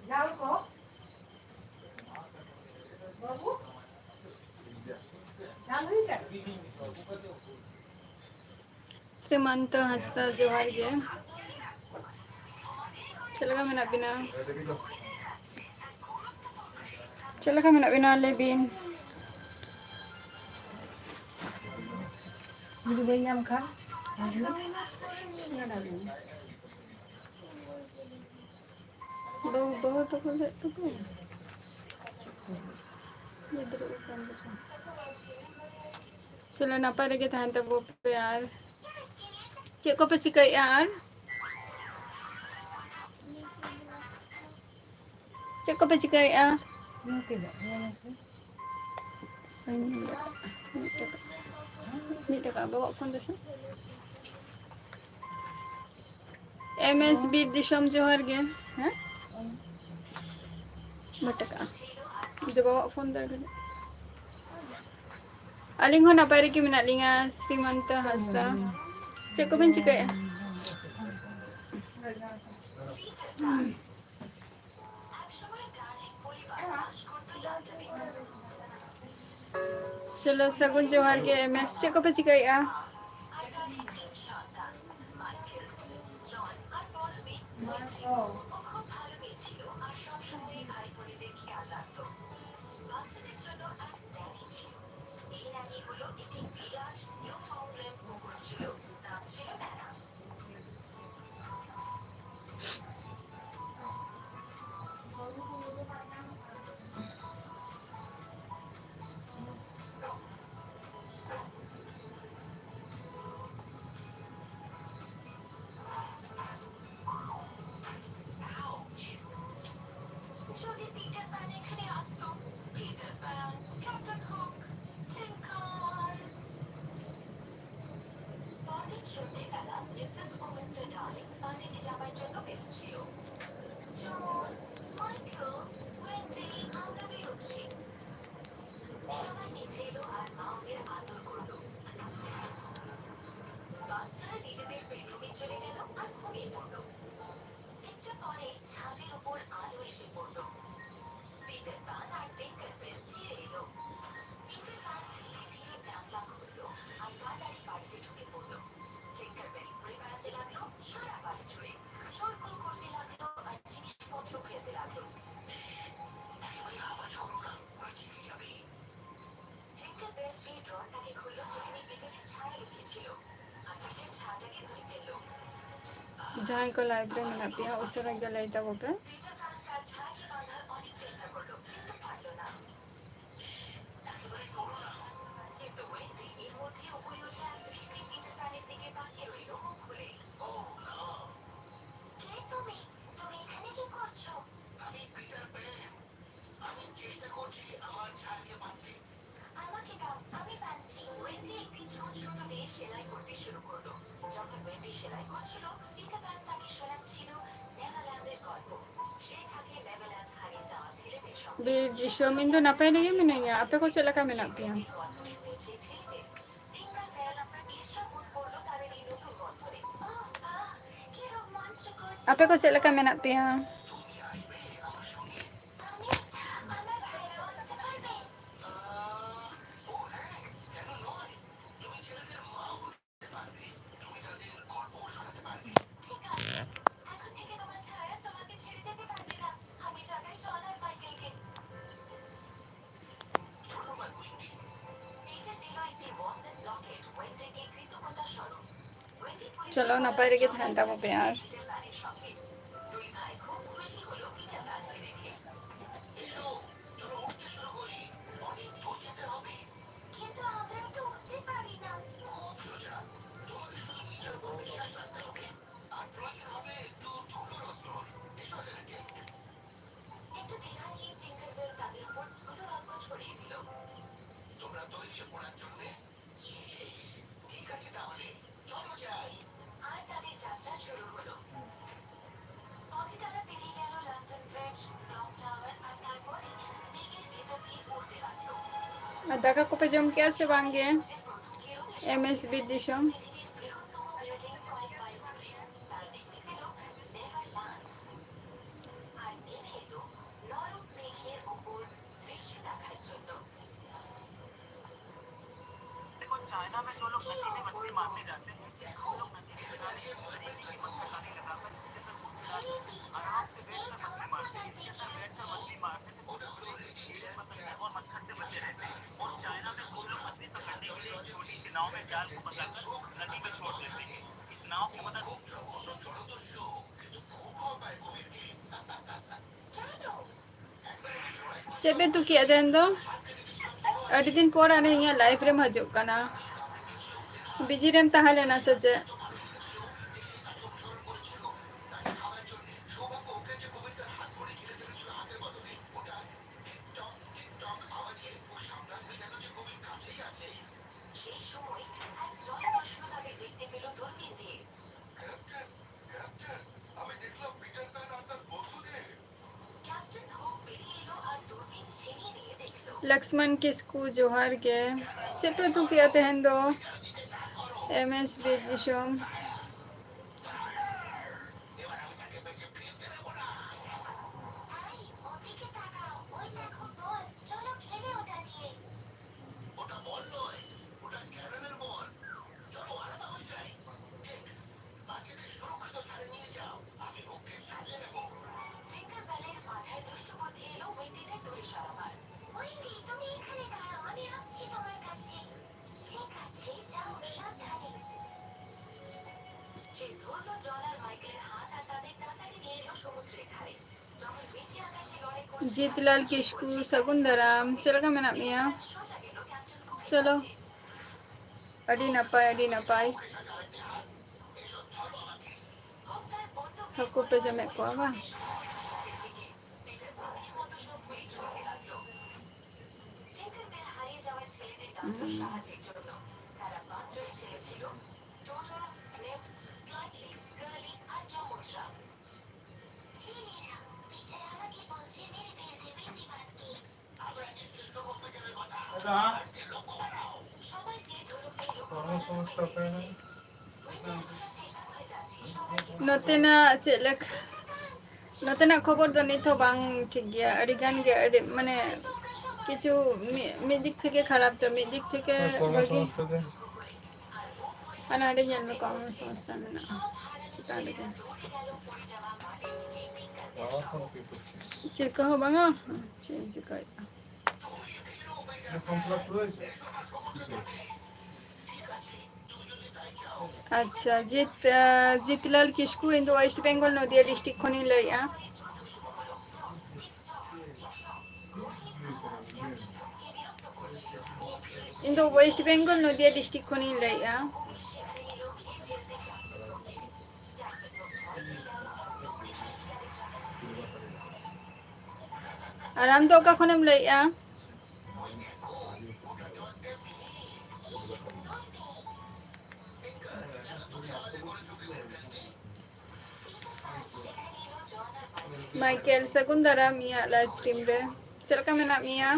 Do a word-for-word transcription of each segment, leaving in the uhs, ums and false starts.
ᱡᱷᱟᱞ ᱠᱚ? ᱵᱟᱹᱵᱩ? ᱡᱷᱟᱞ ᱦᱩᱭ ᱠᱟᱱᱟ? ᱥᱨᱤᱢᱟᱱᱛᱚ ᱦᱟᱸᱥᱫᱟ, ᱡᱚᱦᱟᱨ ᱜᱮ᱾ ᱪᱮᱫ ᱞᱮᱠᱟ ᱢᱮᱱᱟᱜ ᱵᱤᱱᱟ? ᱪᱮᱫ ᱞᱮᱠᱟ ᱢᱮᱱᱟᱜ ᱵᱤᱱᱟ? ᱞᱟᱹᱭ ᱵᱤᱱ᱾ ᱡᱩᱫᱤ ᱵᱟᱹᱧ ᱧᱟᱢ ᱠᱷᱟᱱ? ᱵᱟᱹᱦᱩ, ᱵᱟᱹᱦᱩ ᱛᱟᱠᱚ ᱞᱟᱹᱭᱮᱫ ᱛᱟᱠᱚ᱾ ᱜᱤᱫᱽᱨᱟᱹ ᱠᱚ ᱠᱟᱱ ᱛᱟᱠᱚ᱾ ᱪᱚᱞᱚ, ᱱᱟᱯᱟᱭ ᱨᱮᱜᱮ ᱛᱟᱦᱮᱱ ᱛᱟᱵᱚ ᱯᱮ᱾ ᱟᱨ ᱪᱮᱫ ᱠᱚᱯᱮ ᱪᱤᱠᱟᱹᱭᱮᱫᱼᱟ? ᱟᱨ ᱪᱮᱫ ᱠᱚᱯᱮ ᱪᱤᱠᱟᱹᱭᱮᱫᱼᱟ? ᱵᱟᱹᱧ ᱧᱮᱞ ᱫᱟᱲᱮᱭᱟᱜ ᱠᱟᱱᱟ᱾ ᱢᱤᱫ ᱴᱟᱠᱟ, ᱢᱤᱫ ᱴᱟᱠᱟ ᱵᱟᱵᱟᱣᱟᱜ ᱯᱷᱳᱱ ᱨᱮᱥᱮ᱾ ᱮᱢ ᱮᱥ ᱵᱤᱨ ᱫᱤᱥᱚᱢ, ᱡᱚᱦᱟᱨ ᱜᱮ᱾ ᱦᱮᱸ? ᱵᱟᱨ ᱴᱟᱠᱟ᱾ ᱤᱧ ᱫᱚ ᱵᱟᱵᱟᱣᱟᱜ ᱯᱷᱳᱱ ᱫᱚ ᱟᱹᱜᱩ ᱞᱮᱫ᱾ ᱟᱹᱞᱤᱧ ᱦᱚᱸ ᱱᱟᱯᱟᱭ ᱨᱮᱜᱮ ᱢᱮᱱᱟᱜ ᱞᱤᱧᱟ, ᱥᱨᱤᱢᱟᱱᱛᱚ ᱦᱟᱸᱥᱫᱟ᱾ ᱪᱮᱫ ᱠᱚᱵᱮᱱ ᱪᱤᱠᱟᱹᱭᱮᱫᱼᱟ? ᱪᱚᱞᱚ, ᱥᱟᱹᱜᱩᱱ ᱡᱚᱦᱟᱨ ᱜᱮ, ᱮᱢ ᱮᱥ᱾ ᱪᱮᱫ ᱠᱚᱯᱮ ᱪᱤᱠᱟᱹᱭᱮᱫᱼᱟ? কি হলো? একটি বিরাট নিউফাউন্ডল্যান্ড কুকুর ছিল, নাম ছিল ন্যানা। যদি পিটার প্যান এখানে আসতো, পিটার প্যান, ক্যাপ্টেন হুক, টিঙ্কার। পরদিন সন্ধ্যেবেলা মিসেস ও মিস্টার ডার্লিং পার্টিতে যাবার জন্য বেরোচ্ছিল। জন, মাইকেল, ওয়েন্ডি, আমরা বেরোচ্ছি। সবাই নিচে এলো আর মা ওদের আদর করলো। বাচ্চারা নিজেদের বেডরুমে চলে গেল আর ঘুমিয়ে পড়লো। একটু পরে ছাদের উপর আলো এসে পড়লো। পিটার প্যান আর টিঙ্কার বেল ফিরে এলো। পিটার প্যান ধীরে ধীরে জানলা খুললো আর তাড়াতাড়ি বাড়িতে ঢুকে পড়লো। টিঙ্কার বেল ঘুরে বেড়াতে লাগলো সারা বাড়ি জুড়ে, শোরগোল করতে লাগলো আর জিনিসপত্র ফেলতে লাগলো। একেবারে আওয়াজ করো না, ওরা জেগে যাবে। টিঙ্কার বেল সেই ড্রয়ারটাকে খুললো, যেখানে পিটারের ছায়া লুকিয়ে ছিল, আর পিটার ছায়াটাকে ধরে ফেললো। ᱡᱟᱦᱟᱸᱭ ᱠᱚ ᱞᱟᱭᱤᱵᱷ ᱨᱮ ᱢᱮᱱᱟᱜ ᱯᱮᱭᱟ, ᱩᱥᱟᱹᱨᱟ ᱜᱮ ᱞᱟᱹᱭ ᱛᱟᱵᱚ ᱯᱮ᱾ পিটার প্যান তার ছায়াকে বাঁধার অনেক চেষ্টা করলো, কিন্তু পারলো না। একেবারে করো না। কিন্তু ওয়েন্ডি এর মধ্যে উপরে উঠে এক দৃষ্টি পিটার প্যানের দিকে তাকিয়ে রইল মুখ খুলে। ও না। কে তুমি? তুমি এখানে কি করছো? আমি পিটার প্যান। আমি চেষ্টা করছি আমার ছায়াকে বাঁধতে। আমাকে দাও, আমি বাঁধছি। ওয়েন্ডি একটি ছোট সুতো দিয়ে সেলাই করতে শুরু করলো। যখন ওয়েন্ডি সেলাই করছিল, পিটার প্যান তাকে শোনাচ্ছিল নেভারল্যান্ডের গল্প। সে থাকে নেভারল্যান্ড হারিয়ে যাওয়া ছেলেদের সঙ্গে। ᱵᱤᱨ ᱫᱤᱥᱚᱢ, ᱤᱧ ᱫᱚ ᱱᱟᱯᱟᱭ ᱜᱮ ᱢᱤᱱᱟᱹᱧᱟ᱾ ᱟᱯᱮ ᱠᱚ ᱪᱮᱫ ᱞᱮᱠᱟ ᱢᱮᱱᱟᱜ ᱯᱮᱭᱟ? ᱜᱚᱞᱯ শুনবে যে ছেলেদের। টিঙ্কার বেল বিস্ময় বোধ করলো তাদের এই নতুন বন্ধনে। আহ, আহ, কি রোমাঞ্চকর। ᱟᱯᱮ ᱠᱚ ᱪᱮᱫ ᱞᱮᱠᱟ ᱢᱮᱱᱟᱜ ᱯᱮᱭᱟ? তুমি আসবে আমার সঙ্গে? আমি, আমার ভাইরাও আসতে পারবে? আহ, ও হ্যাঁ, কেন নয়? তুমি ছেলেদের মা হতে পারবে, তুমি তাদের গল্প শোনাতে পারবে। ঠিক আছে, এখন থেকে তোমার ছায়া তোমাকে ছেড়ে যেতে পারবে না। আমি জাগাই জন আর মাইকেলকে। ধন্যবাদ, উইন্ডি। পিটার ᱪᱚᱞᱚ, ᱱᱟᱯᱟᱭ ᱨᱮᱜᱮ ᱛᱟᱦᱮᱱ ᱛᱟᱵᱚ ᱯᱮ ᱟᱨ ᱟᱨ ᱫᱟᱠᱟ ᱠᱚᱯᱮ ᱡᱚᱢ ᱠᱮᱜᱼᱟ ᱥᱮ ᱵᱟᱝ ᱜᱮ? ᱮᱢ ᱮᱥ ᱵᱤᱨ ᱫᱤᱥᱚᱢ᱾ ᱪᱮᱫ ᱯᱮ ᱩᱛᱩ ᱠᱮᱜᱼᱟ ᱛᱮᱦᱮᱧ ᱫᱚ? ᱟᱹᱰᱤ ᱫᱤᱱ ᱯᱚᱨ ᱟᱨ ᱤᱧᱟᱹᱜ ᱞᱟᱭᱤᱯᱷ ᱨᱮᱢ ᱦᱤᱡᱩᱜ ᱠᱟᱱᱟ᱾ ᱵᱤᱡᱤ ᱨᱮᱢ ᱛᱟᱦᱮᱸ ᱞᱮᱱᱟ ᱥᱮ ᱪᱮᱫ? ᱞᱚᱠᱥᱢᱚᱱ ᱠᱤᱥᱠᱩ, ᱡᱚᱦᱟᱨ ᱜᱮ᱾ ᱪᱮᱫ ᱯᱮ ᱩᱛᱩ ᱠᱮᱜᱼᱟ ᱛᱮᱦᱮᱧ ᱫᱚ? ᱮᱢ ᱮᱥ ᱵᱤᱨ ᱫᱤᱥᱚᱢ᱾ ᱡᱤᱛᱞᱟᱞ ᱠᱤᱥᱠᱩ, ᱥᱟᱹᱜᱩᱱ ᱫᱟᱨᱟᱢ, ᱪᱮᱫ ᱞᱮᱠᱟ ᱢᱮᱱᱟᱜ ᱢᱮᱭᱟ? ᱪᱚᱞᱚ, ᱟᱹᱰᱤ ᱱᱟᱯᱟᱭ, ᱟᱹᱰᱤ ᱱᱟᱯᱟᱭ᱾ ᱦᱟᱹᱠᱩ ᱯᱮ ᱡᱚᱢᱮᱫ ᱠᱚᱣᱟ ᱵᱟᱝ? হুম। ᱱᱚᱛᱮᱱᱟᱜ ᱪᱮᱫ ᱞᱮᱠᱟ, ᱱᱚᱛᱮᱱᱟᱜ ᱠᱷᱚᱵᱚᱨ ᱫᱚ ᱱᱤᱛ ᱦᱚᱸ ᱵᱟᱝ ᱴᱷᱤᱠ ᱜᱮᱭᱟ᱾ ᱟᱹᱰᱤ ᱜᱟᱱ ᱜᱮ, ᱟᱹᱰᱤ, ᱢᱟᱱᱮ, ᱠᱤᱪᱷᱩ ᱢᱤ-, ᱢᱤᱫ ᱫᱤᱠ ᱛᱷᱮᱠᱮ ᱠᱷᱟᱨᱟᱯ ᱛᱚ, ᱢᱤᱫ ᱫᱤᱠ ᱛᱷᱮᱠᱮ ᱦᱮᱸ, ᱵᱷᱟᱹᱜᱤ᱾ ᱠᱚᱨᱢᱚᱥᱚᱝᱥᱛᱷᱟᱱ ᱜᱮ᱾ ᱟᱨ ᱱᱚᱰᱮ ᱧᱮᱞ ᱢᱮ, ᱠᱚᱨᱢᱚᱥᱚᱝᱥᱛᱷᱟᱱ ᱢᱮᱱᱟᱜᱼᱟ ᱪᱮᱛᱟᱱ ᱨᱮᱜᱮ᱾ ᱵᱟᱵᱟ ᱯᱷᱳᱱ ᱯᱮ ᱯᱚᱸᱪᱤᱥ᱾ ᱪᱮᱫ ᱠᱚᱦᱚᱸ ᱵᱟᱝᱟ, ᱪᱮᱫ ᱮᱢ ᱪᱤᱠᱟᱹᱭᱮᱫᱼᱟ? ᱟᱪᱪᱷᱟ, ᱡᱤᱛ, ᱟᱸ, ᱡᱤᱛᱞᱟᱞ ᱠᱤᱥᱠᱩ, ᱤᱧ ᱫᱚ West Bengal ᱱᱚᱫᱤᱭᱟ district ᱠᱷᱚᱱᱤᱧ ᱞᱟᱹᱭᱮᱫᱼᱟ᱾ ᱤᱧ ᱫᱚ West Bengal ᱱᱚᱫᱤᱭᱟ district ᱠᱷᱚᱱᱤᱧ ᱞᱟᱹᱭᱮᱫᱼᱟ᱾ ᱟᱨ ᱟᱢ ᱫᱚ ᱚᱠᱟ ᱠᱷᱚᱱᱮᱢ ᱞᱟᱹᱭᱮᱫᱼᱟ? ᱢᱟᱭᱠᱮᱞ, ᱥᱟᱹᱜᱩᱱ ᱫᱟᱨᱟᱢ ᱤᱧᱟᱹᱜ live stream ᱨᱮ᱾ ᱪᱮᱫ ᱞᱮᱠᱟ ᱢᱮᱱᱟᱜ ᱢᱮᱭᱟ?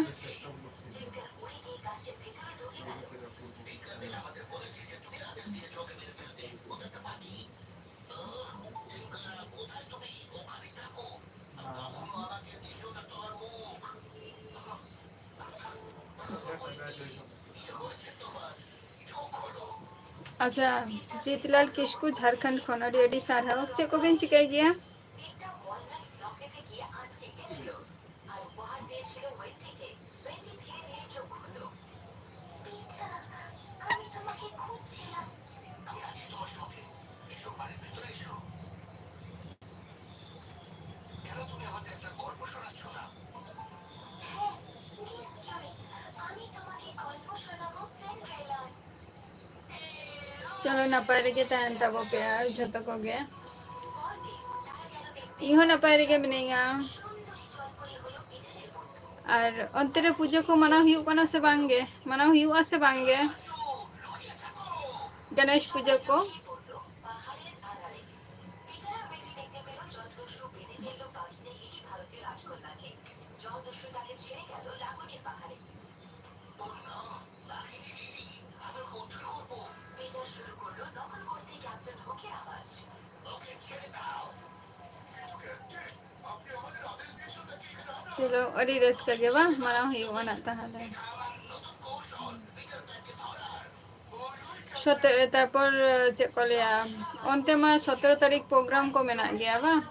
ᱟᱪᱪᱷᱟ, ᱡᱤᱛᱞᱟᱞ ᱠᱤᱥᱠᱩ ᱡᱷᱟᱲᱠᱷᱚᱸᱰ ᱠᱷᱚᱱ, ᱟᱹᱰᱤ ᱟᱹᱰᱤ ᱥᱟᱨᱦᱟᱣ᱾ ᱪᱮᱫ ᱠᱚᱵᱤᱱ ᱪᱤᱠᱟᱹᱭ ᱜᱮᱭᱟ? ᱱᱟᱯᱟᱭ ᱨᱮᱜᱮ ᱛᱟᱦᱮᱱ ᱛᱟᱵᱚ ᱯᱮ ᱟᱨ ᱡᱷᱚᱛᱚ ᱠᱚᱜᱮ᱾ ᱤᱧ ᱦᱚᱸ ᱱᱟᱯᱟᱭ ᱨᱮᱜᱮ ᱢᱤᱱᱟᱹᱧᱟ᱾ ᱟᱨ ᱚᱱᱛᱮ ᱨᱮ ᱯᱩᱡᱟᱹ ᱠᱚ ᱢᱟᱱᱟᱣ ᱦᱩᱭᱩᱜ ᱠᱟᱱᱟ ᱥᱮ ᱵᱟᱝ ᱜᱮ? ᱢᱟᱱᱟᱣ ᱦᱩᱭᱩᱜᱼᱟ ᱥᱮ ᱵᱟᱝ ᱜᱮ ᱜᱚᱱᱮᱥ ᱯᱩᱡᱟᱹ ᱠᱚ? ᱪᱚᱞᱚ, ᱟᱹᱰᱤ ᱨᱟᱹᱥᱠᱟᱹ ᱜᱮ ᱵᱟᱝ ᱢᱟᱱᱟᱣ ᱦᱩᱭᱩᱜᱼᱟ ᱱᱟᱜ ᱛᱟᱦᱚᱞᱮ᱾ ᱥᱚᱛᱮ-, ᱛᱟᱨᱯᱚᱨ, ᱪᱮᱫ ᱠᱚ ᱞᱟᱹᱭᱟ, ᱚᱱᱛᱮ ᱢᱟ ᱥᱚᱛᱨᱚ ᱛᱟᱹᱨᱤᱠᱷ ᱯᱨᱳᱜᱨᱟᱢ ᱠᱚ ᱢᱮᱱᱟᱜ ᱜᱮᱭᱟ ᱵᱟᱝ?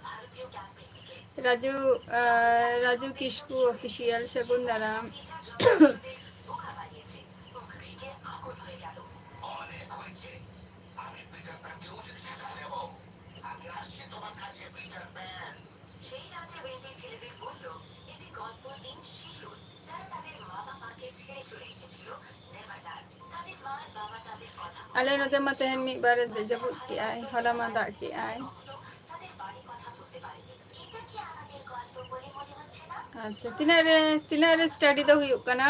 ᱨᱟᱡᱩ, ᱟᱸ, ᱨᱟᱡᱩ ᱠᱤᱥᱠᱩ ᱚᱯᱷᱤᱥᱤᱭᱟᱞ, ᱥᱟᱹᱜᱩᱱ ᱫᱟᱨᱟᱢ᱾ ᱟᱞᱮ ᱱᱚᱛᱮ ᱢᱟ ᱛᱮᱦᱮᱧ ᱢᱤᱫ ᱵᱟᱨᱮ ᱡᱟᱹᱯᱩᱫ ᱠᱮᱜᱼᱟᱭ, ᱦᱚᱞᱟ ᱢᱟ ᱫᱟᱜ ᱠᱮᱜᱼᱟᱭ᱾ ᱟᱪᱪᱷᱟ, ᱛᱤᱱᱟᱹᱜ ᱨᱮ, ᱛᱤᱱᱟᱹᱜ ᱨᱮ ᱥᱴᱟᱰᱤ ᱫᱚ ᱦᱩᱭᱩᱜ ᱠᱟᱱᱟ?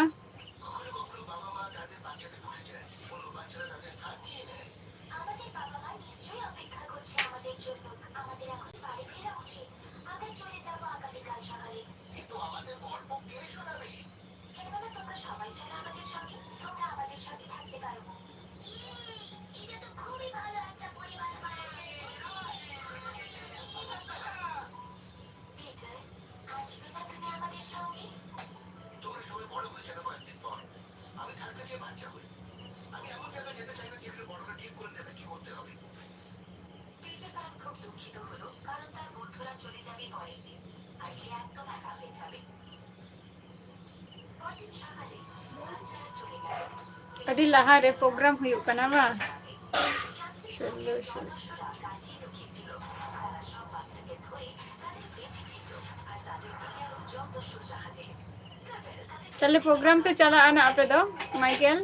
ᱟᱹᱰᱤ ᱞᱟᱦᱟ ᱨᱮ ᱯᱨᱳᱜᱨᱟᱢ ᱦᱩᱭᱩᱜ ᱠᱟᱱᱟ ᱵᱟᱝ? ᱥᱩᱱᱫᱚᱨ, ᱥᱩᱱᱫᱚᱨ᱾ ᱛᱟᱦᱞᱮ ᱯᱨᱳᱜᱨᱟᱢ ᱯᱮ ᱪᱟᱞᱟᱜᱼᱟ ᱱᱟ ᱟᱯᱮ ᱫᱚ, ᱢᱟᱭᱠᱮᱞ?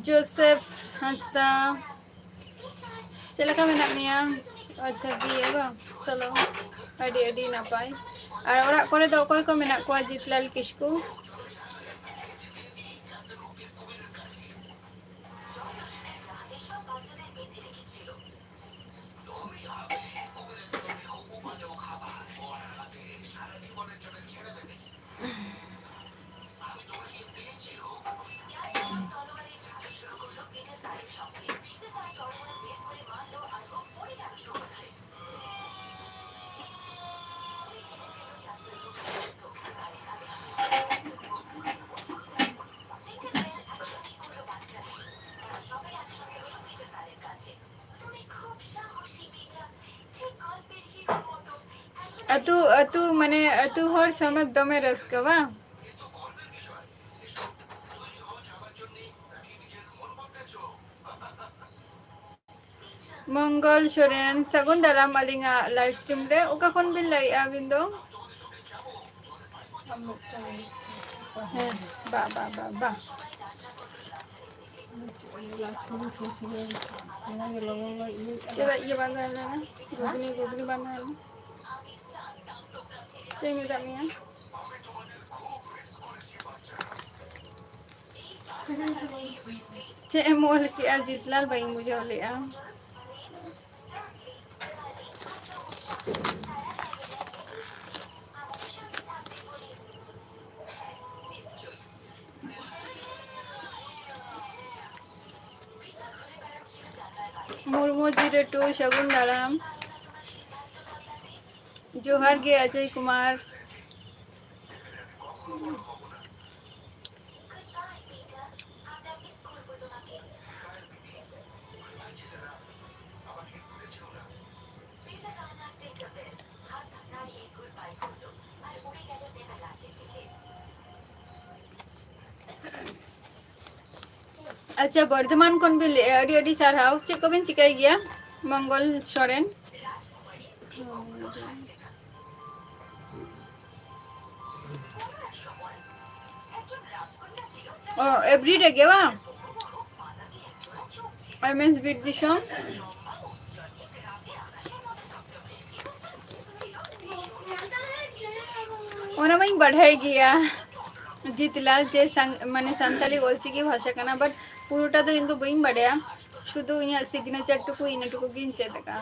ᱡᱳᱥᱮᱯᱷ ᱦᱟᱸᱥᱫᱟ, ᱪᱮᱫ ᱞᱮᱠᱟ ᱢᱮᱱᱟᱜ ᱢᱮᱭᱟ? ᱟᱪᱪᱷᱟ, ᱵᱤᱭᱮ ᱵᱟᱝ? ᱪᱚᱞᱚ, ᱟᱹᱰᱤ ᱟᱹᱰᱤ ᱱᱟᱯᱟᱭ᱾ ᱟᱨ ᱚᱲᱟᱜ ᱠᱚᱨᱮ ᱫᱚ ᱚᱠᱚᱭ ᱠᱚ ᱢᱮᱱᱟᱜ ᱠᱚᱣᱟ? ᱡᱤᱛᱞᱟᱞ ᱠᱤᱥᱠᱩ᱾ ᱟᱹᱛᱩ, ᱟᱹᱛᱩ, ᱢᱟᱱᱮ, ᱟᱹᱛᱩ ᱦᱚᱲ ᱥᱚᱢᱮᱛ ᱫᱚᱢᱮ ᱨᱟᱹᱥᱠᱟᱹ, ᱵᱟᱝ? ᱢᱚᱝᱜᱚᱞ ᱥᱚᱨᱮᱱ, ᱥᱟᱹᱜᱩᱱ ᱫᱟᱨᱟᱢ ᱟᱹᱞᱤᱧᱟᱜ live stream ᱨᱮ᱾ ᱚᱠᱟ ᱠᱷᱚᱱ ᱵᱤᱱ ᱞᱟᱹᱭᱮᱜᱼᱟ ᱟᱹᱵᱤᱱ ᱫᱚ? ᱦᱮᱸ, ᱵᱟ, ᱵᱟ, ᱵᱟ, ᱵᱟ᱾ ᱪᱮᱫᱟᱜ ᱤᱭᱟᱹ ᱵᱟᱝ ᱛᱟᱦᱮᱸ ᱞᱮᱱᱟ? ᱜᱷᱩᱜᱽᱱᱤ, ᱜᱷᱩᱜᱽᱱᱤ ᱵᱟᱝ ᱛᱟᱦᱮᱸ ᱞᱮᱱᱟ? ᱪᱮᱫ ᱤᱧ ᱢᱮᱛᱟᱫ ᱢᱮᱭᱟ? ᱪᱮᱫ ᱮᱢ ᱚᱞ ᱠᱮᱜᱼᱟ ᱡᱤᱛᱞᱟᱞ? ᱵᱟᱹᱧ ᱵᱩᱡᱷᱟᱹᱣ ᱞᱮᱜᱼᱟ᱾ ᱢᱩᱨᱢᱩ zero two, ᱥᱟᱹᱜᱩᱱ ᱫᱟᱨᱟᱢ᱾ ᱡᱚᱦᱟᱨ ᱜᱮ ᱚᱡᱚᱭ ᱠᱩᱢᱟᱨ᱾ ᱟᱪᱪᱷᱟ, ᱵᱚᱨᱫᱷᱚᱢᱟᱱ ᱠᱷᱚᱱ ᱵᱤᱱ ᱞᱟᱹᱭᱮᱜᱼᱟ, ᱟᱹᱰᱤ ᱟᱹᱰᱤ ᱥᱟᱨᱦᱟᱣ᱾ ᱪᱮᱫ ᱠᱚᱵᱤᱱ ᱪᱤᱠᱟᱹᱭ ᱜᱮᱭᱟ, ᱢᱚᱝᱜᱚᱞ ᱥᱚᱨᱮᱱ? ᱚ, everyday ᱜᱮ ᱵᱟᱝ? ᱮᱢ ᱮᱥ ᱵᱤᱨ ᱫᱤᱥᱚᱢ᱾ ᱚᱱᱟ ᱢᱟᱧ ᱵᱟᱰᱟᱭ ᱜᱮᱭᱟ, ᱡᱤᱛᱞᱟᱞ, ᱡᱮ ᱥᱟᱝ-, ᱢᱟᱱᱮ ᱥᱟᱱᱛᱟᱞᱤ ᱚᱞᱪᱤᱠᱤ ᱵᱷᱟᱥᱟ ᱠᱟᱱᱟ, but ᱯᱩᱨᱟᱹᱴᱟ ᱫᱚ ᱤᱧ ᱫᱚ ᱵᱟᱹᱧ ᱵᱟᱰᱟᱭᱟ, ᱥᱩᱫᱷᱩ ᱤᱧᱟᱹᱜ signature ᱴᱩᱠᱩ, ᱤᱱᱟᱹ ᱴᱩᱠᱩ ᱜᱤᱧ ᱪᱮᱫ ᱟᱠᱟᱫᱼᱟ᱾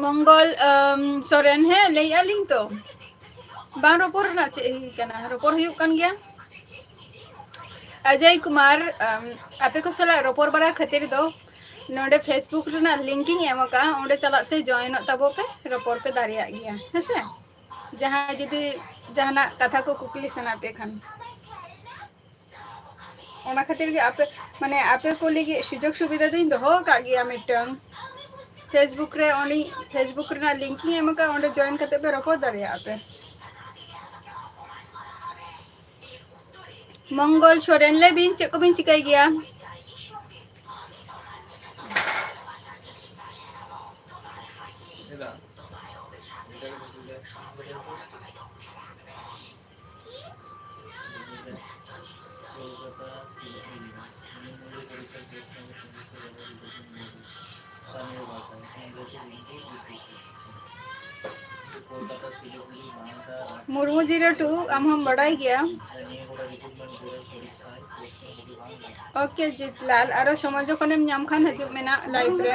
ᱢᱚᱝᱜᱚᱞ, ᱟᱢ, ᱥᱚᱨᱮᱱ, ᱦᱮᱸ, ᱞᱟᱹᱭᱮᱜᱼᱟ ᱞᱤᱧ ᱛᱚ, ᱵᱟᱝ ᱨᱚᱯᱚᱲ ᱨᱮᱱᱟᱜ ᱪᱮᱫ ᱦᱩᱭ ᱠᱟᱱᱟ, ᱨᱚᱯᱚᱲ ᱦᱩᱭᱩᱜ ᱠᱟᱱ ᱜᱮᱭᱟ᱾ ᱚᱡᱚᱭ ᱠᱩᱢᱟᱨ, ᱟᱢ, ᱟᱯᱮ ᱠᱚ ᱥᱟᱞᱟᱜ ᱨᱚᱯᱚᱲ ᱵᱟᱲᱟ ᱠᱷᱟᱹᱛᱤᱨ ᱫᱚ ᱱᱚᱰᱮ Facebook ᱨᱮᱱᱟᱜ link ᱤᱧ ᱮᱢ ᱟᱠᱟᱫᱼᱟ, ᱚᱸᱰᱮ ᱪᱟᱞᱟᱜ ᱛᱮ join ᱚᱜ ᱛᱟᱵᱚ ᱯᱮ, ᱨᱚᱯᱚᱲ ᱯᱮ ᱫᱟᱲᱮᱭᱟᱜ ᱜᱮᱭᱟ, ᱦᱮᱸ ᱥᱮ? ᱡᱟᱦᱟᱸᱭ ᱡᱩᱫᱤ ᱡᱟᱦᱟᱱᱟᱜ ᱠᱟᱛᱷᱟ ᱠᱚ ᱠᱩᱠᱞᱤ ᱥᱟᱱᱟ ᱯᱮ ᱠᱷᱟᱱ᱾ ᱚᱱᱟ ᱠᱷᱟᱹᱛᱤᱨ ᱜᱮ ᱟᱯᱮ, ᱢᱟᱱᱮ, ᱟᱯᱮ ᱠᱚ ᱞᱟᱹᱜᱤᱫ ᱥᱩᱡᱳᱜᱽ ᱥᱩᱵᱤᱫᱷᱟ ᱫᱚᱧ ᱫᱚᱦᱚ ᱟᱠᱟᱫ ᱜᱮᱭᱟ ᱢᱤᱫᱴᱟᱝ᱾ Facebook ᱨᱮ ᱩᱱᱤ, Facebook ᱨᱮᱱᱟᱜ link ᱤᱧ ᱮᱢ ᱟᱠᱟᱫᱼᱟ, ᱚᱸᱰᱮ join ᱠᱟᱛᱮ ᱯᱮ ᱨᱚᱯᱚᱲ ᱫᱟᱲᱮᱭᱟᱜᱼᱟ ᱯᱮ᱾ ᱢᱚᱝᱜᱚᱞ ᱥᱚᱨᱮᱱ, ᱞᱟᱹᱭ ᱵᱤᱱ, ᱪᱮᱫ ᱠᱚᱵᱤᱱ ᱪᱤᱠᱟᱹᱭ ᱜᱮᱭᱟ? ᱢᱩᱨᱢᱩ zero two, ᱟᱢ ᱦᱚᱸᱢ ᱵᱟᱰᱟᱭ ᱜᱮᱭᱟ᱾ OK, ᱡᱤᱛᱞᱟᱞ, ᱟᱨᱚ ᱥᱚᱢᱚᱭ ᱡᱚᱠᱷᱚᱱᱮᱢ ᱧᱟᱢ ᱠᱷᱟᱱ ᱦᱤᱡᱩᱜ ᱢᱮ ᱱᱟᱜ live ᱨᱮ᱾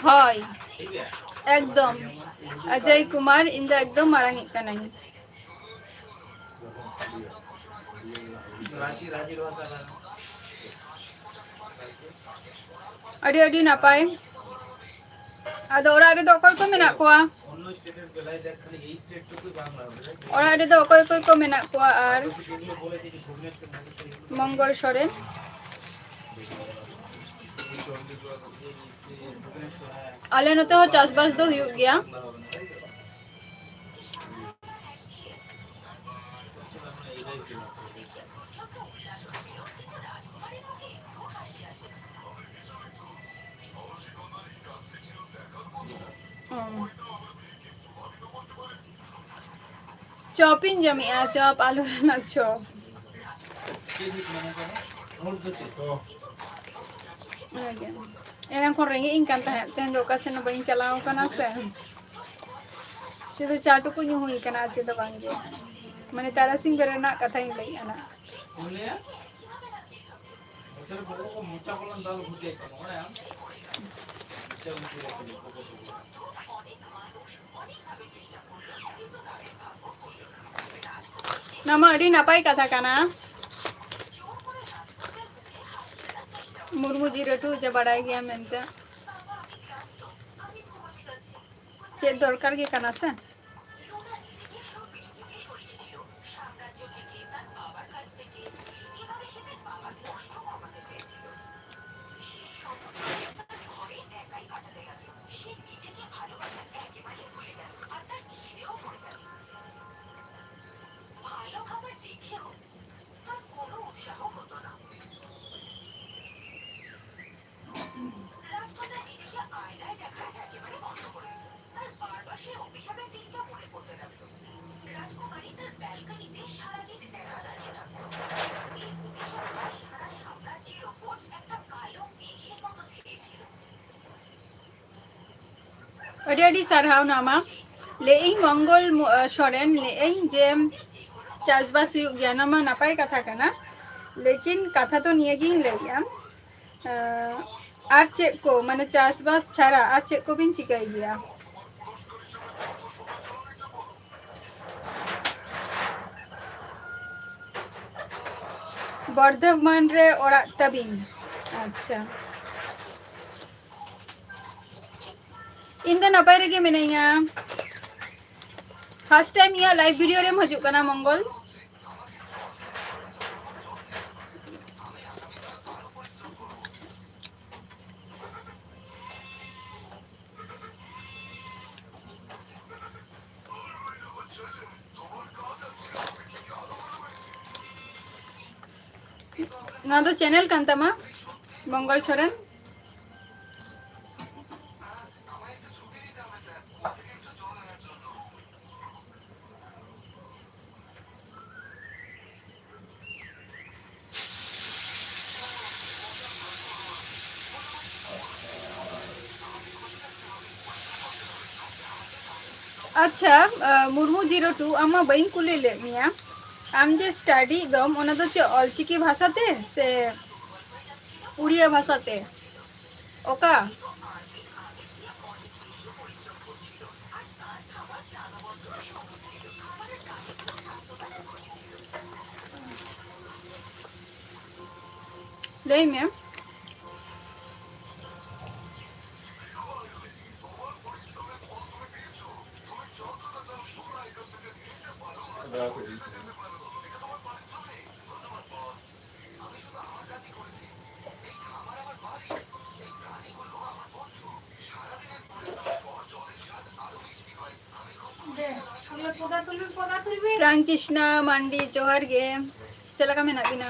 ᱦᱳᱭ, ᱮᱠᱫᱚᱢ᱾ ᱚᱡᱚᱭ ᱠᱩᱢᱟᱨ, ᱤᱧ ᱫᱚ ᱮᱠᱫᱚᱢ ᱢᱟᱨᱟᱝᱤᱡ ᱠᱟᱹᱱᱟᱹᱧ᱾ ᱟᱹᱰᱤ ᱟᱹᱰᱤ ᱱᱟᱯᱟᱭ᱾ ᱟᱫᱚ ᱚᱲᱟᱜ ᱨᱮᱫᱚ ᱚᱠᱚᱭ ᱠᱚ ᱢᱮᱱᱟᱜ ᱠᱚᱣᱟ? ᱚᱲᱟᱜ ᱨᱮᱫᱚ ᱚᱠᱚᱭ ᱚᱠᱚᱭ ᱠᱚ ᱢᱮᱱᱟᱜ ᱠᱚᱣᱟ? ᱟᱨ ᱢᱚᱝᱜᱚᱞ ᱥᱚᱨᱮᱱ᱾ ᱟᱞᱮ ᱱᱚᱛᱮ ᱦᱚᱸ ᱪᱟᱥᱵᱟᱥ ᱫᱚ ᱦᱩᱭᱩᱜ ᱜᱮᱭᱟ᱾ ᱪᱚᱯ ᱤᱧ ᱡᱚᱢᱮᱜᱼᱟ, ᱪᱚᱯ, ᱟᱞᱩ ᱨᱮᱱᱟᱜ ᱪᱚᱯ᱾ ᱚᱱᱟᱜᱮ᱾ ᱮᱱᱟᱝ ᱠᱷᱚᱱ ᱨᱮᱸᱜᱮᱡ ᱤᱧ ᱠᱟᱱ ᱛᱟᱦᱮᱸᱫ, ᱛᱮᱦᱮᱧ ᱫᱚ ᱚᱠᱟ ᱥᱮᱱ ᱦᱚᱸ ᱵᱟᱹᱧ ᱪᱟᱞᱟᱣ ᱠᱟᱱᱟ ᱥᱮ᱾ ᱥᱩᱫᱷᱩ ᱪᱟ ᱴᱩᱠᱩ ᱧᱩ ᱦᱩᱭ ᱠᱟᱱᱟ, ᱟᱨ ᱪᱮᱫ ᱦᱚᱸ ᱵᱟᱝᱜᱮ᱾ ᱢᱟᱱᱮ ᱛᱟᱨᱟᱥᱤᱧ ᱵᱮᱨ ᱨᱮᱱᱟᱜ ᱠᱟᱛᱷᱟᱧ ᱞᱟᱹᱭᱮᱫᱼᱟ ᱱᱟᱜ᱾ ᱱᱚᱣᱟ ᱢᱟ ᱟᱹᱰᱤ ᱱᱟᱯᱟᱭ ᱠᱟᱛᱷᱟ ᱠᱟᱱᱟ᱾ ᱢᱩᱨᱢᱩ ᱡᱤ ᱨᱟᱹᱴᱩ ᱡᱮ ᱵᱟᱲᱟᱭ ᱜᱮᱭᱟ ᱢᱮᱱᱛᱮ᱾ ᱪᱮᱫ ᱫᱚᱨᱠᱟᱨ ᱜᱮ ᱠᱟᱱᱟ ᱥᱮ? ᱟᱹᱰᱤ ᱟᱹᱰᱤ ᱥᱟᱨᱦᱟᱣ ᱱᱟᱢᱟ᱾ ᱞᱟᱹᱭᱮᱫ ᱟᱹᱧ ᱢᱚᱝᱜᱚᱞ ᱢᱩ-, ᱥᱚᱨᱮᱱ, ᱞᱟᱹᱭᱮᱫ ᱟᱹᱧ ᱡᱮ ᱪᱟᱥᱵᱟᱥ ᱦᱩᱭᱩᱜ ᱜᱮᱭᱟ, ᱱᱚᱣᱟ ᱢᱟ ᱱᱟᱯᱟᱭ ᱠᱟᱛᱷᱟ ᱠᱟᱱᱟ, ᱞᱮᱠᱤᱱ ᱠᱟᱛᱷᱟ ᱫᱚ ᱱᱤᱭᱟᱹ ᱜᱤᱧ ᱞᱟᱹᱭᱮᱫᱼᱟ, ᱟᱨ ᱪᱮᱫ ᱠᱚ, ᱢᱟᱱᱮ ᱪᱟᱥᱵᱟᱥ ᱪᱷᱟᱲᱟ ᱟᱨ ᱪᱮᱫ ᱠᱚᱵᱤᱱ ᱪᱤᱠᱟᱹᱭ ᱜᱮᱭᱟ? ᱵᱚᱨᱫᱷᱚᱢᱟᱱ ᱨᱮ ᱚᱲᱟᱜ ᱛᱟᱵᱤᱱ? ᱟᱪᱪᱷᱟ, ᱤᱧ ᱫᱚ ᱱᱟᱯᱟᱭ ᱨᱮᱜᱮ ᱢᱤᱱᱟᱹᱧᱟ᱾ First time ᱤᱧᱟᱹᱜ live video ᱨᱮᱢ ᱦᱤᱡᱩᱜ ᱠᱟᱱᱟ ᱢᱚᱝᱜᱚᱞ? ᱱᱚᱣᱟ ᱫᱚ channel ᱠᱟᱱ ᱛᱟᱢᱟ, ᱢᱚᱝᱜᱚᱞ ᱥᱚᱨᱮᱱ᱾ ᱟᱪᱪᱷᱟ, ᱢᱩᱨᱢᱩ ᱡᱤᱨᱳ ᱴᱩ, ᱟᱢ ᱢᱟ ᱵᱟᱹᱧ ᱠᱩᱞᱤ ᱞᱮᱫ ᱢᱮᱭᱟ, ᱟᱢ ᱡᱮ ᱥᱴᱟᱰᱤ ᱫᱚᱢ, ᱚᱱᱟ ᱫᱚ ᱪᱮᱫ ᱚᱞᱪᱤᱠᱤ ᱵᱷᱟᱥᱟ ᱛᱮ ᱥᱮ ᱩᱲᱤᱭᱟ ᱵᱷᱟᱥᱟ ᱛᱮ? ᱚᱠᱟ? ᱞᱟᱹᱭ ᱢᱮ᱾ ᱯᱨᱟᱱ ᱠᱨᱤᱥᱱᱟ ᱢᱟᱱᱰᱤ, ᱡᱚᱦᱟᱨ ᱜᱮ᱾ ᱪᱮᱫ ᱞᱮᱠᱟ ᱢᱮᱱᱟᱜ ᱵᱤᱱᱟ?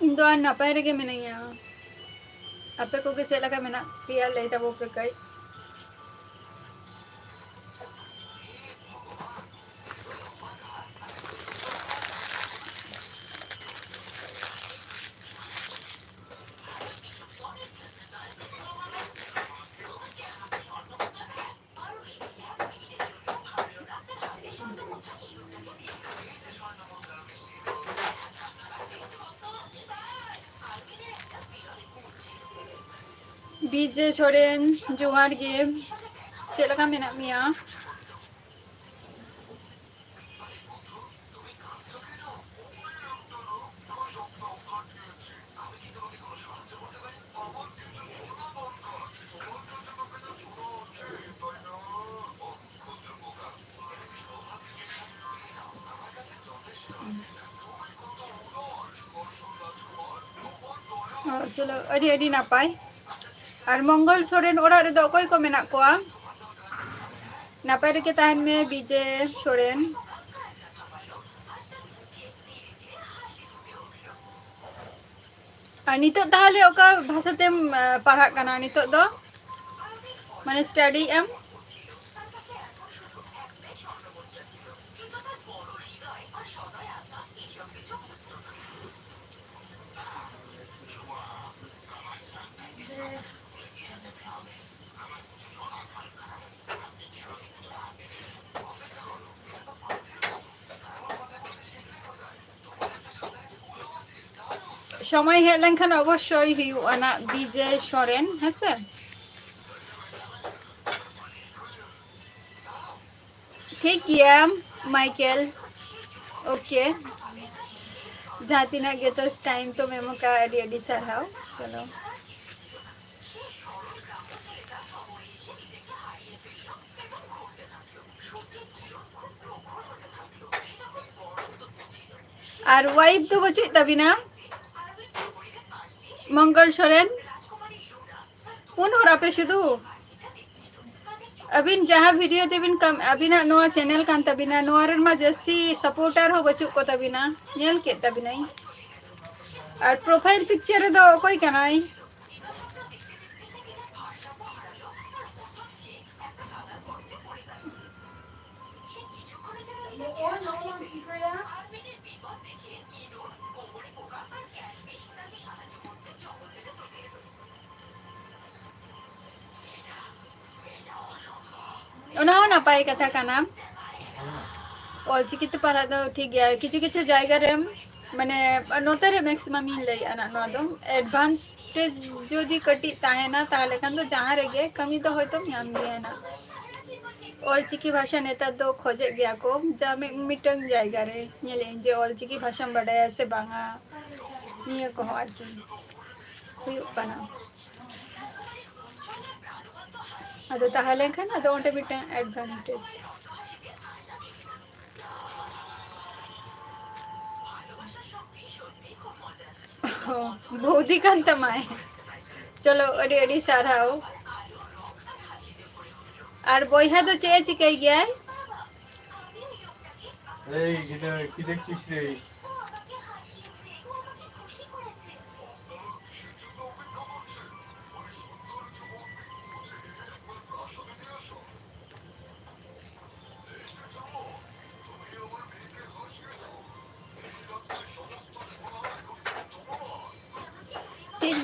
ᱤᱧ ᱫᱚ ᱟᱨ ᱱᱟᱯᱟᱭ ᱨᱮᱜᱮ ᱢᱤᱱᱟᱹᱧᱟ᱾ ᱟᱯᱮ ᱠᱚᱜᱮ ᱪᱮᱫ ᱞᱮᱠᱟ ᱢᱮᱱᱟᱜ ᱯᱮᱭᱟ, ᱞᱟᱹᱭ ᱛᱟᱵᱚ ᱯᱮ ᱠᱟᱹᱡ᱾ ᱵᱤᱡᱮ ᱥᱚᱨᱮᱱ, ᱡᱚᱦᱟᱨ ᱜᱮ᱾ ᱪᱮᱫ ᱞᱮᱠᱟ ᱢᱮᱱᱟᱜ ᱢᱮᱭᱟ? ᱚ, ᱪᱚᱞᱚ, ᱟᱹᱰᱤ ᱟᱹᱰᱤ ᱱᱟᱯᱟᱭ᱾ ᱟᱨ ᱢᱚᱝᱜᱚᱞ ᱥᱚᱨᱮᱱ ᱚᱲᱟᱜ ᱨᱮᱫᱚ ᱚᱠᱚᱭ ᱠᱚ ᱢᱮᱱᱟᱜ ᱠᱚᱣᱟ? ᱱᱟᱯᱟᱭ ᱨᱮᱜᱮ ᱛᱟᱦᱮᱱ ᱢᱮ, ᱵᱤᱡᱮ ᱥᱚᱨᱮᱱ᱾ ᱟᱨ ᱱᱤᱛᱚᱜ ᱛᱟᱦᱚᱞᱮ ᱚᱠᱟ ᱵᱷᱟᱥᱟ ᱛᱮᱢ, ᱟ, ᱯᱟᱲᱦᱟᱜ ᱠᱟᱱᱟ ᱱᱤᱛᱚᱜ ᱫᱚ? ᱢᱟᱱᱮ study ᱮᱢ? ᱥᱚᱢᱚᱭ ᱦᱮᱡ ᱞᱮᱱᱠᱷᱟᱱ ᱚᱵᱚᱥᱥᱳᱭ ᱦᱩᱭᱩᱜᱼᱟ ᱱᱟᱜ, ᱵᱤᱡᱮ ᱥᱚᱨᱮᱱ, ᱦᱮᱸᱥᱮ? ᱴᱷᱤᱠ ᱜᱮᱭᱟ, ᱢᱟᱭᱠᱮᱞ᱾ ᱳᱠᱮ, ᱡᱟᱦᱟᱸ ᱛᱤᱱᱟᱹᱜ ᱜᱮ ᱛᱚ time ᱛᱚᱢ ᱮᱢ ᱟᱠᱟᱫ, ᱟᱹᱰᱤ ᱟᱹᱰᱤ ᱥᱟᱨᱦᱟᱣ᱾ ᱪᱚᱞᱚ᱾ ᱟᱨ wife ᱫᱚ ᱵᱟᱹᱪᱩᱜ ᱛᱟᱵᱤᱱᱟ? ᱢᱚᱝᱜᱚᱞ ᱥᱚᱨᱮᱱ, ᱯᱩᱱ ᱦᱚᱲ ᱟᱯᱮ ᱥᱩᱫᱷᱩ? ᱟᱹᱵᱤᱱ ᱡᱟᱦᱟᱸ video ᱛᱮᱵᱤᱱ ᱠᱟᱢ-, ᱟᱹᱵᱤᱱᱟᱜ ᱱᱚᱣᱟ channel ᱠᱟᱱ ᱛᱟᱹᱵᱤᱱᱟ, ᱱᱚᱣᱟ ᱨᱮᱱ ᱢᱟ ᱡᱟᱹᱥᱛᱤ supporter ᱦᱚᱸ ᱵᱟᱹᱪᱩᱜ ᱠᱚ ᱛᱟᱹᱵᱤᱱᱟ, ᱧᱮᱞ ᱠᱮᱫ ᱛᱟᱹᱵᱤᱱᱟᱹᱧ᱾ ᱟᱨ profile picture ᱨᱮᱫᱚ ᱚᱠᱚᱭ ᱠᱟᱱᱟᱭ? ᱚᱱᱟ ᱦᱚᱸ ᱱᱟᱯᱟᱭ ᱠᱟᱛᱷᱟ ᱠᱟᱱᱟ᱾ ᱚᱞᱪᱤᱠᱤ ᱛᱮ ᱯᱟᱲᱦᱟᱜ ᱫᱚ ᱴᱷᱤᱠ ᱜᱮᱭᱟ, ᱠᱤᱪᱷᱩ ᱠᱤᱪᱷᱩ ᱡᱟᱭᱜᱟ ᱨᱮ, ᱢᱟᱱᱮ, ᱱᱚᱛᱮ ᱨᱮ maximum ᱤᱧ ᱞᱟᱹᱭᱮᱜᱼᱟ ᱱᱟᱜ, ᱱᱚᱣᱟ ᱫᱚ advantage ᱡᱩᱫᱤ ᱠᱟᱹᱴᱤᱡ ᱛᱟᱦᱮᱱᱟ, ᱛᱟᱦᱚᱞᱮ ᱠᱷᱟᱱ ᱫᱚ ᱡᱟᱦᱟᱸ ᱨᱮᱜᱮ ᱠᱟᱹᱢᱤ ᱫᱚ ᱦᱚᱭᱛᱳᱢ ᱧᱟᱢ ᱜᱮᱭᱟ ᱱᱟᱜ᱾ ᱚᱞᱪᱤᱠᱤ ᱵᱷᱟᱥᱟ ᱱᱮᱛᱟᱨ ᱫᱚ ᱠᱷᱚᱡᱮᱜ ᱜᱮᱭᱟ ᱠᱚ, ᱡᱟ ᱢᱤ-, ᱢᱤᱫᱴᱟᱝ ᱡᱟᱭᱜᱟ ᱨᱮ ᱧᱮᱞᱮᱜ ᱟᱹᱧ ᱡᱮ ᱚᱞᱪᱤᱠᱤ ᱵᱷᱟᱥᱟᱢ ᱵᱟᱰᱟᱭᱟ ᱥᱮ ᱵᱟᱝᱟ, ᱱᱤᱭᱟᱹ ᱠᱚᱦᱚᱸ ᱟᱨᱠᱤ ᱦᱩᱭᱩᱜ ᱠᱟᱱᱟ᱾ ᱟᱫᱚ ᱛᱟᱦᱮᱸ ᱞᱮᱱᱠᱷᱟᱱ ᱟᱫᱚ ᱚᱸᱰᱮ ᱢᱤᱫᱴᱟᱝ advantage᱾ ᱚ, ᱵᱷᱩᱫᱤ ᱠᱟᱱ ᱛᱟᱢᱟᱭ᱾ ᱪᱚᱞᱚ, ᱟᱹᱰᱤ ᱟᱹᱰᱤ ᱥᱟᱨᱦᱟᱣ᱾ ᱟᱨ ᱵᱚᱭᱦᱟ ᱫᱚ ᱪᱮᱫ ᱮ ᱪᱤᱠᱟᱹᱭ ᱜᱮᱭᱟᱭ? এই যেটা কি দেখছিস রে?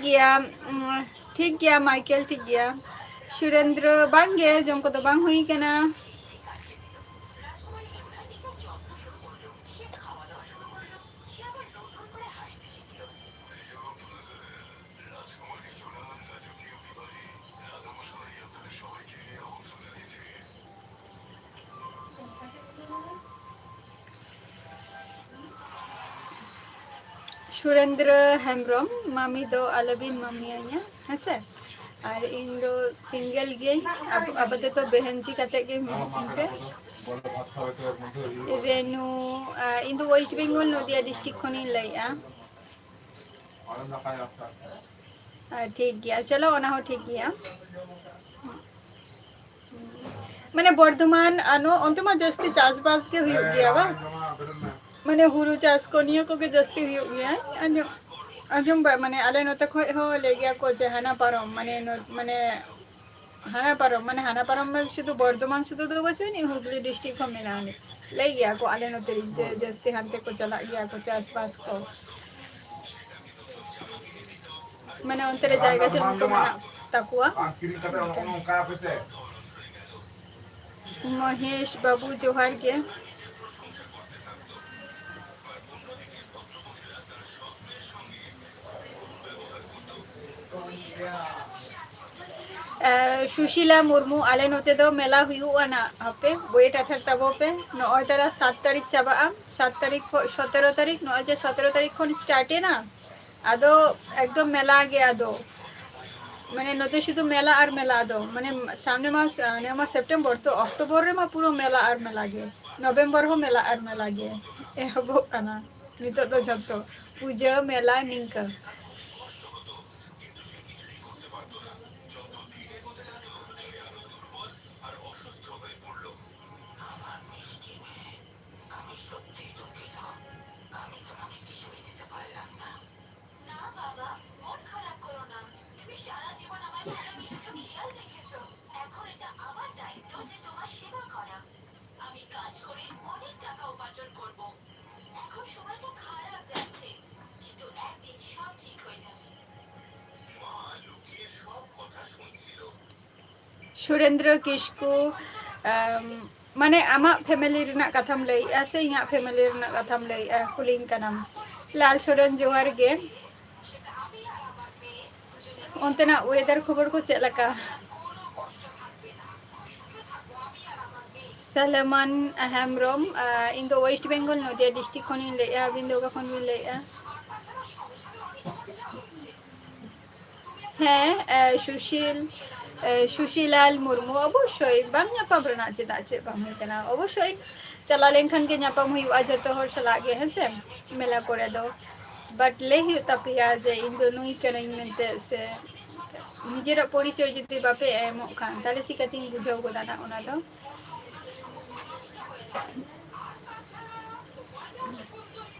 ᱜᱮᱭᱟ, ᱩᱢ, ᱴᱷᱤᱠ ᱜᱮᱭᱟ ᱢᱟᱭᱠᱮᱞ, ᱴᱷᱤᱠ ᱜᱮᱭᱟ᱾ ᱥᱩᱨᱮᱱᱫᱨᱚ, ᱵᱟᱝ ᱜᱮ, ᱡᱚᱢ ᱠᱚᱫᱚ ᱵᱟᱝ ᱦᱩᱭ ᱠᱟᱱᱟ᱾ ᱥᱩᱨᱮᱱᱫᱨᱚ ᱦᱮᱢᱵᱨᱚᱢ, ᱢᱟᱢᱤ ᱫᱚ ᱟᱞᱚᱵᱤᱱ ᱢᱟᱢᱤᱭᱟᱹᱧᱟ, ᱦᱮᱸᱥᱮ? ᱟᱨ ᱤᱧ ᱫᱚ ᱥᱤᱝᱜᱮᱞ ᱜᱤᱭᱟᱹᱧ, ᱟᱯ-, ᱟᱯᱟᱛᱚᱛᱚ ᱵᱮᱦᱮᱱ ᱡᱤ ᱠᱟᱛᱮ ᱜᱮ ᱢᱮᱱᱟᱜ ᱤᱧ ᱯᱮ᱾ ᱨᱮᱱᱩ, ᱟ, ᱤᱧ ᱫᱚ ᱳᱭᱮᱥᱴ ᱵᱮᱝᱜᱚᱞ ᱱᱚᱫᱤᱭᱟ ᱰᱤᱥᱴᱨᱤᱠᱴ ᱠᱷᱚᱱᱤᱧ ᱞᱟᱹᱭᱮᱜᱼᱟ᱾ ᱟ, ᱴᱷᱤᱠ ᱜᱮᱭᱟ, ᱪᱚᱞᱚ, ᱚᱱᱟ ᱦᱚᱸ ᱴᱷᱤᱠ ᱜᱮᱭᱟ᱾ ᱢᱟᱱᱮ ᱵᱚᱨᱫᱷᱚᱢᱟᱱ, ᱟᱨ ᱱᱚ-, ᱚᱱᱛᱮ ᱢᱟ ᱡᱟᱹᱥᱛᱤ ᱪᱟᱥᱵᱟᱥ ᱜᱮ ᱦᱩᱭᱩᱜ ᱜᱮᱭᱟ ᱵᱟᱝ? ᱢᱟᱱᱮ ᱦᱩᱲᱩ ᱪᱟᱥ ᱠᱚ, ᱱᱤᱭᱟᱹ ᱠᱚᱜᱮ ᱡᱟᱹᱥᱛᱤ ᱦᱩᱭᱩᱜ ᱜᱮᱭᱟ᱾ ᱟᱸᱡᱚᱢ, ᱟᱸᱡᱚᱢ ᱵᱟ-, ᱢᱟᱱᱮ ᱟᱞᱮ ᱱᱚᱛᱮ ᱠᱷᱚᱡ ᱦᱚᱸ ᱞᱟᱹᱭ ᱜᱮᱭᱟ ᱠᱚ ᱡᱮ ᱦᱟᱱᱟ ᱯᱟᱨᱚᱢ, ᱢᱟᱱᱮ ᱱᱚ-, ᱢᱟᱱᱮ ᱦᱟᱱᱟ ᱯᱟᱨᱚᱢ, ᱢᱟᱱᱮ ᱦᱟᱱᱟ ᱯᱟᱨᱚᱢ ᱢᱟ ᱥᱩᱫᱷᱩ ᱵᱚᱨᱫᱷᱚᱢᱟᱱ ᱥᱩᱫᱷᱩ ᱫᱚ ᱵᱟᱹᱪᱩᱜ ᱟᱹᱱᱤᱡ, ᱦᱩᱜᱽᱞᱤ ᱰᱤᱥᱴᱨᱤᱠᱴ ᱦᱚᱸ ᱢᱮᱱᱟᱜᱼᱟ ᱟᱹᱱᱤᱡ᱾ ᱞᱟᱹᱭ ᱜᱮᱭᱟ ᱠᱚ ᱟᱞᱮ ᱱᱚᱛᱮ ᱨᱮ ᱡᱮ ᱡᱟᱹᱥᱛᱤ ᱦᱟᱱᱛᱮ ᱠᱚ ᱪᱟᱞᱟᱜ ᱜᱮᱭᱟ ᱠᱚ ᱪᱟᱥᱵᱟᱥ ᱠᱚ᱾ ᱢᱟᱱᱮ ᱚᱱᱛᱮ ᱨᱮ ᱡᱟᱭᱜᱟ ᱡᱚᱢᱤ ᱠᱚ ᱢᱮᱱᱟᱜ ᱛᱟᱠᱚᱣᱟ᱾ ᱢᱚᱦᱮᱥ ᱵᱟᱹᱵᱩ, ᱡᱚᱦᱟᱨ ᱜᱮ᱾ ᱮ, ᱥᱩᱥᱤᱞᱟ ᱢᱩᱨᱢᱩ, ᱟᱞᱮ ᱱᱚᱛᱮ ᱫᱚ ᱢᱮᱞᱟ ᱦᱩᱭᱩᱜᱼᱟ ᱱᱟ, ᱦᱟᱯᱮ wait ᱦᱟᱛᱟᱲ ᱛᱟᱵᱚ ᱯᱮ᱾ ᱱᱚᱜᱼᱚᱭ ᱛᱟᱨᱟ ᱥᱟᱛ ᱛᱟᱹᱨᱤᱠᱷ ᱪᱟᱵᱟᱜᱼᱟ, ᱥᱟᱛ ᱛᱟᱹᱨᱤᱠᱷ ᱠᱷᱚᱱ ᱥᱚᱛᱮᱨᱚ ᱛᱟᱹᱨᱤᱠᱷ, ᱱᱚᱜᱼᱚᱭ ᱡᱮ ᱥᱚᱛᱮᱨᱚ ᱛᱟᱹᱨᱤᱠᱷ ᱠᱷᱚᱱ start ᱮᱱᱟ, ᱟᱫᱚ ᱮᱠᱫᱚᱢ ᱢᱮᱞᱟ ᱜᱮ ᱟᱫᱚ᱾ ᱢᱟᱱᱮ ᱱᱚᱛᱮ ᱥᱩᱫᱷᱩ ᱢᱮᱞᱟ ᱟᱨ ᱢᱮᱞᱟ ᱟᱫᱚ᱾ ᱢᱟᱱᱮ ᱥᱟᱢᱱᱮ ᱢᱟᱥ, ᱱᱤᱭᱟᱹ ᱢᱟᱥ ᱥᱮᱯᱴᱮᱢᱵᱚᱨ ᱛᱚ, ᱚᱠᱴᱳᱵᱚᱨ ᱨᱮᱢᱟ ᱯᱩᱨᱟᱹ ᱢᱮᱞᱟ ᱟᱨ ᱢᱮᱞᱟ ᱜᱮ᱾ ᱱᱚᱵᱷᱮᱢᱵᱚᱨ ᱦᱚᱸ ᱢᱮᱞᱟ ᱟᱨ ᱢᱮᱞᱟ ᱜᱮ ᱮᱦᱚᱵᱚᱜ ᱠᱟᱱᱟ᱾ ᱱᱤᱛᱚᱜ ᱫᱚ ᱡᱷᱚᱛᱚ ᱯᱩᱡᱟᱹ, ᱢᱮᱞᱟ, ᱱᱤᱝᱠᱟᱹ᱾ না বাবা, মন খারাপ করো না। তুমি সারা জীবন আমায় ভালোবেসেছো, খেয়াল রেখেছো। এখন এটা আমার দায়িত্ব যে তোমার সেবা করা। আমি কাজ করে অনেক টাকা উপার্জন করব। এখন সময়টা খারাপ যাচ্ছে, কিন্তু একদিন সব ঠিক ᱥᱩᱨᱮᱱᱫᱨᱚ ᱠᱤᱥᱠᱩ, ᱟᱢ, ᱢᱟᱱᱮ ᱟᱢᱟᱜ family ᱨᱮᱱᱟᱜ ᱠᱟᱛᱷᱟᱢ ᱞᱟᱹᱭᱮᱜᱼᱟ ᱥᱮ ᱤᱧᱟᱹᱜ family ᱨᱮᱱᱟᱜ ᱠᱟᱛᱷᱟᱢ ᱞᱟᱹᱭᱮᱜᱼᱟ? ᱠᱩᱞᱤᱧ ᱠᱟᱱᱟᱢ᱾ ᱞᱟᱞ ᱥᱚᱨᱮᱱ, ᱡᱚᱦᱟᱨ ᱜᱮ᱾ ᱚᱱᱛᱮᱱᱟᱜ weather ᱠᱷᱚᱵᱚᱨ ᱠᱚ ᱪᱮᱫ ᱞᱮᱠᱟ? ᱥᱟᱞᱮᱢᱟᱱ ᱦᱮᱢᱵᱨᱚᱢ, ᱟ, ᱤᱧ ᱫᱚ West Bengal, ᱱᱚᱫᱤᱭᱟ district ᱠᱷᱚᱱᱤᱧ ᱞᱟᱹᱭᱮᱜᱼᱟ᱾ ᱟᱹᱵᱤᱱ ᱫᱚ ᱚᱠᱟ ᱠᱷᱚᱱ ᱵᱤᱱ ᱞᱟᱹᱭᱮᱜᱼᱟ? ᱦᱮᱸ, ᱮ, ᱥᱩᱥᱤᱞ, ᱮ, ᱥᱩᱥᱤᱞᱟᱞ ᱢᱩᱨᱢᱩ, ᱚᱵᱚᱥᱥᱳᱭ, ᱵᱟᱝ ᱧᱟᱯᱟᱢ ᱨᱮᱱᱟᱜ ᱪᱮᱫᱟᱜ, ᱪᱮᱫ ᱵᱟᱝ ᱦᱩᱭ ᱠᱟᱱᱟ? ᱚᱵᱚᱥᱥᱳᱭ, ᱪᱟᱞᱟᱣ ᱞᱮᱱᱠᱷᱟᱱ ᱜᱮ ᱧᱟᱯᱟᱢ ᱦᱩᱭᱩᱜᱼᱟ ᱡᱷᱚᱛᱚ ᱦᱚᱲ ᱥᱟᱞᱟᱜ ᱜᱮ, ᱦᱮᱸ ᱥᱮ, ᱢᱮᱞᱟ ᱠᱚᱨᱮ ᱫᱚ᱾ But ᱞᱟᱹᱭ ᱦᱩᱭᱩᱜ ᱛᱟᱯᱮᱭᱟ ᱡᱮ ᱤᱧ ᱫᱚ ᱱᱩᱭ ᱠᱟᱹᱱᱟᱹᱧ ᱢᱮᱱᱛᱮ, ᱥᱮ ᱱᱤᱡᱮᱨᱟᱜ ᱯᱚᱨᱤᱪᱚᱭ ᱡᱩᱫᱤ ᱵᱟᱯᱮ ᱮᱢᱚᱜ ᱠᱷᱟᱱ, ᱛᱟᱦᱞᱮ ᱪᱤᱠᱟᱹᱛᱤᱧ ᱵᱩᱡᱷᱟᱹᱣ ᱜᱚᱫᱟ ᱱᱟᱜ ᱚᱱᱟ ᱫᱚ?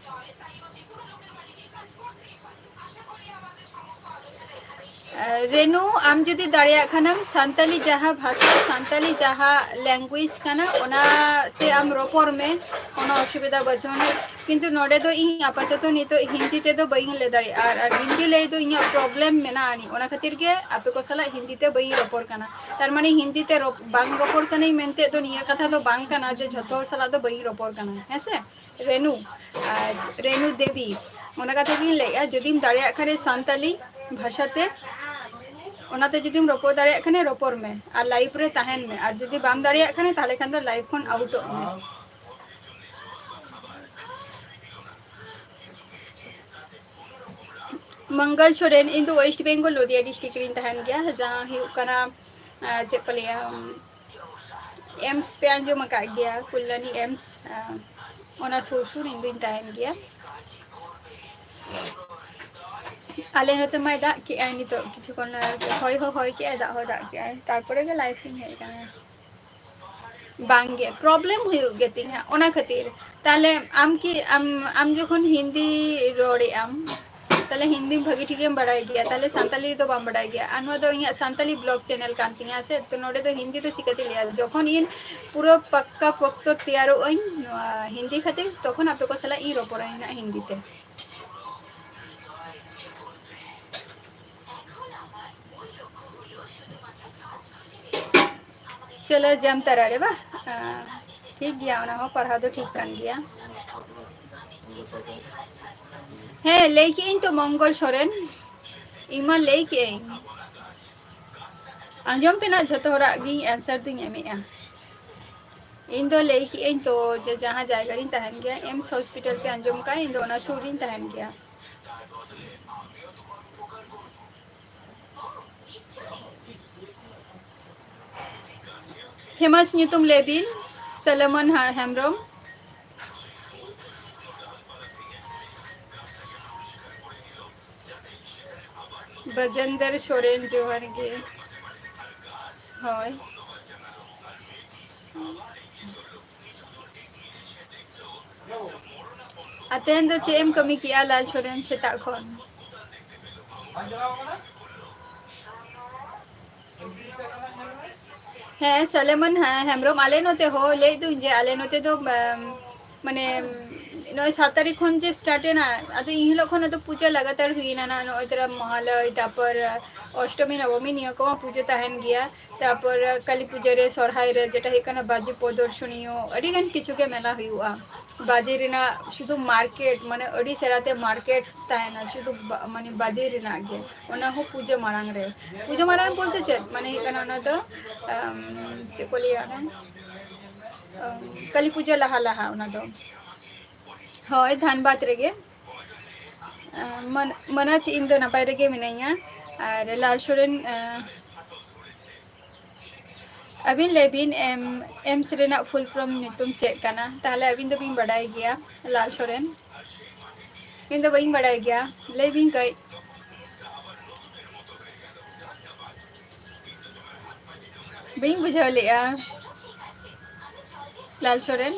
ᱟᱨ ᱨᱮᱱᱩ, ᱟᱢ ᱡᱩᱫᱤ ᱫᱟᱲᱮᱭᱟᱜ ᱠᱷᱟᱱᱮᱢ, ᱥᱟᱱᱛᱟᱞᱤ ᱡᱟᱦᱟᱸ ᱵᱷᱟᱥᱟ, ᱥᱟᱱᱛᱟᱞᱤ ᱡᱟᱦᱟᱸ language ᱠᱟᱱᱟ, ᱚᱱᱟᱛᱮ ᱟᱢ ᱨᱚᱯᱚᱲ ᱢᱮ, ᱠᱳᱱᱳ ᱚᱥᱩᱵᱤᱫᱷᱟ ᱵᱟᱹᱪᱩᱜ ᱟᱹᱱᱤᱡ᱾ ᱠᱤᱱᱛᱩ ᱱᱚᱰᱮ ᱫᱚ ᱤᱧ ᱟᱯᱟᱛᱚᱛᱚ ᱱᱤᱛᱚᱜ ᱦᱤᱱᱫᱤ ᱛᱮᱫᱚ ᱵᱟᱹᱧ ᱞᱟᱹᱭ ᱫᱟᱲᱮᱭᱟᱜᱼᱟ, ᱟᱨ, ᱟᱨ ᱦᱤᱱᱫᱤ ᱞᱟᱹᱭ ᱫᱚ ᱤᱧᱟᱹᱜ problem ᱢᱮᱱᱟᱜ ᱟᱹᱱᱤᱡ, ᱚᱱᱟ ᱠᱷᱟᱹᱛᱤᱨ ᱜᱮ ᱟᱯᱮ ᱠᱚ ᱥᱟᱞᱟᱜ ᱦᱤᱱᱫᱤ ᱛᱮ ᱵᱟᱹᱧ ᱨᱚᱯᱚᱲ ᱠᱟᱱᱟ᱾ ᱛᱟᱨ ᱢᱟᱱᱮ ᱦᱤᱱᱫᱤ ᱛᱮ ᱨᱚᱯ-, ᱵᱟᱝ ᱨᱚᱯᱚᱲ ᱠᱟᱹᱱᱟᱹᱧ ᱢᱮᱱᱛᱮ ᱫᱚ ᱱᱤᱭᱟᱹ ᱠᱟᱛᱷᱟ ᱫᱚ ᱵᱟᱝ ᱠᱟᱱᱟ ᱡᱮ ᱡᱷᱚᱛᱚ ᱦᱚᱲ ᱥᱟᱞᱟᱜ ᱫᱚ ᱵᱟᱹᱧ ᱨᱚᱯᱚᱲ ᱠᱟᱱᱟ, ᱦᱮᱸ ᱥᱮ? ᱨᱮᱱᱩ, ᱟᱨ ᱨᱮᱱᱩ ᱫᱮᱵᱤ, ᱚᱱᱟ ᱠᱟᱛᱷᱟ ᱜᱤᱧ ᱞᱟᱹᱭᱮᱜᱼᱟ, ᱡᱩᱫᱤᱢ ᱫᱟᱲᱮᱭᱟᱜ ᱠᱷᱟᱱᱮ ᱥᱟᱱᱛᱟᱞᱤ ᱵᱷᱟᱥᱟᱛᱮ, ᱚᱱᱟᱛᱮ ᱡᱩᱫᱤᱢ ᱨᱚᱯᱚᱲ ᱫᱟᱲᱮᱭᱟᱜ ᱠᱷᱟᱱᱮ ᱨᱚᱯᱚᱲ ᱢᱮ, ᱟᱨ live ᱨᱮ ᱛᱟᱦᱮᱱ ᱢᱮ, ᱟᱨ ᱡᱩᱫᱤ ᱵᱟᱢ ᱫᱟᱲᱮᱭᱟᱜ ᱠᱷᱟᱱᱮ, ᱛᱟᱦᱞᱮ ᱠᱷᱟᱱ ᱫᱚ live ᱠᱷᱚᱱ outᱚᱜ ᱢᱮ᱾ ᱢᱚᱝᱜᱚᱞ ᱥᱚᱨᱮᱱ, ᱤᱧ ᱫᱚ West Bengal, ᱱᱚᱫᱤᱭᱟ district ᱨᱤᱧ ᱛᱟᱦᱮᱱ ᱜᱮᱭᱟ, ᱡᱟᱦᱟᱸ ᱦᱩᱭᱩᱜ ᱠᱟᱱᱟ, ᱟᱨ, ᱪᱮᱫ ᱠᱚ ᱞᱟᱹᱭᱟ, ᱮᱢᱥ ᱯᱮ ᱟᱸᱡᱚᱢ ᱟᱠᱟᱫ ᱜᱮᱭᱟ, ᱠᱚᱞᱞᱟᱱᱤ ᱮᱢᱥ, ᱟᱨ, ᱚᱱᱟ ᱥᱩᱨ ᱥᱩᱨ ᱤᱧ ᱫᱩᱧ ᱛᱟᱦᱮᱱ ᱜᱮᱭᱟ᱾ ᱟᱞᱮ ᱱᱚᱛᱮ ᱢᱟᱭ ᱫᱟᱜ ᱠᱮᱜᱼᱟᱭ, ᱱᱤᱛᱚᱜ ᱠᱤᱪᱷᱩ ᱠᱷᱚᱱ ᱞᱟᱦᱟ ᱦᱚᱭ ᱦᱚᱸ ᱦᱚᱭ ᱠᱮᱜᱼᱟᱭ, ᱫᱟᱜ ᱦᱚᱸ ᱫᱟᱜ ᱠᱮᱜᱼᱟᱭ, ᱛᱟᱨᱯᱚᱨᱮ ᱜᱮ live ᱤᱧ ᱦᱮᱡ ᱟᱠᱟᱱᱟ᱾ ᱵᱟᱝᱜᱮ, problem ᱦᱩᱭᱩᱜ ᱜᱮᱛᱤᱧᱟ, ᱚᱱᱟ ᱠᱷᱟᱹᱛᱤᱨ᱾ ᱛᱟᱦᱞᱮ ᱟᱢ ᱠᱤ, ᱟᱢ, ᱟᱢ ᱡᱚᱠᱷᱚᱱ ᱦᱤᱱᱫᱤ ᱨᱚᱲᱮᱜ ᱟᱢ, ᱛᱟᱦᱞᱮ ᱦᱤᱱᱫᱤ ᱵᱷᱟᱹᱜᱤ ᱴᱷᱤᱠᱮᱢ ᱵᱟᱲᱟᱭ ᱜᱮᱭᱟ, ᱛᱟᱦᱞᱮ ᱥᱟᱱᱛᱟᱞᱤ ᱫᱚ ᱵᱟᱢ ᱵᱟᱲᱟᱭ ᱜᱮᱭᱟ᱾ ᱟᱨ ᱱᱚᱣᱟ ᱫᱚ ᱤᱧᱟᱹᱜ ᱥᱟᱱᱛᱟᱞᱤ blog channel ᱠᱟᱱ ᱛᱤᱧᱟ ᱥᱮ, ᱛᱚ ᱱᱚᱰᱮ ᱫᱚ ᱦᱤᱱᱫᱤ ᱫᱚ ᱪᱤᱠᱟᱹᱛᱮ ᱞᱟᱹᱭᱟ? ᱡᱚᱠᱷᱚᱱ ᱤᱧ ᱯᱩᱨᱟᱹ ᱯᱟᱠᱠᱟ ᱯᱚᱠᱛᱚ ᱛᱮᱭᱟᱨᱚᱜ ᱟᱹᱧ ᱱᱚᱣᱟ ᱦᱤᱱᱫᱤ ᱠᱷᱟᱹᱛᱤᱨ, ᱛᱚᱠᱷᱚᱱ ᱟᱯᱮ ᱠᱚ ᱥᱟᱞᱟᱜ ᱤᱧ ᱨᱚᱯᱚᱲᱟ ᱱᱟᱜ ᱦᱤᱱᱫᱤ ᱛᱮ᱾ ᱪᱚᱞᱚ ᱡᱟᱢᱛᱟᱨᱟ ᱨᱮ ᱵᱟ᱾ ᱟᱸ, ᱴᱷᱤᱠ ᱜᱮᱭᱟ, ᱚᱱᱟ ᱦᱚᱸ ᱯᱟᱲᱦᱟᱣ ᱫᱚ ᱴᱷᱤᱠ ᱠᱟᱱ ᱜᱮᱭᱟ᱾ ᱦᱮᱸ, ᱞᱟᱹᱭ ᱠᱮᱜ ᱟᱹᱧ ᱛᱚ, ᱢᱚᱝᱜᱚᱞ ᱥᱚᱨᱮᱱ᱾ ᱤᱧ ᱢᱟ ᱞᱟᱹᱭ ᱠᱮᱜ ᱟᱹᱧ᱾ ᱟᱸᱡᱚᱢ ᱯᱮ ᱱᱟᱜ, ᱡᱷᱚᱛᱚ ᱦᱚᱲᱟᱜ ᱜᱤᱧ answer ᱫᱩᱧ ᱮᱢᱮᱜᱼᱟ᱾ ᱤᱧ ᱫᱚ ᱞᱟᱹᱭ ᱠᱮᱜ ᱟᱹᱧ ᱛᱚ, ᱡᱮ ᱡᱟᱦᱟᱸ ᱡᱟᱭᱜᱟ ᱨᱤᱧ ᱛᱟᱦᱮᱱ ᱜᱮᱭᱟ, ᱮᱢᱥ ᱦᱚᱥᱯᱤᱴᱟᱞ ᱯᱮ ᱟᱸᱡᱚᱢ ᱠᱟᱜᱼᱟ, ᱤᱧ ᱫᱚ ᱚᱱᱟ ᱥᱩᱨ ᱨᱤᱧ ᱛᱟᱦᱮᱱ ᱜᱮᱭᱟ᱾ ᱯᱷᱮᱢᱟᱥ ᱧᱩᱛᱩᱢ ᱞᱟᱹᱭ ᱵᱤᱱ, ᱥᱚᱞᱮᱢᱚᱱ ᱦᱟ-, ᱦᱮᱢᱵᱨᱚᱢ᱾ ᱵᱟᱡᱮᱱᱫᱨ ᱥᱚᱨᱮᱱ, ᱡᱚᱦᱟᱨ ᱜᱮ᱾ ᱦᱳᱭ᱾ ᱟᱨ ᱛᱮᱦᱮᱧ ᱫᱚ ᱪᱮᱫ ᱮᱢ ᱠᱟᱹᱢᱤ ᱠᱮᱜᱼᱟ, ᱞᱟᱞ ᱥᱚᱨᱮᱱ, ᱥᱮᱛᱟᱜ ᱠᱷᱚᱱ? ᱦᱮᱸ, ᱥᱚᱞᱮᱢᱚᱱ, ᱦᱮᱸ, ᱦᱮᱢᱵᱨᱚᱢ, ᱟᱞᱮ ᱱᱚᱛᱮ ᱦᱚᱸ ᱞᱟᱹᱭ ᱫᱩᱧ ᱡᱮ ᱟᱞᱮ ᱱᱚᱛᱮ ᱫᱚ, ᱮᱢ, ᱢᱟᱱᱮ, ᱱᱚᱜᱼᱚᱭ ᱥᱟᱛ ᱛᱟᱹᱨᱤᱠᱷ ᱠᱷᱚᱱ ᱡᱮ start ᱮᱱᱟ, ᱟᱫᱚ ᱤᱱ ᱦᱤᱞᱳᱜ ᱠᱷᱚᱱ ᱟᱫᱚ ᱯᱩᱡᱟᱹ ᱞᱟᱜᱟᱛᱟᱨ ᱦᱩᱭ ᱮᱱᱟ ᱱᱟᱜ, ᱱᱚᱜᱼᱚᱭ ᱛᱚᱨᱟ ᱢᱚᱦᱟᱞᱚᱭ, ᱛᱟᱨᱯᱚᱨ ᱚᱥᱴᱚᱢᱤ, ᱱᱚᱵᱚᱢᱤ, ᱱᱤᱭᱟᱹ ᱠᱚᱢᱟ ᱯᱩᱡᱟᱹ ᱛᱟᱦᱮᱱ ᱜᱮᱭᱟ᱾ ᱛᱟᱨᱯᱚᱨ ᱠᱟᱹᱞᱤ ᱯᱩᱡᱟᱹ ᱨᱮ, ᱥᱚᱨᱦᱟᱭ ᱨᱮ, ᱡᱮᱴᱟ ᱦᱩᱭᱩᱜ ᱠᱟᱱᱟ ᱵᱟᱡᱮ ᱯᱨᱚᱫᱚᱨᱥᱚᱱᱤᱭᱚ, ᱟᱹᱰᱤ ᱜᱟᱱ ᱠᱤᱪᱷᱩ ᱜᱮ ᱢᱮᱞᱟ ᱦᱩᱭᱩᱜᱼᱟ᱾ ᱵᱟᱡᱮ ᱨᱮᱱᱟᱜ ᱥᱩᱫᱷᱩ market, ᱢᱟᱱᱮ ᱟᱹᱰᱤ ᱪᱮᱦᱨᱟ ᱛᱮ market ᱛᱟᱦᱮᱱᱟ, ᱥᱩᱫᱷᱩ ᱵᱟ-, ᱢᱟᱱᱮ ᱵᱟᱡᱮ ᱨᱮᱱᱟᱜ ᱜᱮ᱾ ᱚᱱᱟ ᱦᱚᱸ ᱯᱩᱡᱟᱹ ᱢᱟᱲᱟᱝ ᱨᱮ᱾ ᱯᱩᱡᱟᱹ ᱢᱟᱲᱟᱝ ᱵᱚᱞᱛᱮ ᱪᱮᱫ? ᱢᱟᱱᱮ ᱦᱩᱭᱩᱜ ᱠᱟᱱᱟ ᱚᱱᱟ ᱫᱚ, ᱟᱢ, ᱪᱮᱫ ᱠᱚ ᱞᱟᱹᱭᱟ ᱚᱱᱟ? ᱟᱢ, ᱠᱟᱹᱞᱤ ᱯᱩᱡᱟᱹ ᱞᱟᱦᱟ ᱞᱟᱦᱟ ᱚᱱᱟ ᱫᱚ᱾ ᱦᱳᱭ, ᱫᱷᱟᱱᱵᱟᱫᱽ ᱨᱮᱜᱮ᱾ ᱟᱢ, ᱢᱟᱱ-, ᱢᱟᱱᱟᱡᱽ, ᱤᱧ ᱫᱚ ᱱᱟᱯᱟᱭ ᱨᱮᱜᱮ ᱢᱤᱱᱟᱹᱧᱟ᱾ ᱟᱨ ᱞᱟᱞ ᱥᱚᱨᱮᱱ, ᱟᱸ, ᱟᱹᱵᱤᱱ ᱞᱟᱹᱭ ᱵᱤᱱ, ᱮᱢ, ᱮᱢᱥ ᱨᱮᱱᱟᱜ full form ᱧᱩᱛᱩᱢ ᱪᱮᱫ ᱠᱟᱱᱟ? ᱛᱟᱦᱞᱮ ᱟᱹᱵᱤᱱ ᱫᱚᱵᱤᱱ ᱵᱟᱰᱟᱭ ᱜᱮᱭᱟ, ᱞᱟᱞ ᱥᱚᱨᱮᱱ᱾ ᱤᱧ ᱫᱚ ᱵᱟᱹᱧ ᱵᱟᱰᱟᱭ ᱜᱮᱭᱟ, ᱞᱟᱹᱭ ᱵᱤᱱ ᱠᱟᱹᱡ᱾ ᱵᱟᱹᱧ ᱵᱩᱡᱷᱟᱹᱣ ᱞᱮᱜᱼᱟ, ᱞᱟᱞ ᱥᱚᱨᱮᱱ᱾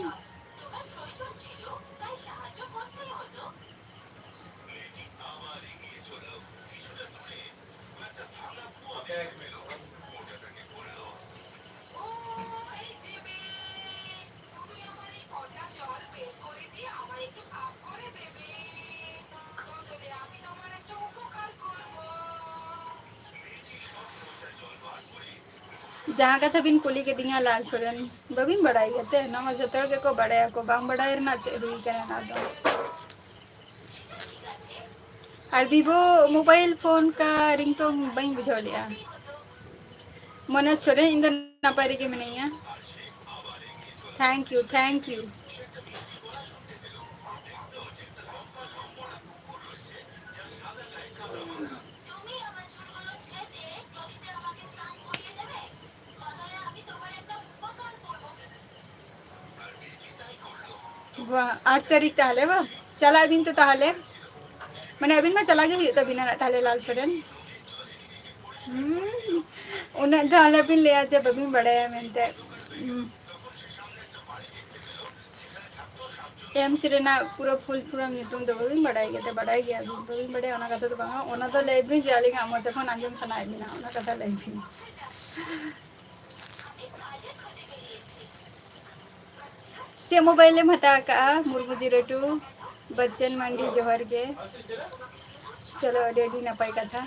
ᱡᱟᱦᱟᱸ ᱠᱟᱛᱷᱟ ᱵᱤᱱ ᱠᱩᱞᱤ ᱠᱤᱫᱤᱧᱟ ᱞᱟᱞ ᱥᱚᱨᱮᱱ, ᱵᱟᱹᱵᱤᱱ ᱵᱟᱲᱟᱭ ᱜᱮᱛᱮ? ᱱᱚᱣᱟ ᱢᱟ ᱡᱚᱛᱚ ᱦᱚᱲ ᱜᱮᱠᱚ ᱵᱟᱲᱟᱭᱟᱠᱚ, ᱵᱟᱝ ᱵᱟᱲᱟᱭ ᱨᱮᱱᱟᱜ ᱪᱮᱫ ᱦᱩᱭ ᱠᱟᱱᱟ ᱱᱚᱣᱟ ᱫᱚ᱾ ᱟᱨ Vivo mobile phone ᱠᱟ ringtone ᱵᱟᱹᱧ ᱵᱩᱡᱷᱟᱹᱣ ᱞᱮᱜᱼᱟ᱾ ᱢᱚᱱᱳᱡᱽ ᱥᱚᱨᱮᱱ, ᱤᱧ ᱫᱚ ᱱᱟᱯᱟᱭ ᱨᱮᱜᱮ ᱢᱤᱱᱟᱹᱧᱟ᱾ Thank you, thank you. ᱵᱟ, ᱟᱴ ᱛᱟᱹᱨᱤᱠᱷ ᱛᱟᱦᱞᱮ ᱵᱟ? ᱪᱟᱞᱟᱜ ᱵᱤᱱ ᱛᱚ ᱛᱟᱦᱞᱮ᱾ ᱢᱟᱱᱮ ᱟᱹᱵᱤᱱ ᱢᱟ ᱪᱟᱞᱟᱜ ᱜᱮ ᱦᱩᱭᱩᱜ ᱛᱟᱹᱵᱤᱱᱟ ᱱᱟᱜ ᱛᱟᱦᱞᱮ ᱞᱟᱞ ᱥᱚᱨᱮᱱ᱾ ᱦᱩᱸ, ᱩᱱᱟᱹᱜ ᱫᱚ ᱟᱞᱚᱵᱤᱱ ᱞᱟᱹᱭᱟ ᱡᱮ ᱵᱟᱹᱵᱤᱱ ᱵᱟᱲᱟᱭᱟ ᱢᱮᱱᱛᱮ᱾ ᱦᱩᱸ᱾ ᱮᱢᱥ ᱨᱮᱱᱟᱜ ᱯᱩᱨᱟᱹ full form ᱧᱩᱛᱩᱢ ᱫᱚ ᱵᱟᱹᱵᱤᱱ ᱵᱟᱲᱟᱭ ᱜᱮᱛᱮ? ᱵᱟᱲᱟᱭ ᱜᱮᱭᱟᱵᱤᱱ, ᱵᱟᱹᱵᱤᱱ ᱵᱟᱲᱟᱭᱟ ᱚᱱᱟ ᱠᱟᱛᱷᱟ ᱫᱚ ᱵᱟᱝᱟ, ᱚᱱᱟ ᱫᱚ ᱞᱟᱹᱭ ᱵᱤᱱ ᱡᱮ ᱟᱹᱞᱤᱧᱟᱜ ᱢᱚᱪᱟ ᱠᱷᱚᱱ ᱟᱸᱡᱚᱢ ᱥᱟᱱᱟᱭᱮᱫ ᱵᱤᱱᱟ, ᱚᱱᱟ ᱠᱟᱛᱷᱟ ᱞᱟᱹᱭ ᱵᱤᱱ᱾ ᱪᱮᱫ mobile ᱮᱢ ᱦᱟᱛᱟᱣ ᱠᱟᱜᱼᱟ ᱢᱩᱨᱢᱩ zero two? ᱵᱚᱪᱪᱚᱱ ᱢᱟᱱᱰᱤ ᱡᱚᱦᱟᱨ ᱜᱮ᱾ ᱪᱚᱞᱚ, ᱟᱹᱰᱤ ᱟᱹᱰᱤ ᱱᱟᱯᱟᱭ ᱠᱟᱛᱷᱟ᱾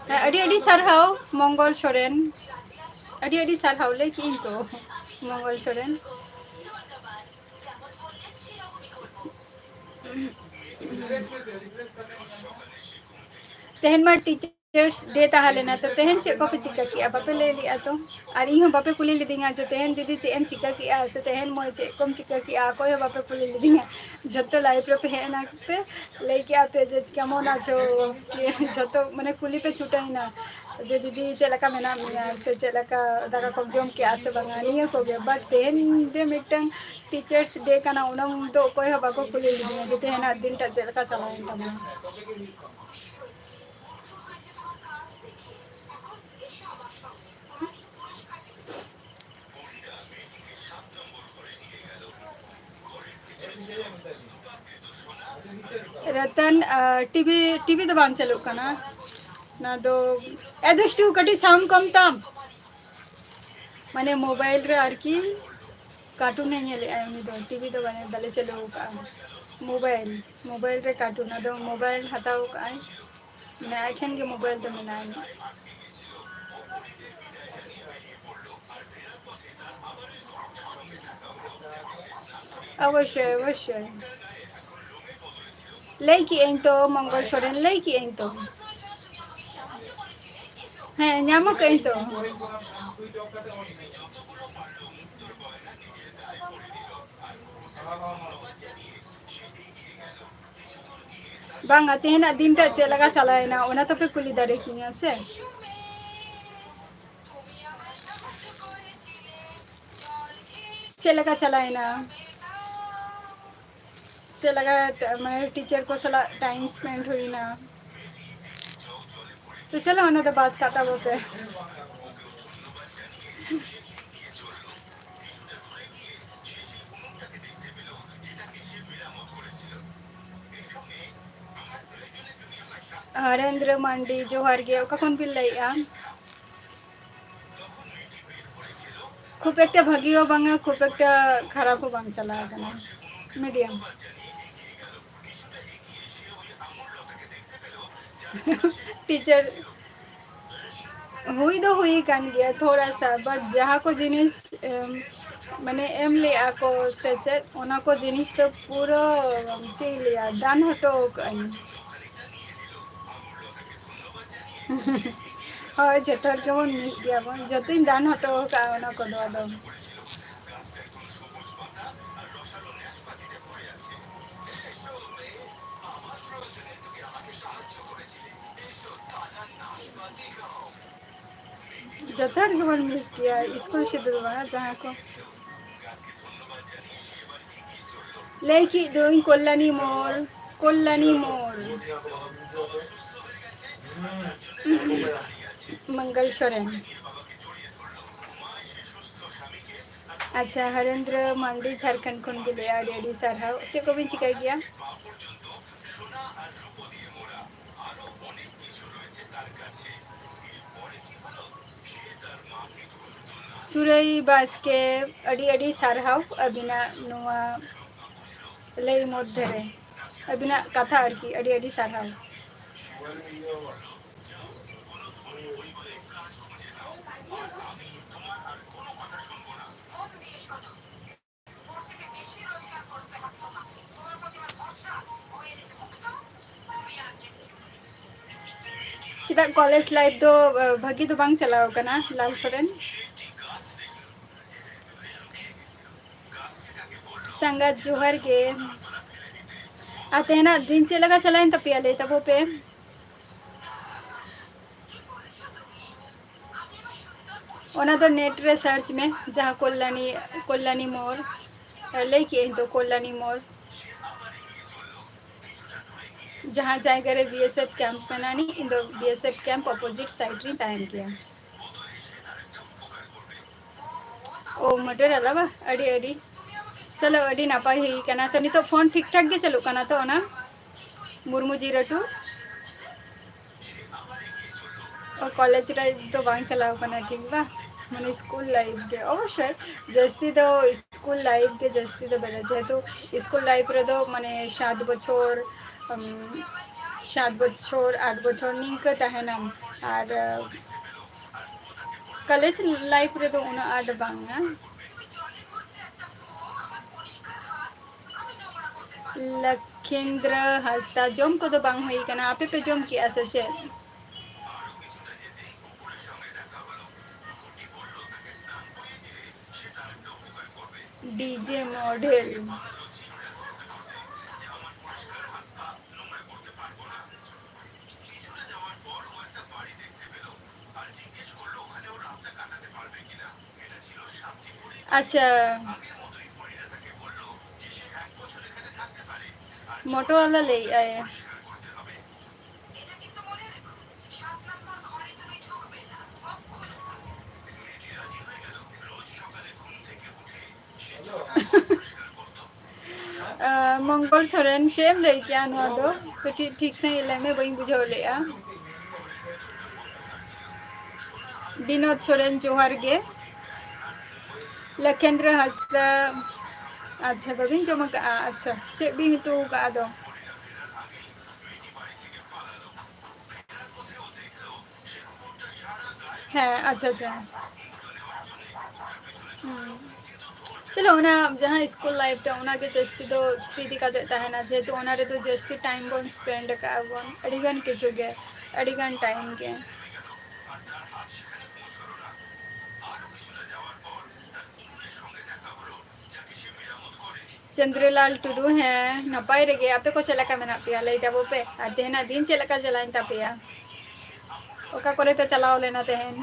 ᱦᱮᱸ, ᱟᱹᱰᱤ ᱟᱹᱰᱤ ᱥᱟᱨᱦᱟᱣ ᱢᱚᱝᱜᱚᱞ ᱥᱚᱨᱮᱱ, ᱟᱹᱰᱤ ᱟᱹᱰᱤ ᱥᱟᱨᱦᱟᱣ ᱞᱟᱹᱭ ᱠᱮᱜᱼᱟᱹᱧ ᱛᱚ, ᱢᱚᱝᱜᱚᱞ ᱥᱚᱨᱮᱱ᱾ ᱛᱮᱦᱮᱧ ᱢᱟ Teachers Day ᱛᱟᱦᱮᱸ ᱞᱮᱱᱟ, ᱛᱚ ᱛᱮᱦᱮᱧ ᱪᱮᱫ ᱠᱚᱯᱮ ᱪᱤᱠᱟᱹ ᱠᱮᱜᱼᱟ? ᱵᱟᱯᱮ ᱞᱟᱹᱭ ᱞᱮᱜᱼᱟ ᱛᱚ᱾ ᱟᱨ ᱤᱧ ᱦᱚᱸ ᱵᱟᱯᱮ ᱠᱩᱞᱤ ᱞᱤᱫᱤᱧᱟ ᱡᱮ ᱛᱮᱦᱮᱧ ᱫᱤᱫᱤ ᱪᱮᱫ ᱮᱢ ᱪᱤᱠᱟᱹ ᱠᱮᱜᱼᱟ ᱥᱮ ᱛᱮᱦᱮᱧ ᱢᱟᱹᱭ ᱪᱮᱫ ᱠᱚᱢ ᱪᱤᱠᱟᱹ ᱠᱮᱜᱼᱟ, ᱚᱠᱚᱭ ᱦᱚᱸ ᱵᱟᱯᱮ ᱠᱩᱞᱤ ᱞᱤᱫᱤᱧᱟ᱾ ᱡᱷᱚᱛᱚ live ᱨᱮᱯᱮ ᱦᱮᱡ ᱮᱱᱟ ᱯᱮ, ᱞᱟᱹᱭ ᱠᱮᱜᱼᱟ ᱯᱮ ᱡᱮ ᱠᱮᱢᱚᱱ ᱟᱪᱷᱚ, ᱡᱷᱚᱛᱚ ᱢᱟᱱᱮ ᱠᱩᱞᱤ ᱯᱮ ᱪᱷᱩᱴᱟᱹᱣ ᱮᱱᱟ ᱡᱮ ᱫᱤᱫᱤ ᱪᱮᱫ ᱞᱮᱠᱟ ᱢᱮᱱᱟᱜ ᱢᱮᱭᱟ ᱥᱮ ᱪᱮᱫ ᱞᱮᱠᱟ ᱫᱟᱠᱟ ᱠᱚᱢ ᱡᱚᱢ ᱠᱮᱜᱼᱟ ᱥᱮ ᱵᱟᱝᱟ, ᱱᱤᱭᱟᱹ ᱠᱚᱜᱮ᱾ But ᱛᱮᱦᱮᱧ ᱫᱚ ᱢᱤᱫᱴᱟᱝ Teachers Day ᱠᱟᱱᱟ, ᱚᱱᱟ ᱫᱚ ᱚᱠᱚᱭ ᱦᱚᱸ ᱵᱟᱠᱚ ᱠᱩᱞᱤ ᱞᱤᱫᱤᱧᱟ ᱡᱮ ᱛᱮᱦᱮᱧᱟᱜ ᱫᱤᱱᱴᱟ ᱪᱮᱫ ᱞᱮᱠᱟ ᱪᱟᱞᱟᱣᱮᱱ ᱛᱟᱢᱟ᱾ ᱨᱚᱛᱚᱱ, ᱟᱸ, TV, TV ᱫᱚ ᱵᱟᱝ ᱪᱟᱹᱞᱩᱜ ᱠᱟᱱᱟ᱾ ᱚᱱᱟ ᱫᱚ, ᱮ ᱫᱩᱥᱴᱩ, ᱠᱟᱹᱴᱤᱡ sound ᱠᱚᱢ ᱛᱟᱢ᱾ ᱢᱟᱱᱮ mobile ᱨᱮ ᱟᱨᱠᱤ cartoon ᱮ ᱧᱮᱞᱮᱜᱼᱟᱭ ᱩᱱᱤ ᱫᱚ, TV ᱫᱚ ᱵᱟᱞᱮ, ᱵᱟᱞᱮ ᱪᱟᱹᱞᱩ ᱟᱠᱟᱫᱼᱟ᱾ Mobile, mobile ᱨᱮ cartoon, ᱟᱫᱚ mobile ᱦᱟᱛᱟᱣ ᱟᱠᱟᱫᱼᱟᱭ᱾ ᱢᱟᱱᱮ ᱟᱡ ᱴᱷᱮᱱ ᱜᱮ ᱢᱳᱵᱟᱭᱤᱞ ᱫᱚ ᱢᱮᱱᱟᱜᱼᱟ ᱤᱧᱟᱹᱜ᱾ ᱚᱵᱚᱥᱥᱳᱭ, ᱚᱵᱚᱥᱥᱳᱭ᱾ ᱞᱟᱹᱭ ᱠᱮᱜ ᱟᱹᱧ ᱛᱚ, ᱢᱚᱝᱜᱚᱞ ᱥᱚᱨᱮᱱ, ᱞᱟᱹᱭ ᱠᱮᱜ ᱟᱹᱧ ᱛᱚ᱾ ᱦᱮᱸ, ᱧᱟᱢ ᱟᱠᱟᱫ ᱟᱹᱧ ᱛᱚ᱾ ᱵᱟᱝᱟ, ᱛᱮᱦᱮᱧᱟᱜ ᱫᱤᱱᱴᱟ ᱪᱮᱫ ᱞᱮᱠᱟ ᱪᱟᱞᱟᱣᱮᱱᱟ, ᱚᱱᱟ ᱛᱚᱯᱮ ᱠᱩᱞᱤ ᱫᱟᱲᱮ ᱠᱤᱧᱟ ᱥᱮ? ᱪᱮᱫ ᱞᱮᱠᱟ ᱪᱟᱞᱟᱣᱮᱱᱟ? ᱪᱮᱫ ᱞᱮᱠᱟ ᱴ-, ᱢᱟᱱᱮ, ᱴᱤᱪᱟᱨ ᱠᱚ ᱥᱟᱞᱟᱜ time spend ᱦᱩᱭᱱᱟ? ᱛᱚ ᱪᱚᱞᱚ, ᱚᱱᱟ ᱫᱚ ᱵᱟᱫ ᱠᱟᱜ ᱛᱟᱵᱚ ᱯᱮ᱾ ᱦᱚᱨᱮᱱᱫᱨᱚ ᱢᱟᱱᱰᱤ, ᱡᱚᱦᱟᱨ ᱜᱮ᱾ ᱚᱠᱟ ᱠᱷᱚᱱ ᱵᱤᱱ ᱞᱟᱹᱭᱮᱜᱼᱟ? ᱠᱷᱩᱵ ᱮᱠᱴᱟ ᱵᱷᱟᱹᱜᱤ ᱦᱚᱸ ᱵᱟᱝᱟ, ᱠᱷᱩᱵ ᱮᱠᱴᱟ ᱠᱷᱟᱨᱟᱯ ᱦᱚᱸ ᱵᱟᱝ ᱪᱟᱞᱟᱣ ᱟᱠᱟᱱᱟ, medium᱾ ᱴᱤᱪᱟᱨ ᱦᱩᱭ ᱫᱚ ᱦᱩᱭ ᱟᱠᱟᱱ ᱜᱮᱭᱟ ᱛᱷᱚᱲᱟ ᱥᱟ, but ᱡᱟᱦᱟᱸ ᱠᱚ ᱡᱤᱱᱤᱥ, ᱮᱢ, ᱢᱟᱱᱮ ᱮᱢ ᱞᱮᱜᱼᱟ ᱠᱚ ᱥᱮ ᱪᱮᱫ, ᱚᱱᱟ ᱠᱚ ᱡᱤᱱᱤᱥ ᱫᱚ ᱯᱩᱨᱟᱹ, ᱪᱮᱫ ᱤᱧ ᱞᱟᱹᱭᱟ, done ᱦᱚᱴᱚ ᱟᱠᱟᱜ ᱟᱹᱧ᱾ ᱦᱳᱭ, ᱡᱚᱛᱚ ᱦᱚᱲ ᱜᱮᱵᱚᱱ miss ᱜᱮᱭᱟ ᱵᱚᱱ, ᱡᱚᱛᱚᱧ done ᱦᱚᱴᱚ ᱟᱠᱟᱜᱼᱟ ᱚᱱᱟ ᱠᱚᱫᱚ ᱟᱫᱚ᱾ ᱡᱚᱛᱚ ᱦᱚᱲ ᱜᱮᱵᱚᱱ miss ᱜᱮᱭᱟ ᱥᱠᱩᱞ ᱥᱩᱫᱷᱩ ᱫᱚ ᱵᱟᱝ, ᱡᱟᱦᱟᱸ ᱠᱚ ᱞᱟᱹᱭ ᱠᱮᱫ ᱫᱚᱧ ᱠᱚᱞᱞᱟᱱᱤ ᱢᱳᱲ, ᱠᱚᱞᱞᱟᱱᱤ ᱢᱳᱲ᱾ ᱢᱚᱝᱜᱚᱞ ᱥᱚᱨᱮᱱ᱾ ᱟᱪᱪᱷᱟ, ᱦᱚᱨᱮᱱᱫᱨᱚ ᱢᱟᱱᱰᱤ ᱡᱷᱟᱲᱠᱷᱚᱸᱰ ᱠᱷᱚᱱ ᱜᱮ ᱞᱟᱹᱭᱟ, ᱟᱹᱰᱤ ᱟᱹᱰᱤ ᱥᱟᱨᱦᱟᱣ᱾ ᱪᱮᱫ ᱠᱚᱵᱤᱱ ᱪᱤᱠᱟᱹᱭ ᱜᱮᱭᱟ? ᱥᱩᱨᱟᱹᱭ ᱵᱟᱥᱠᱮ, ᱟᱹᱰᱤ ᱟᱹᱰᱤ ᱥᱟᱨᱦᱟᱣ ᱟᱹᱵᱤᱱᱟᱜ ᱱᱚᱣᱟ ᱞᱟᱹᱭ ᱢᱚᱫᱽᱫᱷᱮ ᱨᱮ, ᱟᱹᱵᱤᱱᱟᱜ ᱠᱟᱛᱷᱟ ᱟᱨᱠᱤ, ᱟᱹᱰᱤ ᱟᱹᱰᱤ ᱥᱟᱨᱦᱟᱣ᱾ ᱪᱮᱫᱟᱜ ᱠᱚᱞᱮᱡᱽ ᱞᱟᱭᱤᱯᱷ ᱫᱚ, ᱟ, ᱵᱷᱟᱹᱜᱤ ᱫᱚ ᱵᱟᱝ ᱪᱟᱞᱟᱣ ᱠᱟᱱᱟ ᱞᱟᱞ ᱥᱚᱨᱮᱱ? ᱥᱟᱸᱜᱟᱛ ᱡᱚᱦᱟᱨ ᱜᱮ᱾ ᱟᱨ ᱛᱮᱦᱮᱧᱟᱜ ᱫᱤᱱ ᱪᱮᱫ ᱞᱮᱠᱟ ᱪᱟᱞᱟᱣᱮᱱ ᱛᱟᱯᱮᱭᱟ, ᱞᱟᱹᱭ ᱛᱟᱵᱚ ᱯᱮ? ᱚᱱᱟ ᱫᱚ ᱱᱮᱴ ᱨᱮ ᱥᱟᱨᱪ ᱢᱮ, ᱡᱟᱦᱟᱸ ᱠᱚᱞᱞᱟᱱᱤ, ᱠᱚᱞᱞᱟᱱᱤ ᱢᱳᱲ, ᱞᱟᱹᱭ ᱠᱮᱜ ᱟᱹᱧ ᱛᱚ, ᱠᱚᱞᱞᱟᱱᱤ ᱢᱳᱲ, ᱡᱟᱦᱟᱸ ᱡᱟᱭᱜᱟ ᱨᱮ ᱵᱤ ᱮᱥ ᱮᱯᱷ ᱠᱮᱢᱯ ᱢᱮᱱᱟᱜ ᱟᱹᱱᱤᱡ, ᱤᱧ ᱫᱚ B S F camp opposite side ᱨᱤᱧ ᱛᱟᱦᱮᱱ ᱜᱮᱭᱟ᱾ ᱳ, ᱢᱚᱴᱚᱨ ᱟᱞᱟᱣᱟ? ᱟᱹᱰᱤ, ᱟᱹᱰᱤ, ᱪᱚᱞᱚ, ᱟᱹᱰᱤ ᱱᱟᱯᱟᱭ ᱦᱩᱭ ᱠᱟᱱᱟ᱾ ᱛᱚ, ᱱᱤᱛᱚᱜ ᱯᱷᱳᱱ ᱴᱷᱤᱠ ᱴᱷᱟᱠ ᱜᱮ ᱪᱟᱹᱞᱩᱜ ᱠᱟᱱᱟ ᱛᱚ, ᱚᱱᱟ ᱢᱩᱨᱢᱩ ᱡᱤᱨᱳ ᱴᱩ? ᱳ, ᱠᱚᱞᱮᱡᱽ ᱨᱮ ᱫᱚ ᱵᱟᱝ ᱪᱟᱞᱟᱣ ᱠᱟᱱᱟ, ᱴᱷᱤᱠ ᱵᱟ? ᱢᱟᱱᱮ, ᱥᱠᱩᱞ ᱞᱟᱭᱤᱯᱷ ᱜᱮ᱾ ᱚᱵᱚᱥᱥᱳᱭ, ᱡᱟᱹᱥᱛᱤ ᱫᱚ ᱥᱠᱩᱞ ᱞᱟᱭᱤᱯᱷ ᱜᱮ ᱡᱟᱹᱥᱛᱤ ᱫᱚ ᱵᱮᱲᱟ, ᱡᱮᱦᱮᱛᱩ ᱥᱠᱩᱞ ᱞᱟᱭᱤᱯᱷ ᱨᱮᱫᱚ, ᱢᱟᱱᱮ, ᱥᱟᱛ ᱵᱚᱪᱷᱚᱨ, ᱩᱢ, ᱥᱟᱛ ᱵᱚᱪᱷᱚᱨ, ᱟᱴ ᱵᱚᱪᱷᱚᱨ ᱱᱤᱝᱠᱟᱹ ᱛᱟᱦᱮᱱᱟᱢ᱾ ᱟᱨ, ᱟᱸ, ᱠᱚᱞᱮᱡᱽ ᱞᱟᱭᱤᱯᱷ ᱨᱮᱫᱚ ᱩᱱᱟᱹᱜ ᱟᱸᱴ ᱵᱟᱝᱟ᱾ ᱞᱚᱠᱷᱮᱱᱫᱨᱚ ᱦᱟᱸᱥᱫᱟ, ᱡᱚᱢ ᱠᱚᱫᱚ ᱵᱟᱝ ᱦᱩᱭ ᱠᱟᱱᱟ, ᱟᱯᱮ ᱯᱮ ᱡᱚᱢ ᱠᱮᱜᱼᱟ ᱥᱮ ᱪᱮᱫ? DJ model. ᱟᱪᱪᱷᱟ, ᱢᱚᱴᱳᱣᱟᱞᱟ ᱞᱟᱹᱭᱮᱜᱼᱟᱭ᱾ ᱟᱸ, ᱢᱚᱝᱜᱚᱞ ᱥᱚᱨᱮᱱ, ᱪᱮᱫ ᱮᱢ ᱞᱟᱹᱭ ᱠᱮᱜᱼᱟ ᱱᱚᱣᱟ ᱫᱚ? ᱠᱟᱹᱴᱤᱡ ᱴᱷᱤᱠ ᱥᱟᱺᱦᱤᱡ ᱞᱟᱹᱭ ᱢᱮ, ᱵᱟᱹᱧ ᱵᱩᱡᱷᱟᱹᱣ ᱞᱮᱜᱼᱟ᱾ ᱵᱤᱱᱳᱫ ᱥᱚᱨᱮᱱ, ᱡᱚᱦᱟᱨ ᱜᱮ᱾ ᱞᱚᱠᱷᱮᱱᱫᱨᱚ ᱦᱟᱸᱥᱫᱟ, ᱟᱪᱪᱷᱟ, ᱵᱟᱹᱵᱤᱱ ᱡᱚᱢ ᱟᱠᱟᱜᱼᱟ? ᱟᱪᱪᱷᱟ, ᱪᱮᱫ ᱵᱤᱱ ᱩᱛᱩ ᱟᱠᱟᱜᱼᱟ ᱟᱫᱚ? ᱦᱮᱸ, ᱟᱪᱪᱷᱟ, ᱟᱪᱪᱷᱟ᱾ ᱦᱩᱸ᱾ ᱪᱚᱞᱚ, ᱚᱱᱟ ᱡᱟᱦᱟᱸ ᱥᱠᱩᱞ ᱞᱟᱭᱤᱯᱷ ᱨᱮ, ᱚᱱᱟᱜᱮ ᱡᱟᱹᱥᱛᱤ ᱫᱚ ᱥᱨᱤᱛᱤ ᱠᱟᱛᱮ ᱛᱟᱦᱮᱱᱟ, ᱡᱮᱦᱮᱛᱩ ᱚᱱᱟ ᱨᱮᱫᱚ ᱡᱟᱹᱥᱛᱤ ᱴᱟᱭᱤᱢ ᱵᱚᱱ ᱥᱯᱮᱱᱰ ᱟᱠᱟᱫᱼᱟ ᱵᱚᱱ, ᱟᱹᱰᱤᱜᱟᱱ ᱠᱤᱪᱷᱩ ᱜᱮ, ᱟᱹᱰᱤᱜᱟᱱ ᱴᱟᱭᱤᱢ ᱜᱮ᱾ ᱪᱚᱱᱫᱨᱚᱞᱟᱞ ᱴᱩᱰᱩ, ᱦᱮᱸ, ᱱᱟᱯᱟᱭ ᱨᱮᱜᱮ᱾ ᱟᱯᱮ ᱠᱚ ᱪᱮᱫ ᱞᱮᱠᱟ ᱢᱮᱱᱟᱜ ᱯᱮᱭᱟ? ᱞᱟᱹᱭ ᱛᱟᱵᱚ ᱯᱮ᱾ ᱟᱨ ᱛᱮᱦᱮᱧᱟᱜ ᱫᱤᱱ ᱪᱮᱫ ᱞᱮᱠᱟ ᱪᱟᱞᱟᱣᱮᱱ ᱛᱟᱯᱮᱭᱟ? ᱚᱠᱟ ᱠᱚᱨᱮ ᱯᱮ ᱪᱟᱞᱟᱣ ᱞᱮᱱᱟ ᱛᱮᱦᱮᱧ?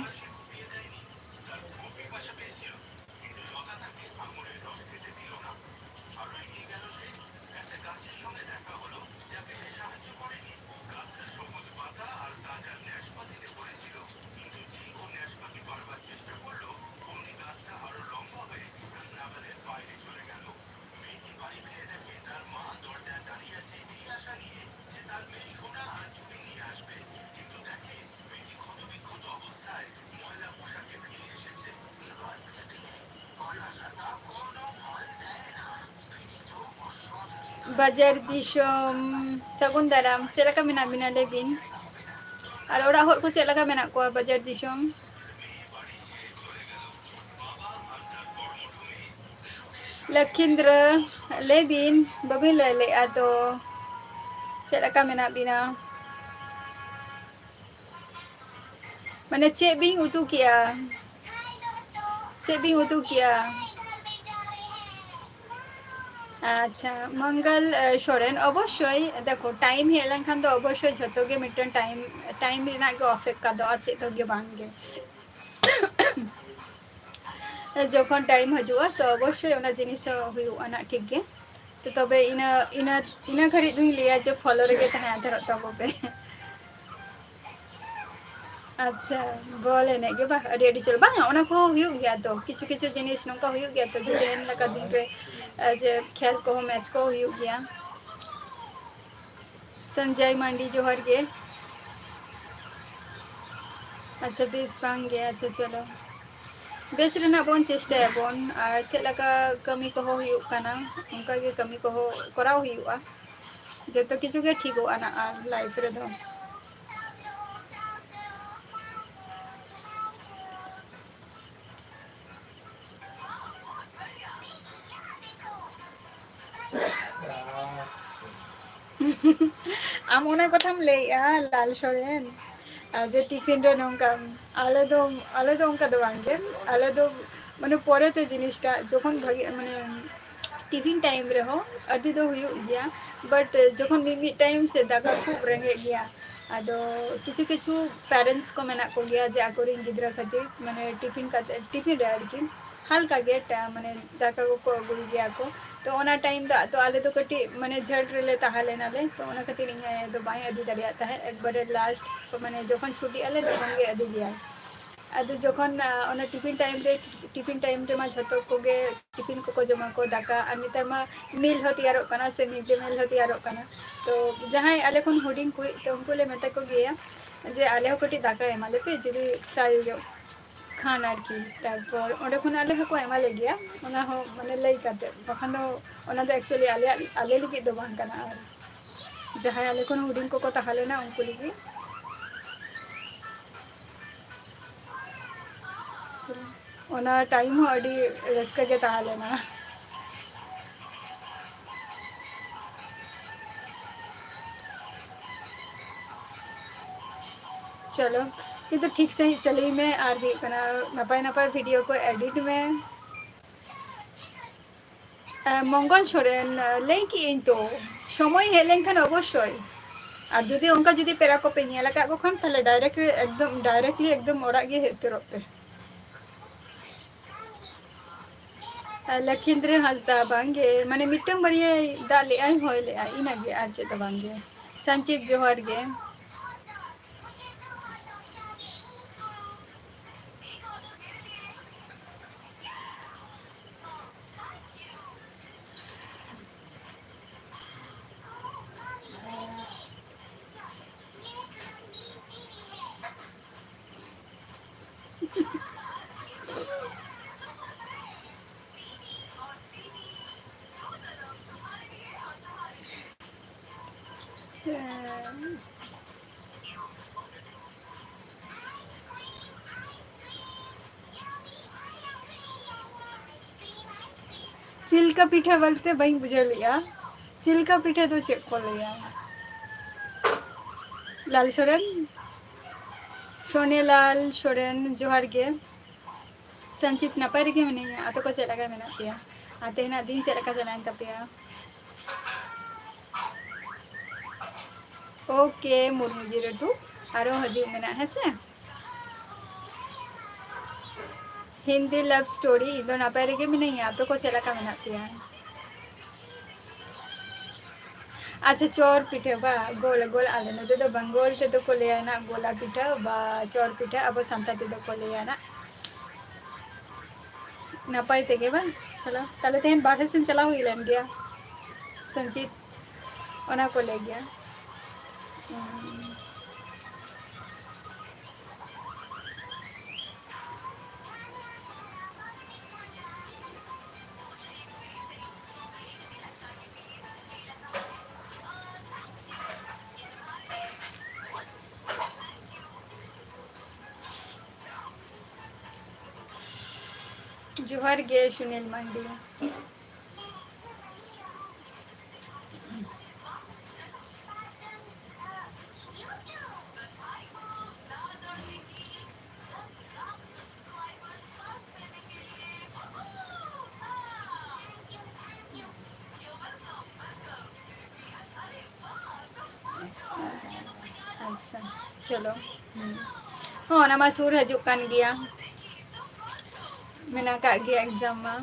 ᱵᱟᱡᱟᱨ ᱫᱤᱥᱚᱢ, ᱥᱟᱹᱜᱩᱱ ᱫᱟᱨᱟᱢ, ᱪᱮᱫ ᱞᱮᱠᱟ ᱢᱮᱱᱟᱜ ᱵᱤᱱᱟ ᱞᱟᱹᱭ ᱵᱤᱱ? ᱟᱨ ᱚᱲᱟᱜ ᱦᱚᱲ ᱠᱚ ᱪᱮᱫ ᱞᱮᱠᱟ ᱢᱮᱱᱟᱜ ᱠᱚᱣᱟ ᱵᱟᱡᱟᱨ ᱫᱤᱥᱚᱢ? ᱞᱚᱠᱷᱤᱱᱫᱨᱚ, ᱞᱟᱹᱭ ᱵᱤᱱ, ᱵᱟᱹᱵᱤᱱ ᱞᱟᱹᱭ ᱞᱮᱫᱼᱟ ᱛᱚ, ᱪᱮᱫ ᱞᱮᱠᱟ ᱢᱮᱱᱟᱜ ᱵᱤᱱᱟ? ᱢᱟᱱᱮ ᱪᱮᱫ ᱵᱤᱱ ᱩᱛᱩ ᱠᱮᱜᱼᱟ? ᱪᱮᱫ ᱵᱤᱱ ᱩᱛᱩ ᱠᱮᱜᱼᱟ? ᱟᱪᱪᱷᱟ, ᱢᱚᱝᱜᱚᱞ, ᱮ, ᱥᱚᱨᱮᱱ, ᱚᱵᱚᱥᱥᱳᱭ, ᱫᱮᱠᱷᱚ, ᱴᱟᱭᱤᱢ ᱦᱮᱡ ᱞᱮᱱᱠᱷᱟᱱ ᱫᱚ ᱚᱵᱚᱥᱥᱳᱭ ᱡᱷᱚᱛᱚ ᱜᱮ ᱢᱤᱫᱴᱮᱱ ᱴᱟᱭᱤᱢ, ᱴᱟᱭᱤᱢ ᱨᱮᱱᱟᱜ ᱜᱮ ᱚᱯᱮᱠᱠᱷᱟ ᱫᱚ, ᱟᱨ ᱪᱮᱫ ᱫᱚ ᱜᱮ ᱵᱟᱝ ᱜᱮ᱾ ᱡᱚᱠᱷᱚᱱ ᱴᱟᱭᱤᱢ ᱦᱤᱡᱩᱜᱼᱟ, ᱛᱚ ᱚᱵᱚᱥᱥᱳᱭ ᱚᱱᱟ ᱡᱤᱱᱤᱥ ᱦᱚᱸ ᱦᱩᱭᱩᱜᱼᱟ ᱱᱟᱜ, ᱴᱷᱤᱠ ᱜᱮ᱾ ᱛᱚ ᱛᱚᱵᱮ ᱤᱱᱟᱹ, ᱤᱱᱟᱹ, ᱤᱱᱟᱹ ᱜᱷᱟᱹᱲᱤᱡ ᱫᱩᱧ ᱞᱟᱹᱭᱟ ᱡᱮ follow ᱨᱮᱜᱮ ᱛᱟᱦᱮᱸ ᱦᱟᱛᱟᱲᱚᱜ ᱛᱟᱵᱚ ᱯᱮ᱾ ᱟᱪᱪᱷᱟ, ᱵᱚᱞ ᱮᱱᱮᱡ ᱜᱮ ᱵᱟᱝ, ᱟᱹᱰᱤ, ᱟᱹᱰᱤ ᱪᱚᱨᱚᱠ᱾ ᱵᱟᱝᱟ, ᱚᱱᱟ ᱠᱚᱦᱚᱸ ᱦᱩᱭᱩᱜ ᱜᱮᱭᱟ ᱛᱚ, ᱠᱤᱪᱷᱩ, ᱠᱤᱪᱷᱩ ᱡᱤᱱᱤᱥ ᱱᱚᱝᱠᱟ ᱦᱩᱭᱩᱜ ᱜᱮᱭᱟ ᱛᱚ, ᱡᱮ ᱛᱮᱦᱮᱧ ᱞᱮᱠᱟ ᱫᱤᱱ ᱨᱮ, ᱮ, ᱡᱮ ᱠᱷᱮᱞ ᱠᱚᱦᱚᱸ, ᱢᱮᱪ ᱠᱚᱦᱚᱸ ᱦᱩᱭᱩᱜ ᱜᱮᱭᱟ᱾ ᱥᱚᱧᱡᱚᱭ ᱢᱟᱱᱰᱤ, ᱡᱚᱦᱟᱨ ᱜᱮ᱾ ᱟᱪᱪᱷᱟ, ᱵᱮᱥ ᱵᱟᱝ ᱜᱮ, ᱟᱪᱪᱷᱟ, ᱪᱚᱞᱚ᱾ ᱵᱮᱥ ᱨᱮᱱᱟᱜ ᱵᱚᱱ ᱪᱮᱥᱴᱟᱭᱟᱵᱚᱱ, ᱟᱨ ᱪᱮᱫ ᱞᱮᱠᱟ ᱠᱟᱹᱢᱤ ᱠᱚᱦᱚᱸ ᱦᱩᱭᱩᱜ ᱠᱟᱱᱟ, ᱚᱱᱠᱟ ᱜᱮ ᱠᱟᱹᱢᱤ ᱠᱚᱦᱚᱸ ᱠᱚᱨᱟᱣ ᱦᱩᱭᱩᱜᱼᱟ᱾ ᱡᱚᱛᱚ ᱠᱤᱪᱷᱩ ᱜᱮ ᱴᱷᱤᱠᱚᱜᱼᱟ ᱱᱟᱜ ᱟᱨ ᱞᱟᱭᱤᱯᱷ ᱨᱮᱫᱚ᱾ ᱟᱢ ᱚᱱᱟ ᱠᱟᱛᱷᱟᱢ ᱞᱟᱹᱭᱮᱜᱼᱟ, ᱞᱟᱞ ᱥᱚᱨᱮᱱ, ᱟᱨ ᱡᱮ ᱴᱤᱯᱷᱤᱱ ᱨᱮ ᱱᱚᱝᱠᱟ, ᱟᱞᱮ ᱫᱚ, ᱟᱞᱮ ᱫᱚ ᱚᱱᱠᱟ ᱫᱚ ᱵᱟᱝ ᱜᱮ᱾ ᱟᱞᱮ ᱫᱚ ᱢᱟᱱᱮ ᱯᱚᱨᱮᱛᱮ ᱡᱤᱱᱤᱥᱴᱟ ᱡᱚᱠᱷᱚᱱ ᱵᱷᱟᱜᱮ, ᱢᱟᱱᱮ ᱴᱤᱯᱷᱤᱱ ᱴᱟᱭᱤᱢ ᱨᱮᱦᱚᱸ ᱟᱹᱰᱤ ᱫᱚ ᱦᱩᱭᱩᱜ ᱜᱮᱭᱟ, but ᱡᱚᱠᱷᱚᱱ ᱢᱤᱫ ᱢᱤᱫ ᱴᱟᱭᱤᱢ ᱥᱮ ᱫᱟᱠᱟ ᱠᱷᱩᱵ ᱨᱮᱸᱜᱮᱡ ᱜᱮᱭᱟ, ᱟᱫᱚ ᱠᱤᱪᱷᱩ ᱠᱤᱪᱷᱩ ᱯᱮᱨᱮᱱᱴᱥ ᱠᱚ ᱢᱮᱱᱟᱜ ᱠᱚᱜᱮᱭᱟ ᱡᱮ ᱟᱠᱚᱨᱮᱱ ᱜᱤᱫᱽᱨᱟᱹ ᱠᱷᱟᱹᱛᱤᱨ ᱢᱟᱱᱮ ᱴᱤᱯᱷᱤᱱ ᱠᱟᱛᱮ, ᱴᱤᱯᱷᱤᱱ ᱨᱮ ᱟᱨᱠᱤ ᱦᱟᱞᱠᱟ ᱜᱮ ᱴᱟ-, ᱢᱟᱱᱮ ᱫᱟᱠᱟ ᱠᱚᱠᱚ ᱟᱹᱜᱩᱭ ᱜᱮᱭᱟ ᱠᱚ᱾ ᱛᱚ ᱚᱱᱟ ᱴᱟᱭᱤᱢ ᱫᱚ, ᱛᱚ ᱟᱞᱮ ᱫᱚ ᱠᱟᱹᱴᱤᱡ ᱢᱟᱱᱮ ᱡᱷᱟᱹᱞ ᱨᱮᱞᱮ ᱛᱟᱦᱮᱸ ᱞᱮᱱᱟᱞᱮ, ᱛᱚ ᱚᱱᱟ ᱠᱷᱟᱹᱛᱤᱨ ᱤᱧ ᱟᱭᱳ ᱫᱚ ᱵᱟᱭ ᱟᱹᱜᱩ ᱫᱟᱲᱮᱭᱟᱜ ᱛᱟᱦᱮᱸᱫ᱾ ᱮᱠᱵᱟᱨᱮ ᱞᱟᱥᱴ ᱢᱟᱱᱮ ᱡᱚᱠᱷᱚᱱ ᱪᱷᱩᱴᱤᱜ ᱟᱞᱮ ᱛᱚᱠᱷᱚᱱ ᱜᱮ ᱟᱹᱜᱩ ᱜᱮᱭᱟᱭ᱾ ᱟᱫᱚ ᱡᱚᱠᱷᱚᱱ, ᱟ, ᱚᱱᱟ ᱴᱤᱯᱷᱤᱱ ᱴᱟᱭᱤᱢ ᱨᱮ, ᱴᱤᱯᱷᱤᱱ ᱴᱟᱭᱤᱢ ᱨᱮᱢᱟ ᱡᱷᱚᱛᱚ ᱠᱚᱜᱮ ᱴᱤᱯᱷᱤᱱ ᱠᱚᱠᱚ ᱡᱚᱢᱟ ᱠᱚ, ᱫᱟᱠᱟ, ᱟᱨ ᱱᱮᱛᱟᱨ ᱢᱟ ᱢᱤᱞ ᱦᱚᱸ ᱛᱮᱭᱟᱨᱚᱜ ᱠᱟᱱᱟ ᱥᱮ ᱢᱤᱰ ᱰᱮ ᱢᱤᱞ ᱦᱚᱸ ᱛᱮᱭᱟᱨᱚᱜ ᱠᱟᱱᱟ᱾ ᱛᱚ ᱡᱟᱦᱟᱸᱭ ᱟᱞᱮ ᱠᱷᱚᱱ ᱦᱩᱰᱤᱧ ᱠᱚ, ᱛᱚ ᱩᱱᱠᱩ ᱞᱮ ᱢᱮᱛᱟ ᱠᱚᱜᱮᱭᱟ ᱡᱮ ᱟᱞᱮ ᱦᱚᱸ ᱠᱟᱹᱴᱤᱡ ᱫᱟᱠᱟ ᱮᱢᱟᱞᱮ ᱯᱮ, ᱡᱩᱫᱤ ᱥᱟᱭ ᱧᱚᱜ ᱠᱷᱟᱱ ᱟᱨᱠᱤ᱾ ᱛᱟᱨᱯᱚᱨ ᱚᱸᱰᱮ ᱠᱷᱚᱱ ᱟᱞᱮ ᱦᱚᱸᱠᱚ ᱮᱢᱟ ᱞᱮ ᱜᱮᱭᱟ, ᱚᱱᱟ ᱦᱚᱸ ᱢᱟᱱᱮ ᱞᱟᱹᱭ ᱠᱟᱛᱮ, ᱵᱟᱠᱷᱟᱱ ᱫᱚ ᱚᱱᱟ ᱫᱚ actually ᱟᱞᱮᱭᱟᱜ, ᱟᱞᱮ ᱞᱟᱹᱜᱤᱫ ᱫᱚ ᱵᱟᱝ ᱠᱟᱱᱟ᱾ ᱟᱨ ᱡᱟᱦᱟᱸᱭ ᱟᱞᱮ ᱠᱷᱚᱱ ᱦᱩᱰᱤᱧ ᱠᱚᱠᱚ ᱛᱟᱦᱮᱸ ᱞᱮᱱᱟ ᱩᱱᱠᱩ ᱞᱟᱹᱜᱤᱫ᱾ ᱚᱱᱟ ᱴᱟᱭᱤᱢ ᱦᱚᱸ ᱟᱹᱰᱤ ᱨᱟᱹᱥᱠᱟᱹ ᱜᱮ ᱛᱟᱦᱮᱸ ᱞᱮᱱᱟ᱾ ᱪᱚᱞᱚ, ᱠᱤᱱᱛᱩ ᱴᱷᱤᱠ ᱥᱟᱺᱦᱤᱡ ᱪᱟᱹᱞᱩᱭ ᱢᱮ, ᱟᱨ ᱦᱩᱭᱩᱜ ᱠᱟᱱᱟ ᱱᱟᱯᱟᱭ ᱱᱟᱯᱟᱭ ᱵᱷᱤᱰᱤᱭᱳ ᱠᱚ ᱮᱰᱤᱴ ᱢᱮ᱾ ᱮ, ᱢᱚᱝᱜᱚᱞ ᱥᱚᱨᱮᱱ, ᱮ, ᱞᱟᱹᱭ ᱠᱮᱜ ᱟᱹᱧ ᱛᱚ, ᱥᱚᱢᱚᱭ ᱦᱮᱡ ᱞᱮᱱᱠᱷᱟᱱ ᱚᱵᱚᱥᱥᱳᱭ᱾ ᱟᱨ ᱡᱩᱫᱤ ᱚᱱᱠᱟ ᱡᱩᱫᱤ ᱯᱮᱲᱟ ᱠᱚᱯᱮ ᱧᱮᱞ ᱟᱠᱟᱫ ᱠᱚ ᱠᱷᱟᱱ, ᱛᱟᱦᱞᱮ ᱰᱟᱭᱨᱮᱠᱴ ᱨᱮ ᱮᱠᱫᱚᱢ, ᱰᱟᱭᱨᱮᱠᱴᱞᱤ ᱮᱠᱫᱚᱢ ᱚᱲᱟᱜ ᱜᱮ ᱦᱮᱡ ᱩᱛᱟᱹᱨᱚᱜ ᱯᱮ᱾ ᱮ, ᱞᱚᱠᱷᱤᱱᱫᱨᱚ ᱦᱟᱸᱥᱫᱟ, ᱵᱟᱝᱜᱮ, ᱢᱟᱱᱮ ᱢᱤᱫᱴᱟᱝ ᱵᱟᱨᱭᱟᱭ ᱫᱟᱜ ᱞᱮᱜᱼᱟᱭ, ᱦᱚᱭ ᱞᱮᱜᱼᱟᱭ, ᱤᱱᱟᱹᱜᱮ, ᱟᱨ ᱪᱮᱫ ᱫᱚ ᱵᱟᱝᱜᱮ᱾ ᱥᱟᱱᱪᱤᱛ, ᱡᱚᱦᱟᱨ ᱜᱮ᱾ ᱪᱤᱞᱠᱟ ᱯᱤᱴᱷᱟᱹ ᱵᱚᱞᱛᱮ ᱵᱟᱹᱧ ᱵᱩᱡᱷᱟᱹᱣ ᱞᱮᱜᱼᱟ᱾ ᱪᱤᱞᱠᱟ ᱯᱤᱴᱷᱟᱹ ᱫᱚ ᱪᱮᱫ ᱠᱚ ᱞᱟᱹᱭᱟ? ᱞᱟᱞ ᱥᱚᱨᱮᱱ, ᱥᱚᱱᱮᱞᱟᱞ ᱥᱚᱨᱮᱱ, ᱡᱚᱦᱟᱨ ᱜᱮ᱾ ᱥᱚᱧᱪᱤᱛ, ᱱᱟᱯᱟᱭ ᱨᱮᱜᱮ ᱢᱤᱱᱟᱹᱧᱟ, ᱟᱯᱮ ᱠᱚ ᱪᱮᱫ ᱞᱮᱠᱟ ᱢᱮᱱᱟᱜ ᱯᱮᱭᱟ? ᱟᱨ ᱛᱮᱦᱮᱧᱟᱜ ᱫᱤᱱ ᱪᱮᱫ ᱞᱮᱠᱟ ᱪᱟᱞᱟᱣᱮᱱ ᱛᱟᱯᱮᱭᱟ? ᱳᱠᱮ, ᱢᱩᱨᱢᱩ ᱡᱤᱨᱟᱹᱴᱩ, ᱟᱨᱚ ᱦᱤᱡᱩᱜ ᱢᱮᱱᱟᱜ, ᱦᱮᱸ ᱥᱮ? ᱦᱤᱱᱫᱤ love story, ᱤᱧ ᱫᱚ ᱱᱟᱯᱟᱭ ᱨᱮᱜᱮ ᱢᱤᱱᱟᱹᱧᱟ, ᱟᱯᱮ ᱠᱚ ᱪᱮᱫ ᱞᱮᱠᱟ ᱢᱮᱱᱟᱜ ᱯᱮᱭᱟ? ᱟᱪᱪᱷᱟ, ᱪᱚᱨ ᱯᱤᱴᱷᱟᱹ ᱵᱟ, ᱜᱳᱞ ᱜᱳᱞ, ᱟᱞᱮ ᱱᱚᱛᱮ ᱫᱚ ᱵᱟᱝᱜᱚᱞ ᱛᱮᱫᱚ ᱠᱚ ᱞᱟᱹᱭᱟ ᱱᱟᱜ ᱜᱳᱞᱟ ᱯᱤᱴᱷᱟᱹ ᱵᱟ ᱪᱚᱨ ᱯᱤᱴᱷᱟᱹ, ᱟᱵᱚ ᱥᱟᱱᱛᱟᱲ ᱛᱮᱫᱚ ᱠᱚ ᱞᱟᱹᱭᱟ ᱱᱟᱜ᱾ ᱱᱟᱯᱟᱭ ᱛᱮᱜᱮ ᱵᱟᱝ? ᱪᱚᱞᱚ, ᱛᱟᱦᱞᱮ ᱛᱮᱦᱮᱧ ᱵᱟᱨᱦᱮ ᱥᱮᱱ ᱪᱟᱞᱟᱣ ᱦᱩᱭ ᱞᱮᱱ ᱜᱮᱭᱟ, ᱥᱚᱧᱡᱤᱛ, ᱚᱱᱟ ᱠᱚ ᱞᱟᱹᱭ ᱜᱮᱭᱟ᱾ ᱦᱩᱸ᱾ ᱡᱚᱦᱟᱨ ᱜᱮ ᱥᱩᱱᱤᱞ ᱢᱟᱱᱰᱤ᱾ ᱟᱪᱪᱷᱟ, ᱪᱚᱞᱚ᱾ ᱦᱩᱸ᱾ ᱦᱚᱸ, ᱚᱱᱟ ᱢᱟ ᱥᱩᱨ ᱦᱤᱡᱩᱜ ᱠᱟᱱ ᱜᱮᱭᱟ, ᱢᱮᱱᱟᱜ ᱠᱟᱜ ᱜᱮᱭᱟ exam ᱢᱟ᱾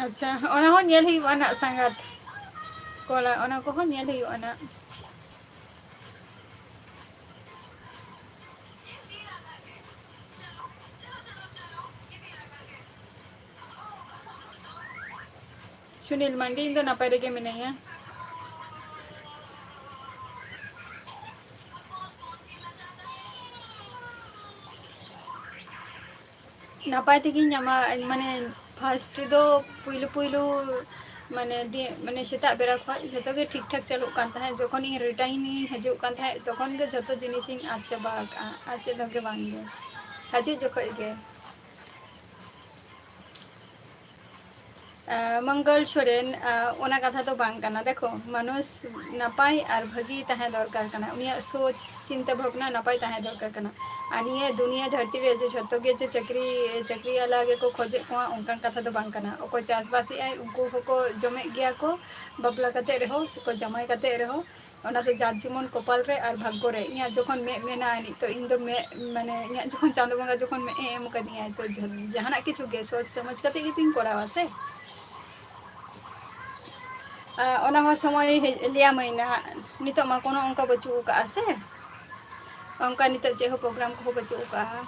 ᱟᱪᱪᱷᱟ, ᱚᱱᱟ ᱦᱚᱸ ᱧᱮᱞ ᱦᱩᱭᱩᱜᱼᱟ ᱱᱟᱜ ᱥᱟᱸᱜᱟᱛ ᱠᱚᱲᱟ, ᱚᱱᱟ ᱠᱚᱦᱚᱸ ᱧᱮᱞ ᱦᱩᱭᱩᱜᱼᱟ ᱱᱟᱜ᱾ ᱥᱩᱱᱤᱞ ᱢᱟᱱᱰᱤ, ᱤᱧ ᱫᱚ ᱱᱟᱯᱟᱭ ᱨᱮᱜᱮ ᱢᱤᱱᱟᱹᱧᱟ᱾ ᱱᱟᱯᱟᱭ ᱛᱮᱜᱮᱧ ᱧᱟᱢᱟ, ᱢᱟᱱᱮ first ᱫᱚ ᱯᱩᱭᱞᱩ ᱯᱩᱭᱞᱩ ᱢᱟᱱᱮ ᱫᱤ-, ᱢᱟᱱᱮ ᱥᱮᱛᱟᱜ ᱵᱮᱲᱟ ᱠᱷᱚᱱ ᱡᱷᱚᱛᱚ ᱜᱮ ᱴᱷᱤᱠ ᱴᱷᱟᱠ ᱪᱟᱹᱞᱩᱜ ᱠᱟᱱ ᱛᱟᱦᱮᱸᱫ᱾ ᱡᱚᱠᱷᱚᱱ ᱤᱧ return ᱤᱧ ᱦᱤᱡᱩᱜ ᱠᱟᱱ ᱛᱟᱦᱮᱸᱫ, ᱛᱚᱠᱷᱚᱱ ᱜᱮ ᱡᱷᱚᱛᱚ ᱡᱤᱱᱤᱥᱤᱧ ᱟᱫ ᱪᱟᱵᱟ ᱟᱠᱟᱫᱼᱟ, ᱟᱨ ᱪᱮᱫ ᱦᱚᱸ ᱜᱮ ᱵᱟᱝ ᱜᱮ᱾ ᱦᱤᱡᱩᱜ ᱡᱚᱠᱷᱚᱡ ᱜᱮ᱾ ᱟᱸ, ᱢᱚᱝᱜᱚᱞ ᱥᱚᱨᱮᱱ, ᱟᱸ, ᱚᱱᱟ ᱠᱟᱛᱷᱟ ᱫᱚ ᱵᱟᱝ ᱠᱟᱱᱟ᱾ ᱫᱮᱠᱷᱚ, ᱢᱟᱱᱩᱥ ᱱᱟᱯᱟᱭ ᱟᱨ ᱵᱷᱟᱹᱜᱤ ᱛᱟᱦᱮᱸ ᱫᱚᱨᱠᱟᱨ ᱠᱟᱱᱟ, ᱩᱱᱤᱭᱟᱜ ᱥᱳᱪ, ᱪᱤᱱᱛᱟᱹ ᱵᱷᱟᱵᱽᱱᱟ ᱱᱟᱯᱟᱭ ᱛᱟᱦᱮᱸ ᱫᱚᱨᱠᱟᱨ ᱠᱟᱱᱟ᱾ ᱟᱨ ᱱᱤᱭᱟᱹ ᱫᱩᱱᱤᱭᱟᱹ ᱫᱷᱟᱹᱨᱛᱤ ᱨᱮ ᱡᱮ ᱡᱷᱚᱛᱚ ᱜᱮ ᱡᱮ ᱪᱟᱹᱠᱨᱤ, ᱪᱟᱹᱠᱨᱤᱭᱟᱞᱟ ᱜᱮᱠᱚ ᱠᱷᱚᱡᱮᱫ ᱠᱚᱣᱟ, ᱚᱱᱠᱟᱱ ᱠᱟᱛᱷᱟ ᱫᱚ ᱵᱟᱝ ᱠᱟᱱᱟ᱾ ᱚᱠᱚᱭ ᱪᱟᱥᱵᱟᱥᱮᱫ ᱟᱭ, ᱩᱱᱠᱩ ᱦᱚᱸᱠᱚ ᱡᱚᱢᱮᱫ ᱜᱮᱭᱟ ᱠᱚ, ᱵᱟᱯᱞᱟ ᱠᱟᱛᱮ ᱨᱮᱦᱚᱸ ᱥᱮᱠᱚ ᱡᱟᱶᱟᱭ ᱠᱟᱛᱮ ᱨᱮᱦᱚᱸ᱾ ᱚᱱᱟ ᱫᱚ ᱡᱟᱨ ᱡᱮᱢᱚᱱ ᱠᱚᱯᱟᱞ ᱨᱮ ᱟᱨ ᱵᱷᱟᱜᱽᱜᱚ ᱨᱮ᱾ ᱤᱧᱟᱹᱜ ᱡᱚᱠᱷᱚᱱ ᱢᱮᱫ ᱢᱮᱱᱟᱜᱼᱟ, ᱱᱤᱛᱚᱜ ᱤᱧ ᱫᱚ ᱢᱮᱫ, ᱢᱟᱱᱮ, ᱤᱧᱟᱹᱜ ᱡᱚᱠᱷᱚᱱ ᱪᱟᱸᱫᱳ ᱵᱚᱸᱜᱟ ᱡᱚᱠᱷᱚᱱ ᱢᱮᱫ ᱮ ᱮᱢ ᱟᱠᱟᱫᱤᱧᱟᱭ, ᱛᱚ ᱡᱟᱦᱟᱱᱟᱜ ᱠᱤᱪᱷᱩ ᱜᱮ ᱥᱚᱪ ᱥᱚᱢᱚᱡᱽ ᱠᱟᱛᱮ ᱜᱮᱛᱚᱧ ᱠᱚᱨᱟᱣᱟ ᱥᱮ᱾ ᱟᱨ ᱚᱱᱟ ᱦᱚᱸ ᱥᱚᱢᱚᱭ ᱦᱮᱡ ᱞᱟᱹᱭᱟᱢᱟᱹᱧ ᱱᱟᱦᱟᱜ᱾ ᱱᱤᱛᱚᱜ ᱢᱟ ᱠᱳᱱᱳ ᱚᱱᱠᱟ ᱵᱟᱹᱪᱩᱜ ᱟᱠᱟᱫᱼᱟ ᱥᱮ, ᱚᱱᱠᱟ ᱱᱤᱛᱚᱜ ᱪᱮᱫ ᱦᱚᱸ program ᱠᱚᱦᱚᱸ ᱵᱟᱹᱪᱩᱜ ᱟᱠᱟᱫᱼᱟ᱾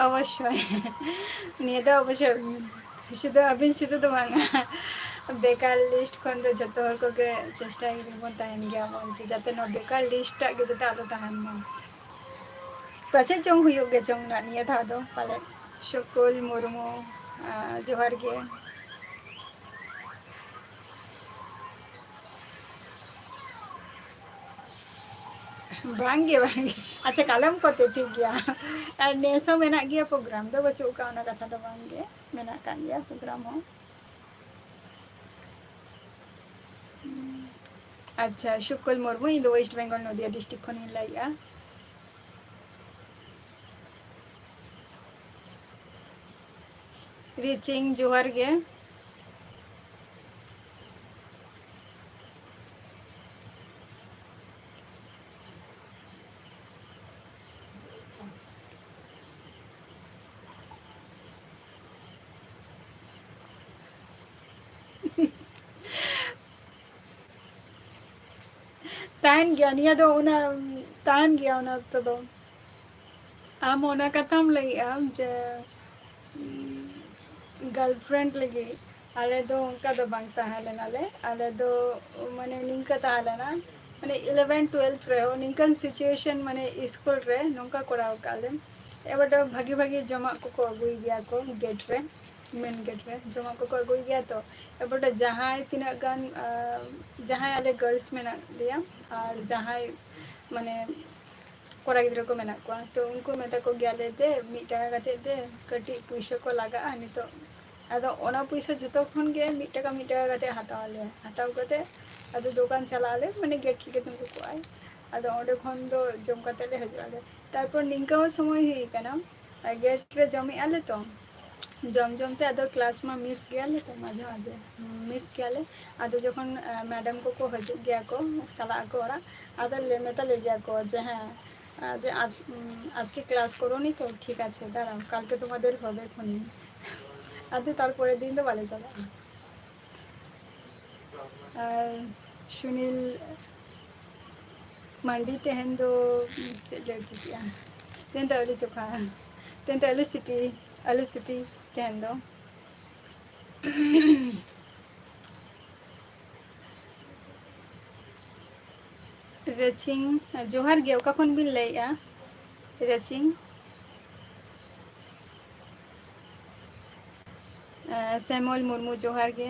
ᱚᱵᱚᱥᱥᱳᱭ᱾ ᱱᱤᱭᱟᱹ ᱫᱚ ᱚᱵᱚᱥᱥᱳᱭ ᱥᱩᱫᱷᱩ ᱟᱹᱵᱤᱱ ᱥᱩᱫᱷᱩ ᱫᱚ ᱵᱟᱝᱟ, ᱵᱮᱠᱟᱨ list ᱠᱷᱚᱱ ᱫᱚ ᱡᱚᱛᱚ ᱦᱚᱲ ᱠᱚᱜᱮ ᱪᱮᱥᱴᱟᱭ ᱜᱮᱵᱚᱱ ᱛᱟᱦᱮᱱ ᱜᱮᱭᱟ ᱵᱚᱱ, ᱡᱮ ᱡᱟᱛᱮ ᱱᱚᱣᱟ ᱵᱮᱠᱟᱨ list ᱴᱟᱜ ᱜᱮ ᱡᱟᱛᱮ ᱟᱞᱚ ᱛᱟᱦᱮᱱ ᱢᱟ᱾ ᱯᱟᱪᱮᱫ ᱪᱚᱝ ᱦᱩᱭᱩᱜ ᱜᱮ ᱪᱚᱝ ᱱᱟᱜ ᱱᱤᱭᱟᱹ ᱫᱷᱟᱣ ᱫᱚ ᱯᱟᱞᱮᱫ᱾ ᱥᱩᱠᱩᱞ ᱢᱩᱨᱢᱩ, ᱟᱸ, ᱡᱚᱦᱟᱨ ᱜᱮ᱾ ᱵᱟᱝᱜᱮ, ᱵᱟᱝᱜᱮ᱾ ᱟᱪᱪᱷᱟ, ᱠᱟᱞᱚᱢ ᱠᱚᱛᱮ ᱴᱷᱤᱠ ᱜᱮᱭᱟ᱾ ᱟᱨ ᱱᱮᱥ ᱦᱚᱸ ᱢᱮᱱᱟᱜ ᱜᱮᱭᱟ program ᱫᱚ, ᱵᱟᱹᱪᱩᱜ ᱟᱠᱟᱫ ᱚᱱᱟ ᱠᱟᱛᱷᱟ ᱫᱚ ᱵᱟᱝᱜᱮ, ᱢᱮᱱᱟᱜ ᱟᱠᱟᱫ ᱜᱮᱭᱟ program ᱦᱚᱸ᱾ ᱟᱪᱪᱷᱟ, ᱥᱩᱠᱚᱞ ᱢᱩᱨᱢᱩ, ᱤᱧ ᱫᱚ West Bengal ᱱᱚᱫᱤᱭᱟ district ᱠᱷᱚᱱᱤᱧ ᱞᱟᱹᱭᱮᱫᱼᱟ᱾ ᱨᱤᱪᱤᱝ, ᱡᱚᱦᱟᱨ ᱜᱮ᱾ ᱛᱟᱦᱮᱱ ᱜᱮᱭᱟ, ᱱᱤᱭᱟᱹ ᱫᱚ ᱚᱱᱟ ᱛᱟᱦᱮᱱ ᱜᱮᱭᱟ ᱚᱱᱟ ᱚᱠᱛᱚ ᱫᱚ᱾ ᱟᱢ ᱚᱱᱟ ᱠᱟᱛᱷᱟᱢ ᱞᱟᱹᱭᱮᱜᱼᱟ ᱡᱮ ᱜᱟᱨᱞᱯᱷᱨᱮᱱᱰ ᱞᱟᱹᱜᱤᱫ, ᱟᱞᱮ ᱫᱚ ᱚᱱᱠᱟ ᱫᱚ ᱵᱟᱝ ᱛᱟᱦᱮᱸ ᱞᱮᱱᱟᱞᱮ᱾ ᱟᱞᱮ ᱫᱚ ᱢᱟᱱᱮ ᱱᱤᱝᱠᱟᱹ ᱛᱟᱦᱮᱸ ᱞᱮᱱᱟ, ᱢᱟᱱᱮ ᱤᱞᱮᱵᱷᱮᱱ ᱴᱩᱭᱮᱞᱵᱷ ᱨᱮᱦᱚᱸ ᱱᱤᱝᱠᱟᱹᱱ ᱥᱤᱪᱩᱭᱮᱥᱚᱱ, ᱢᱟᱱᱮ ᱤᱥᱠᱩᱞ ᱨᱮ ᱱᱚᱝᱠᱟ ᱠᱚᱨᱟᱣ ᱟᱠᱟᱫ ᱞᱮ᱾ ᱮᱵᱟᱨ ᱫᱚ ᱵᱷᱟᱜᱤ ᱵᱷᱟᱜᱤ ᱡᱚᱢᱟᱜ ᱠᱚᱠᱚ ᱟᱹᱜᱩᱭ ᱜᱮᱭᱟ ᱠᱚ ᱜᱮᱴ ᱨᱮ, ᱢᱮᱱ ᱜᱮᱴ ᱨᱮ ᱡᱚᱢᱟᱜ ᱠᱚᱠᱚ ᱟᱹᱜᱩᱭ ᱜᱮᱭᱟ᱾ ᱛᱚ ᱮᱵᱟᱨ ᱫᱚ ᱡᱟᱦᱟᱸᱭ ᱛᱤᱱᱟᱹᱜ ᱜᱟᱱ, ᱟᱸ, ᱡᱟᱦᱟᱸᱭ ᱟᱞᱮ ᱜᱟᱨᱞᱥ ᱢᱮᱱᱟᱜ ᱞᱮᱭᱟ ᱟᱨ ᱡᱟᱦᱟᱸᱭ ᱢᱟᱱᱮ ᱠᱚᱲᱟ ᱜᱤᱫᱽᱨᱟᱹ ᱠᱚ ᱢᱮᱱᱟᱜ ᱠᱚᱣᱟ, ᱛᱚ ᱩᱱᱠᱩ ᱢᱮᱛᱟ ᱠᱚ ᱜᱮᱭᱟᱞᱮ ᱫᱮ ᱢᱤᱫ ᱴᱟᱠᱟ ᱠᱟᱛᱮ ᱫᱮ, ᱠᱟᱹᱴᱤᱡ ᱯᱩᱭᱥᱟᱹ ᱠᱚ ᱞᱟᱜᱟᱜᱼᱟ ᱱᱤᱛᱚᱜ᱾ ᱟᱫᱚ ᱚᱱᱟ ᱯᱩᱭᱥᱟᱹ ᱡᱷᱚᱛᱚ ᱠᱷᱚᱱ ᱜᱮ ᱢᱤᱫ ᱴᱟᱠᱟ ᱢᱤᱫ ᱴᱟᱠᱟ ᱠᱟᱛᱮ ᱦᱟᱛᱟᱣ ᱟᱞᱮ, ᱦᱟᱛᱟᱣ ᱠᱟᱛᱮ ᱟᱫᱚ ᱫᱚᱠᱟᱱ ᱪᱟᱞᱟᱜ ᱟᱞᱮ, ᱢᱟᱱᱮ ᱜᱮᱴ ᱨᱮᱜᱮ ᱛᱤᱸᱜᱩ ᱠᱚᱜᱼᱟᱭ᱾ ᱟᱫᱚ ᱚᱸᱰᱮ ᱠᱷᱚᱱ ᱫᱚ ᱡᱚᱢ ᱠᱟᱛᱮ ᱞᱮ ᱦᱤᱡᱩᱜ ᱟᱞᱮ᱾ ᱛᱟᱨᱯᱚᱨ ᱱᱤᱝᱠᱟᱹ ᱦᱚᱸ ᱥᱚᱢᱚᱭ ᱦᱩᱭ ᱠᱟᱱᱟ, ᱟᱨ ᱜᱮᱴ ᱨᱮ ᱡᱚᱢᱮᱫ ᱟᱞᱮ ᱛᱚ, ᱡᱚᱢ ᱡᱚᱢ ᱛᱮ ᱟᱫᱚ ᱠᱞᱟᱥ ᱢᱟ ᱢᱤᱥ ᱜᱮᱭᱟᱞᱮ ᱛᱚ ᱢᱟᱡᱷᱮ ᱢᱟᱡᱷᱮ, ᱢᱤᱥ ᱜᱮᱭᱟᱞᱮ᱾ ᱟᱫᱚ ᱡᱚᱠᱷᱚᱱ, ᱟᱸ, ᱢᱮᱰᱟᱢ ᱠᱚᱠᱚ ᱦᱤᱡᱩᱜ ᱜᱮᱭᱟ ᱠᱚ, ᱪᱟᱞᱟᱜ ᱟᱠᱚ ᱚᱲᱟᱜ, ᱟᱫᱚ ᱞᱮ ᱢᱮᱛᱟ ᱞᱮ ᱜᱮᱭᱟ ᱠᱚ ᱡᱮ, "ᱦᱮᱸ, ᱟᱸ, ᱡᱮ ᱟᱡ, ᱩᱸ, ᱟᱡᱠᱮ ᱠᱞᱟᱥ ᱠᱚᱨᱚᱱᱤ ᱛᱚ ᱴᱷᱤᱠ ᱟᱪᱷᱮ, ᱫᱟᱸᱲᱟᱣ, ᱠᱟᱞᱠᱮ ᱛᱳᱢᱟᱫᱮᱨ ᱦᱚᱵᱮ ᱠᱷᱚᱱᱤ।" ᱟᱫᱚ ᱛᱟᱨᱯᱚᱨᱮᱨ ᱫᱤᱱ ᱫᱚ ᱵᱟᱞᱮ ᱪᱟᱞᱟᱜᱼᱟ᱾ ᱟᱨ ᱥᱩᱱᱤᱞ ᱢᱟᱱᱰᱤ ᱛᱮᱦᱮᱧ ᱫᱚ ᱪᱮᱫ ᱞᱮ ᱩᱛᱩ ᱠᱮᱜᱼᱟ? ᱛᱮᱦᱮᱧ ᱫᱚ ᱟᱹᱞᱩ ᱪᱚᱠᱷᱟ, ᱛᱮᱦᱮᱧ ᱫᱚ ᱟᱹᱞᱩ ᱥᱤᱯᱤ, ᱟᱹᱞᱩ ᱥᱤᱯᱤ ᱛᱮᱦᱮᱧ ᱫᱚ᱾ ᱨᱮᱪᱤᱝ, ᱡᱚᱦᱟᱨ ᱜᱮ, ᱚᱠᱟ ᱠᱷᱚᱱ ᱵᱤᱱ ᱞᱟᱹᱭᱮᱜᱼᱟ? ᱨᱮᱪᱤᱝ, ᱮ, ᱥᱮᱢᱚᱞ ᱢᱩᱨᱢᱩ, ᱡᱚᱦᱟᱨ ᱜᱮ᱾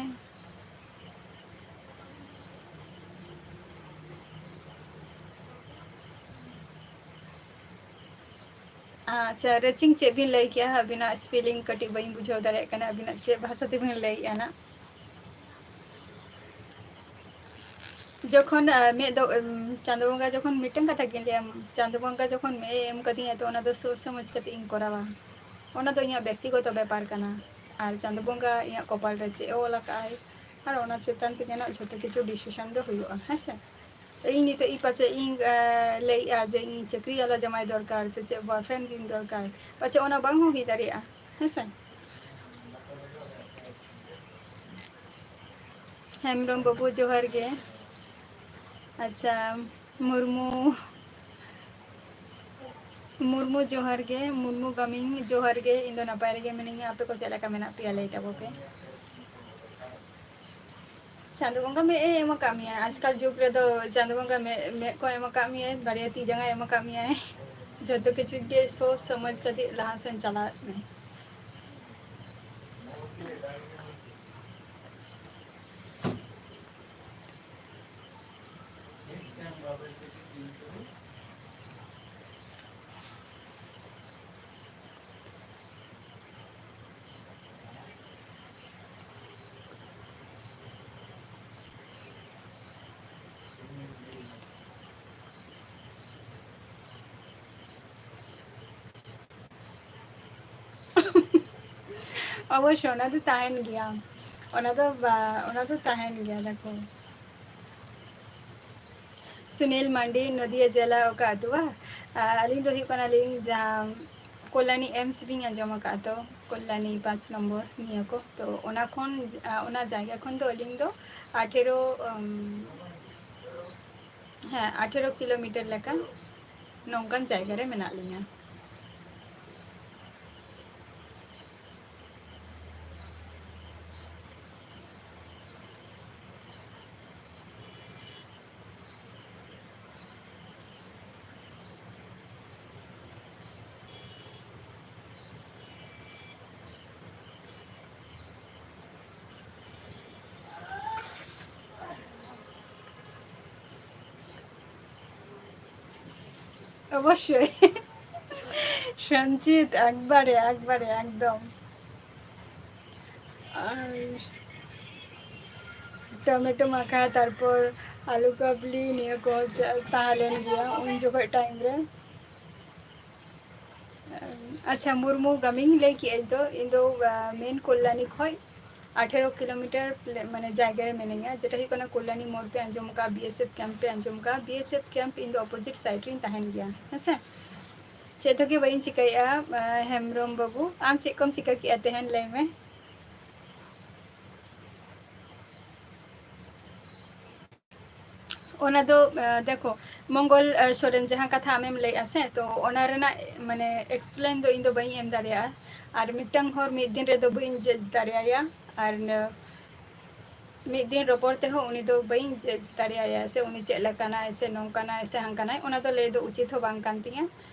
ᱟᱪᱪᱷᱟ, ᱨᱮᱪᱤᱝ, ᱪᱮᱫ ᱵᱤᱱ ᱞᱟᱹᱭ ᱠᱮᱜᱼᱟ? ᱟᱹᱵᱤᱱᱟᱜ spelling ᱠᱟᱹᱴᱤᱡ ᱵᱟᱹᱧ ᱵᱩᱡᱷᱟᱹᱣ ᱫᱟᱲᱮᱭᱟᱜ ᱠᱟᱱᱟ, ᱟᱹᱵᱤᱱᱟᱜ ᱪᱮᱫ ᱵᱷᱟᱥᱟ ᱛᱮᱵᱤᱱ ᱞᱟᱹᱭᱮᱜᱼᱟ ᱱᱟᱜ? ᱡᱚᱠᱷᱚᱱ, ᱟ, ᱢᱮᱫ ᱫᱚ, ᱮᱢ, ᱪᱟᱸᱫᱳ ᱵᱚᱸᱜᱟ ᱡᱚᱠᱷᱚᱱ, ᱢᱤᱫᱴᱟᱝ ᱠᱟᱛᱷᱟ ᱜᱤᱧ ᱞᱟᱹᱭᱟ, ᱪᱟᱸᱫᱳ ᱵᱚᱸᱜᱟ ᱡᱚᱠᱷᱚᱱ ᱢᱮᱫ ᱮ ᱮᱢ ᱠᱟᱫᱤᱧᱟ, ᱛᱚ ᱚᱱᱟ ᱫᱚ ᱥᱳᱪ ᱥᱚᱢᱚᱡᱽ ᱠᱟᱛᱮ ᱤᱧ ᱠᱚᱨᱟᱣᱟ᱾ ᱚᱱᱟ ᱫᱚ ᱤᱧᱟᱹᱜ ᱵᱮᱠᱛᱤᱜᱚᱛᱚ ᱵᱮᱯᱟᱨ ᱠᱟᱱᱟ᱾ ᱟᱨ ᱪᱟᱸᱫᱳ ᱵᱚᱸᱜᱟ ᱤᱧᱟᱹᱜ ᱠᱚᱯᱟᱞ ᱨᱮ ᱪᱮᱫ ᱮ ᱚᱞ ᱟᱠᱟᱫ ᱟᱭ, ᱟᱨ ᱚᱱᱟ ᱪᱮᱛᱟᱱ ᱛᱮᱜᱮ ᱱᱟᱜ ᱡᱷᱚᱛᱚ ᱠᱤᱪᱷᱩ decision ᱫᱚ ᱦᱩᱭᱩᱜᱼᱟ, ᱦᱮᱸ ᱥᱮ? ᱤᱧ ᱱᱤᱛᱚᱜ ᱤᱧ ᱯᱟᱪᱮᱫ ᱤᱧ, ᱮ, ᱞᱟᱹᱭᱮᱜᱼᱟ ᱡᱮ ᱤᱧ ᱪᱟᱹᱠᱨᱤ ᱟᱞᱟ ᱡᱟᱢᱟᱭ ᱫᱚᱨᱠᱟᱨ ᱥᱮ ᱪᱮᱫ boyfriend ᱜᱤᱧ ᱫᱚᱨᱠᱟᱨ, ᱯᱟᱪᱮᱫ ᱚᱱᱟ ᱵᱟᱝ ᱦᱚᱸ ᱦᱩᱭ ᱫᱟᱲᱮᱭᱟᱜᱼᱟ, ᱦᱮᱸ ᱥᱮ? ᱦᱮᱢᱵᱨᱚᱢ ᱵᱟᱹᱵᱩ, ᱡᱚᱦᱟᱨ ᱜᱮ᱾ ᱟᱪᱪᱷᱟ, ᱢᱩᱨᱢᱩ, ᱢᱩᱨᱢᱩ, ᱡᱚᱦᱟᱨ ᱜᱮ᱾ ᱢᱩᱨᱢᱩ ᱜᱟᱢᱤᱝ, ᱡᱚᱦᱟᱨ ᱜᱮ᱾ ᱤᱧ ᱫᱚ ᱱᱟᱯᱟᱭ ᱨᱮᱜᱮ ᱢᱤᱱᱟᱹᱧᱟ, ᱟᱯᱮ ᱠᱚ ᱪᱮᱫ ᱞᱮᱠᱟ ᱢᱮᱱᱟᱜ ᱯᱮᱭᱟ, ᱞᱟᱹᱭ ᱛᱟᱵᱚ ᱯᱮ᱾ ᱪᱟᱸᱫᱳ ᱵᱚᱸᱜᱟ ᱢᱮᱫ ᱮ ᱮᱢ ᱟᱠᱟᱫ ᱢᱮᱭᱟ᱾ ᱟᱡᱠᱟᱞ ᱡᱩᱜᱽ ᱨᱮᱫᱚ ᱪᱟᱸᱫᱳ ᱵᱚᱸᱜᱟ ᱢᱮᱫ, ᱢᱮᱫ ᱠᱚ ᱮᱢ ᱟᱠᱟᱫ ᱢᱮᱭᱟᱭ, ᱵᱟᱨᱭᱟ ᱛᱤ ᱡᱟᱸᱜᱟ ᱮᱢ ᱟᱠᱟᱫ ᱢᱮᱭᱟᱭ᱾ ᱡᱚᱛᱚ ᱠᱤᱪᱷᱩ ᱜᱮ ᱥᱳᱪ ᱥᱚᱢᱚᱡᱽ ᱠᱟᱛᱮ ᱞᱟᱦᱟ ᱥᱮᱱ ᱪᱟᱞᱟᱜ ᱢᱮ᱾ ᱚᱵᱚᱥᱥᱳᱭ, ᱚᱱᱟ ᱫᱚ ᱛᱟᱦᱮᱱ ᱜᱮᱭᱟ, ᱚᱱᱟ ᱫᱚ ᱵᱟ-, ᱚᱱᱟ ᱫᱚ ᱛᱟᱦᱮᱱ ᱜᱮᱭᱟ᱾ ᱫᱮᱠᱷᱚ, ᱥᱩᱱᱤᱞ ᱢᱟᱱᱰᱤ, ᱱᱚᱫᱤᱭᱟ ᱡᱮᱞᱟ, ᱚᱠᱟ ᱟᱹᱛᱩ ᱵᱟ? ᱟ, ᱟᱹᱞᱤᱧ ᱫᱚ ᱦᱩᱭᱩᱜ ᱠᱟᱱᱟᱞᱤᱧ ᱡᱟᱦᱟᱸ ᱠᱚᱞᱭᱟᱱᱤ ᱮᱢᱥ ᱵᱤᱱ ᱟᱸᱡᱚᱢ ᱟᱠᱟᱫ ᱛᱚ, ᱠᱚᱞᱭᱟᱱᱤ ᱯᱟᱸᱪ ᱱᱚᱢᱵᱚᱨ ᱱᱤᱭᱟᱹ ᱠᱚ᱾ ᱛᱚ ᱚᱱᱟ ᱠᱷᱚᱱ, ᱟ, ᱚᱱᱟ ᱡᱟᱭᱜᱟ ᱠᱷᱚᱱ ᱫᱚ ᱟᱹᱞᱤᱧ ᱫᱚ ᱟᱴᱷᱮᱨᱚ, ᱩᱢ, ᱦᱮᱸ, ᱟᱴᱷᱮᱨᱚ ᱠᱤᱞᱳᱢᱤᱴᱟᱨ ᱞᱮᱠᱟ ᱱᱚᱝᱠᱟᱱ ᱡᱟᱭᱜᱟ ᱨᱮ ᱢᱮᱱᱟᱜ ᱞᱤᱧᱟ᱾ ᱚᱵᱚᱥᱥᱳᱭ᱾ ᱥᱚᱧᱡᱤᱛ, ᱮᱠᱵᱟᱨᱮ, ᱮᱠᱵᱟᱨᱮ, ᱮᱠᱫᱚᱢ᱾ ᱟᱨ ᱴᱚᱢᱮᱴᱳ ᱢᱟᱠᱷᱟ, ᱛᱟᱨᱯᱚᱨ ᱟᱞᱩ ᱠᱟᱵᱽᱞᱤ, ᱱᱤᱭᱟᱹ ᱠᱚ ᱪᱟ-, ᱛᱟᱦᱮᱸ ᱞᱮᱱ ᱜᱮᱭᱟ ᱩᱱ ᱡᱚᱠᱷᱚᱡ time ᱨᱮ᱾ ᱟᱪᱪᱷᱟ, ᱢᱩᱨᱢᱩ ᱜᱟᱢᱤᱧ ᱞᱟᱹᱭ ᱠᱮᱜᱼᱟ, ᱤᱧ ᱫᱚ, ᱤᱧ ᱫᱚ, ᱟᱸ, main ᱠᱚᱞᱭᱟᱱᱤ ᱠᱷᱚᱡ ᱟᱴᱷᱮᱨᱚ ᱠᱤᱞᱳᱢᱤᱴᱟᱨ ᱯᱞᱮ-, ᱢᱟᱱᱮ ᱡᱟᱭᱜᱟ ᱨᱮ ᱢᱤᱱᱟᱹᱧᱟ, ᱡᱮᱴᱟ ᱦᱩᱭᱩᱜ ᱠᱟᱱᱟ ᱠᱚᱞᱭᱟᱱᱤ ᱢᱳᱲ ᱯᱮ ᱟᱸᱡᱚᱢ ᱟᱠᱟᱫᱼᱟ, BSF camp ᱯᱮ ᱟᱸᱡᱚᱢ ᱟᱠᱟᱫᱼᱟ, BSF camp ᱤᱧ ᱫᱚ opposite side ᱨᱤᱧ ᱛᱟᱦᱮᱱ ᱜᱮᱭᱟ, ᱦᱮᱸ ᱥᱮ᱾ ᱪᱮᱫ ᱦᱚᱸ ᱜᱮ ᱵᱟᱹᱧ ᱪᱤᱠᱟᱹᱭᱮᱫᱼᱟ, ᱟᱸ, ᱦᱮᱢᱵᱨᱚᱢ ᱵᱟᱹᱵᱩ, ᱟᱢ ᱪᱮᱫ ᱠᱚᱢ ᱪᱤᱠᱟᱹ ᱠᱮᱜᱼᱟ ᱛᱮᱦᱮᱧ, ᱞᱟᱹᱭ ᱢᱮ᱾ ᱚᱱᱟ ᱫᱚ, ᱟᱸ, ᱫᱮᱠᱷᱚ, ᱢᱚᱝᱜᱚᱞ, ᱟᱸ, ᱥᱚᱨᱮᱱ ᱡᱟᱦᱟᱸ ᱠᱟᱛᱷᱟ ᱟᱢᱮᱢ ᱞᱟᱹᱭᱮᱜᱼᱟ ᱥᱮ, ᱛᱚ ᱚᱱᱟ ᱨᱮᱱᱟᱜ, ᱢᱟᱱᱮ, explain ᱫᱚ ᱤᱧ ᱫᱚ ᱵᱟᱹᱧ ᱮᱢ ᱫᱟᱲᱮᱭᱟᱜᱼᱟ᱾ ᱟᱨ ᱢᱤᱫᱴᱟᱝ ᱦᱚᱲ ᱢᱤᱫ ᱫᱤᱱ ᱨᱮᱫᱚ ᱵᱟᱹᱧ judge ᱫᱟᱲᱮᱭᱟᱭᱟ᱾ ᱟᱨ ᱱᱟᱹ-, ᱢᱤᱫ ᱫᱤᱱ ᱨᱚᱯᱚᱲ ᱛᱮᱦᱚᱸ ᱩᱱᱤ ᱫᱚ ᱵᱟᱹᱧ judge ᱫᱟᱲᱮᱭᱟᱭᱟ ᱥᱮ ᱩᱱᱤ ᱪᱮᱫ ᱞᱮᱠᱟᱱᱟᱭ ᱥᱮ ᱱᱚᱝᱠᱟᱱᱟᱭ ᱥᱮ ᱦᱟᱝᱠᱟᱱᱟᱭ, ᱚᱱᱟ ᱫᱚ ᱞᱟᱹᱭ ᱫᱚ ᱩᱪᱤᱛ ᱦᱚᱸ ᱵᱟᱝ ᱠᱟᱱ ᱛᱤᱧᱟᱹ᱾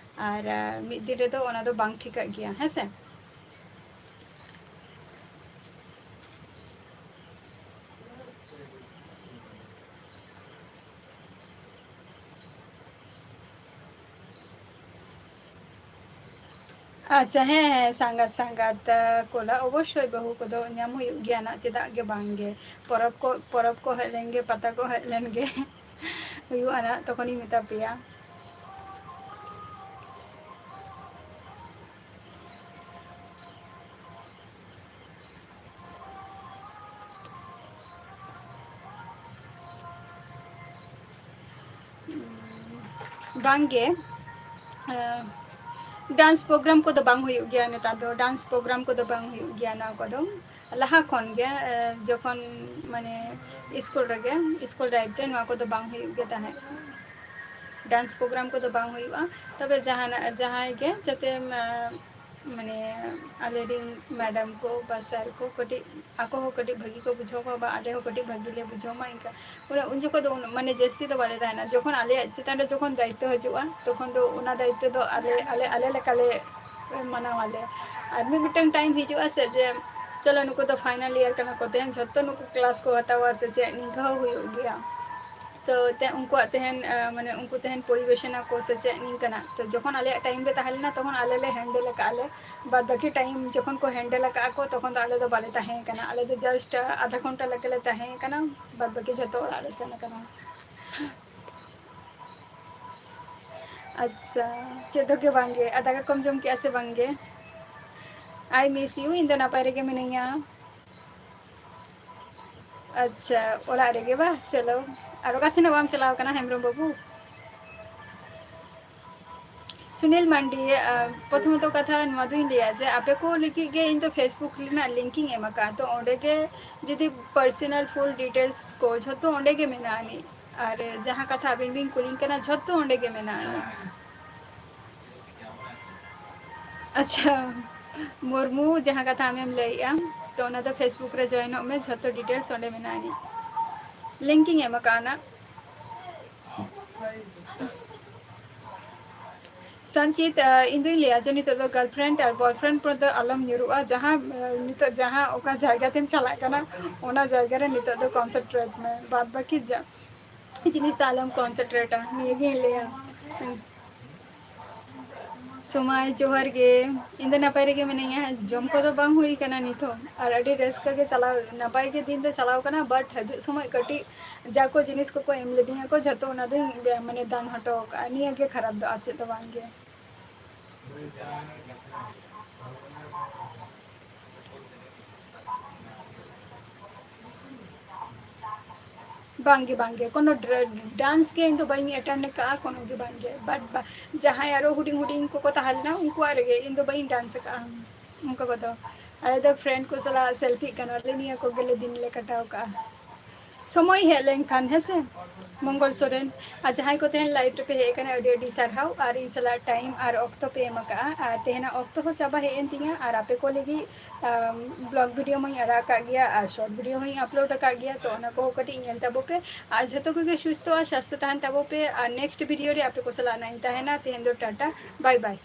ᱟᱨ, ᱟᱸ, ᱢᱤᱫ ᱫᱤᱱ ᱨᱮᱫᱚ ᱚᱱᱟ ᱫᱚ ᱵᱟᱝ ᱴᱷᱤᱠᱟᱹᱜ ᱜᱮᱭᱟ, ᱦᱮᱸ ᱥᱮ? ᱟᱪᱪᱷᱟ, ᱦᱮᱸ, ᱦᱮᱸ, ᱥᱟᱸᱜᱟᱛ, ᱥᱟᱸᱜᱟᱛ, ᱟᱸ, ᱠᱚᱞᱟ, ᱚᱵᱚᱥᱥᱳᱭ ᱵᱟᱹᱦᱩ ᱠᱚᱫᱚ ᱧᱟᱢ ᱦᱩᱭᱩᱜ ᱜᱮᱭᱟ ᱱᱟᱜ, ᱪᱮᱫᱟᱜ ᱜᱮ ᱵᱟᱝ ᱜᱮ᱾ ᱯᱚᱨᱚᱵᱽ ᱠᱚ, ᱯᱚᱨᱚᱵᱽ ᱠᱚ ᱦᱮᱡ ᱞᱮᱱ ᱜᱮ, ᱯᱟᱛᱟ ᱠᱚ ᱦᱮᱡ ᱞᱮᱱ ᱜᱮ, ᱦᱩᱭᱩᱜᱼᱟ ᱱᱟᱜ, ᱛᱚᱠᱷᱚᱱᱤᱧ ᱢᱮᱛᱟ ᱯᱮᱭᱟ᱾ ᱵᱟᱝᱜᱮ, ᱮᱸ, dance program ᱠᱚᱫᱚ ᱵᱟᱝ ᱦᱩᱭᱩᱜ ᱜᱮᱭᱟ ᱱᱮᱛᱟᱨ ᱫᱚ, dance program ᱠᱚᱫᱚ ᱵᱟᱝ ᱦᱩᱭᱩᱜ ᱜᱮᱭᱟ ᱱᱚᱣᱟ ᱠᱚᱫᱚ᱾ ᱞᱟᱦᱟ ᱠᱷᱚᱱ ᱜᱮ, ᱮᱸ, ᱡᱚᱠᱷᱚᱱ ᱢᱟᱱᱮ ᱤᱥᱠᱩᱞ ᱨᱮᱜᱮ, ᱤᱥᱠᱩᱞ life ᱨᱮ ᱱᱚᱣᱟ ᱠᱚᱫᱚ ᱵᱟᱝ ᱦᱩᱭᱩᱜ ᱜᱮ ᱛᱟᱦᱮᱸᱫ, dance program ᱠᱚᱫᱚ ᱵᱟᱝ ᱦᱩᱭᱩᱜᱼᱟ᱾ ᱛᱚᱵᱮ ᱡᱟᱦᱟᱱᱟᱜ, ᱡᱟᱦᱟᱸᱭ ᱜᱮ ᱡᱟᱛᱮ, ᱮᱸ, ᱢᱟᱱᱮ ᱟᱞᱮ ᱨᱮᱱ madam ᱠᱚ ᱵᱟ sir ᱠᱚ ᱠᱟᱹᱴᱤᱡ ᱟᱠᱚ ᱦᱚᱸ ᱠᱟᱹᱴᱤᱡ ᱵᱷᱟᱹᱜᱤ ᱠᱚ ᱵᱩᱡᱷᱟᱹᱣ ᱢᱟ ᱵᱟ ᱟᱞᱮ ᱦᱚᱸ ᱠᱟᱹᱴᱤᱡ ᱵᱷᱟᱹᱜᱤ ᱞᱮ ᱵᱩᱡᱷᱟᱹᱣ ᱢᱟ, ᱤᱱᱠᱟ ᱩᱱ ᱡᱚᱠᱷᱚᱱ ᱫᱚ ᱩᱱᱟᱹᱜ ᱢᱟᱱᱮ ᱡᱟᱹᱥᱛᱤ ᱫᱚ ᱵᱟᱞᱮ ᱛᱟᱦᱮᱱᱟ᱾ ᱡᱚᱠᱷᱚᱱ ᱟᱞᱮᱭᱟᱜ ᱪᱮᱛᱟᱱ ᱨᱮ ᱡᱚᱠᱷᱚᱱ ᱫᱟᱭᱤᱛᱛᱚ ᱦᱤᱡᱩᱜᱼᱟ, ᱛᱚᱠᱷᱚᱱ ᱫᱚ ᱚᱱᱟ ᱫᱟᱭᱤᱛᱛᱚ ᱫᱚ ᱟᱞᱮ, ᱟᱞᱮ, ᱟᱞᱮ ᱞᱮᱠᱟᱞᱮ ᱢᱟᱱᱟᱣᱟᱞᱮ᱾ ᱟᱨ ᱢᱤᱫ ᱢᱤᱫᱴᱟᱝ time ᱦᱤᱡᱩᱜᱼᱟ ᱥᱮ ᱡᱮ, ᱪᱚᱞᱚ ᱱᱩᱠᱩ ᱫᱚ final year ᱠᱟᱱᱟ ᱠᱚ, ᱛᱮᱦᱮᱧ ᱡᱷᱚᱛᱚ ᱱᱩᱠᱩ class ᱠᱚ ᱦᱟᱛᱟᱣᱟ ᱥᱮ ᱪᱮᱫ, ᱱᱤᱝᱠᱟᱹ ᱦᱚᱸ ᱦᱩᱭᱩᱜ ᱜᱮᱭᱟ᱾ ᱛᱚ ᱛᱮ ᱩᱱᱠᱩᱣᱟᱜ ᱛᱮᱦᱮᱧ, ᱟᱸ, ᱢᱟᱱᱮ ᱩᱱᱠᱩ ᱛᱮᱦᱮᱧ ᱯᱚᱨᱤᱵᱮᱥᱚᱱᱟ ᱠᱚ ᱥᱮ ᱪᱮᱫ ᱱᱤᱝᱠᱟᱹᱱᱟᱜ᱾ ᱛᱚ ᱡᱚᱠᱷᱚᱱ ᱟᱞᱮᱭᱟᱜ time ᱨᱮ ᱛᱟᱦᱮᱸ ᱞᱮᱱᱟ, ᱛᱚᱠᱷᱚᱱ ᱟᱞᱮ ᱞᱮ handle ᱟᱠᱟᱫᱼᱟ ᱞᱮ᱾ ᱵᱟᱫ ᱵᱟᱹᱠᱤ time ᱡᱚᱠᱷᱚᱱ ᱠᱚ handle ᱟᱠᱟᱫᱼᱟ ᱠᱚ, ᱛᱚᱠᱷᱚᱱ ᱫᱚ ᱟᱞᱮ ᱫᱚ ᱵᱟᱞᱮ ᱛᱟᱦᱮᱸ ᱠᱟᱱᱟ᱾ ᱟᱞᱮ ᱫᱚ just ᱟᱫᱷᱟ ᱜᱷᱚᱱᱴᱟ ᱞᱮᱠᱟ ᱞᱮ ᱛᱟᱦᱮᱸ ᱠᱟᱱᱟ, ᱵᱟᱫ ᱵᱟᱹᱠᱤ ᱡᱷᱚᱛᱚ ᱚᱲᱟᱜ ᱞᱮ ᱥᱮᱱ ᱟᱠᱟᱱᱟ᱾ ᱟᱪᱪᱷᱟ, ᱪᱮᱫ ᱦᱚᱸ ᱜᱮ ᱵᱟᱝ ᱜᱮ᱾ ᱟᱨ ᱫᱟᱠᱟ ᱠᱚᱢ ᱡᱚᱢ ᱠᱮᱜᱼᱟ ᱥᱮ ᱵᱟᱝ ᱜᱮ? I miss you, ᱤᱧ ᱫᱚ ᱱᱟᱯᱟᱭ ᱨᱮᱜᱮ ᱢᱤᱱᱟᱹᱧᱟ᱾ ᱟᱪᱪᱷᱟ, ᱚᱲᱟᱜ ᱨᱮᱜᱮ ᱵᱟ? ᱪᱚᱞᱚ, ᱟᱨ ᱚᱠᱟ ᱥᱮᱱ ᱦᱚᱸ ᱵᱟᱢ ᱪᱟᱞᱟᱣ ᱠᱟᱱᱟ ᱦᱮᱢᱵᱨᱚᱢ ᱵᱟᱹᱵᱩ? ᱥᱩᱱᱤᱞ ᱢᱟᱱᱰᱤ, ᱟ, ᱯᱨᱚᱛᱷᱚᱢᱚᱛᱚ ᱠᱟᱛᱷᱟ ᱱᱚᱣᱟ ᱫᱚᱧ ᱞᱟᱹᱭᱟ ᱡᱮ ᱟᱯᱮ ᱠᱚ ᱞᱟᱹᱜᱤᱫ ᱜᱮ ᱤᱧ ᱫᱚ Facebook ᱨᱮᱱᱟᱜ link ᱤᱧ ᱮᱢ ᱟᱠᱟᱫᱼᱟ, ᱛᱚ ᱚᱸᱰᱮ ᱜᱮ ᱡᱩᱫᱤ personal full details ᱠᱚ ᱡᱷᱚᱛᱚ ᱚᱸᱰᱮ ᱜᱮ ᱢᱮᱱᱟᱜᱼᱟ ᱟᱹᱱᱤᱡ᱾ ᱟᱨ ᱡᱟᱦᱟᱸ ᱠᱟᱛᱷᱟ ᱟᱹᱵᱤᱱ ᱵᱤᱱ ᱠᱩᱞᱤᱧ ᱠᱟᱱᱟ, ᱡᱷᱚᱛᱚ ᱚᱸᱰᱮ ᱜᱮ ᱢᱮᱱᱟᱜᱼᱟ᱾ ᱟᱪᱪᱷᱟ, ᱢᱩᱨᱢᱩ, ᱡᱟᱦᱟᱸ ᱠᱟᱛᱷᱟ ᱟᱢᱮᱢ ᱞᱟᱹᱭᱮᱜᱼᱟ, ᱛᱚ ᱚᱱᱟ ᱫᱚ Facebook ᱨᱮ join ᱚᱜ ᱢᱮ, ᱡᱷᱚᱛᱚ details ᱚᱸᱰᱮ ᱢᱮᱱᱟᱜᱼᱟ ᱟᱹᱱᱤᱡ, link ᱤᱧ ᱮᱢ ᱟᱠᱟᱫᱼᱟ ᱱᱟᱜ᱾ ᱥᱟᱱᱪᱤᱛ, ᱟᱸ, ᱤᱧ ᱫᱩᱧ ᱞᱟᱹᱭᱟ ᱡᱮ ᱱᱤᱛᱚᱜ ᱫᱚ girlfriend ᱟᱨ boyfriend ᱯᱚᱨ ᱫᱚ ᱟᱞᱚᱢ ᱧᱩᱨᱩᱜᱼᱟ᱾ ᱡᱟᱦᱟᱸ, ᱟᱸ, ᱱᱤᱛᱚᱜ ᱡᱟᱦᱟᱸ ᱚᱠᱟ ᱡᱟᱭᱜᱟ ᱛᱮᱢ ᱪᱟᱞᱟᱜ ᱠᱟᱱᱟ, ᱚᱱᱟ ᱡᱟᱭᱜᱟ ᱨᱮ ᱱᱤᱛᱚᱜ ᱫᱚ concentrate ᱢᱮ᱾ ᱵᱟᱫ ᱵᱟᱹᱠᱤ ᱡᱟ-, ᱡᱤᱱᱤᱥ ᱫᱚ ᱟᱞᱚᱢ concentrateᱟ, ᱱᱤᱭᱟᱹᱜᱤᱧ ᱞᱟᱹᱭᱟ᱾ ᱥᱚᱢᱟᱭ, ᱡᱚᱦᱟᱨ ᱜᱮ᱾ ᱤᱧ ᱫᱚ ᱱᱟᱯᱟᱭ ᱨᱮᱜᱮ ᱢᱤᱱᱟᱹᱧᱟ᱾ ᱡᱚᱢ ᱠᱚᱫᱚ ᱵᱟᱝ ᱦᱩᱭ ᱠᱟᱱᱟ ᱱᱤᱛ ᱦᱚᱸ, ᱟᱨ ᱟᱹᱰᱤ ᱨᱟᱹᱥᱠᱟᱹ ᱜᱮ ᱪᱟᱞᱟᱣ, ᱱᱟᱯᱟᱭ ᱜᱮ ᱫᱤᱱ ᱫᱚ ᱪᱟᱞᱟᱣ ᱠᱟᱱᱟ, but ᱦᱤᱡᱩᱜ ᱥᱚᱢᱚᱭ ᱠᱟᱹᱴᱤᱡ ᱡᱟ ᱠᱚ ᱡᱤᱱᱤᱥ ᱠᱚᱠᱚ ᱮᱢ ᱞᱮᱫᱤᱧᱟ ᱠᱚ, ᱡᱷᱚᱛᱚ ᱚᱱᱟ ᱫᱚᱧ ᱵᱮ-, ᱢᱟᱱᱮ ᱫᱟᱱ ᱦᱚᱴᱚ ᱠᱟᱜᱼᱟ᱾ ᱱᱤᱭᱟᱹ ᱜᱮ ᱠᱷᱟᱨᱟᱯ ᱫᱚ, ᱟᱨ ᱪᱮᱫ ᱫᱚ ᱵᱟᱝ ᱜᱮ᱾ ᱵᱟᱝ ᱜᱮ, ᱵᱟᱝ ᱜᱮ, ᱠᱳᱱᱳ ᱰᱨᱟ-, dance ᱜᱮ ᱤᱧ ᱫᱚ ᱵᱟᱹᱧ attend ᱟᱠᱟᱫᱼᱟ, ᱠᱳᱱᱳ ᱜᱮ ᱵᱟᱝ ᱜᱮ᱾ But ᱵᱟ-, ᱡᱟᱦᱟᱸᱭ ᱟᱨᱚ ᱦᱩᱰᱤᱧ ᱦᱩᱰᱤᱧ ᱠᱚᱠᱚ ᱛᱟᱦᱮᱸ ᱞᱮᱱᱟ, ᱩᱱᱠᱩᱣᱟᱜ ᱨᱮᱜᱮ, ᱤᱧ ᱫᱚ ᱵᱟᱹᱧ dance ᱟᱠᱟᱫᱼᱟ᱾ ᱚᱱᱠᱟ ᱠᱚᱫᱚ ᱟᱞᱮ ᱫᱚ friend ᱠᱚ ᱥᱟᱞᱟᱜ selfieᱜ ᱠᱟᱱᱟᱞᱮ, ᱱᱤᱭᱟᱹ ᱠᱚᱜᱮ ᱞᱮ ᱫᱤᱱ ᱞᱮ ᱠᱟᱴᱟᱣ ᱠᱟᱜᱼᱟ᱾ ᱥᱚᱢᱚᱭ ᱦᱮᱡ ᱞᱮᱱᱠᱷᱟᱱ, ᱦᱮᱸ ᱥᱮ, ᱢᱚᱝᱜᱚᱞ ᱥᱚᱨᱮᱱ᱾ ᱟᱨ ᱡᱟᱦᱟᱸᱭ ᱠᱚ ᱛᱮᱦᱮᱧ live ᱨᱮᱯᱮ ᱦᱮᱡ ᱟᱠᱟᱱᱟ, ᱟᱹᱰᱤ ᱟᱹᱰᱤ ᱥᱟᱨᱦᱟᱣ᱾ ᱟᱨ ᱤᱧ ᱥᱟᱞᱟᱜ time ᱟᱨ ᱚᱠᱛᱚ ᱯᱮ ᱮᱢ ᱟᱠᱟᱫᱼᱟ᱾ ᱟᱨ ᱛᱮᱦᱮᱧᱟᱜ ᱚᱠᱛᱚ ᱦᱚᱸ ᱪᱟᱵᱟ ᱦᱮᱡ ᱮᱱ ᱛᱤᱧᱟ᱾ ᱟᱨ ᱟᱯᱮ ᱠᱚ ᱞᱟᱹᱜᱤᱫ, ᱟᱢ, vlog video ᱢᱟᱧ ᱟᱲᱟᱜ ᱟᱠᱟᱫ ᱜᱮᱭᱟ ᱟᱨ short video ᱦᱚᱸᱧ upload ᱟᱠᱟᱫ ᱜᱮᱭᱟ, ᱛᱚ ᱚᱱᱟ ᱠᱚᱦᱚᱸ ᱠᱟᱹᱴᱤᱡ ᱧᱮᱞ ᱛᱟᱵᱚ ᱯᱮ᱾ ᱟᱨ ᱡᱷᱚᱛᱚ ᱠᱚᱜᱮ ᱥᱩᱥᱛᱷᱚ ᱟᱨ ᱥᱟᱥᱛᱷᱚ ᱛᱟᱦᱮᱱ ᱛᱟᱵᱚ ᱯᱮ᱾ ᱟᱨ next video ᱨᱮ ᱟᱯᱮ ᱠᱚ ᱥᱟᱞᱟᱜ ᱱᱟᱜ ᱤᱧ ᱛᱟᱦᱮᱱᱟ᱾ ᱛᱮᱦᱮᱧ ᱫᱚ ᱴᱟᱴᱟ, bye bye᱾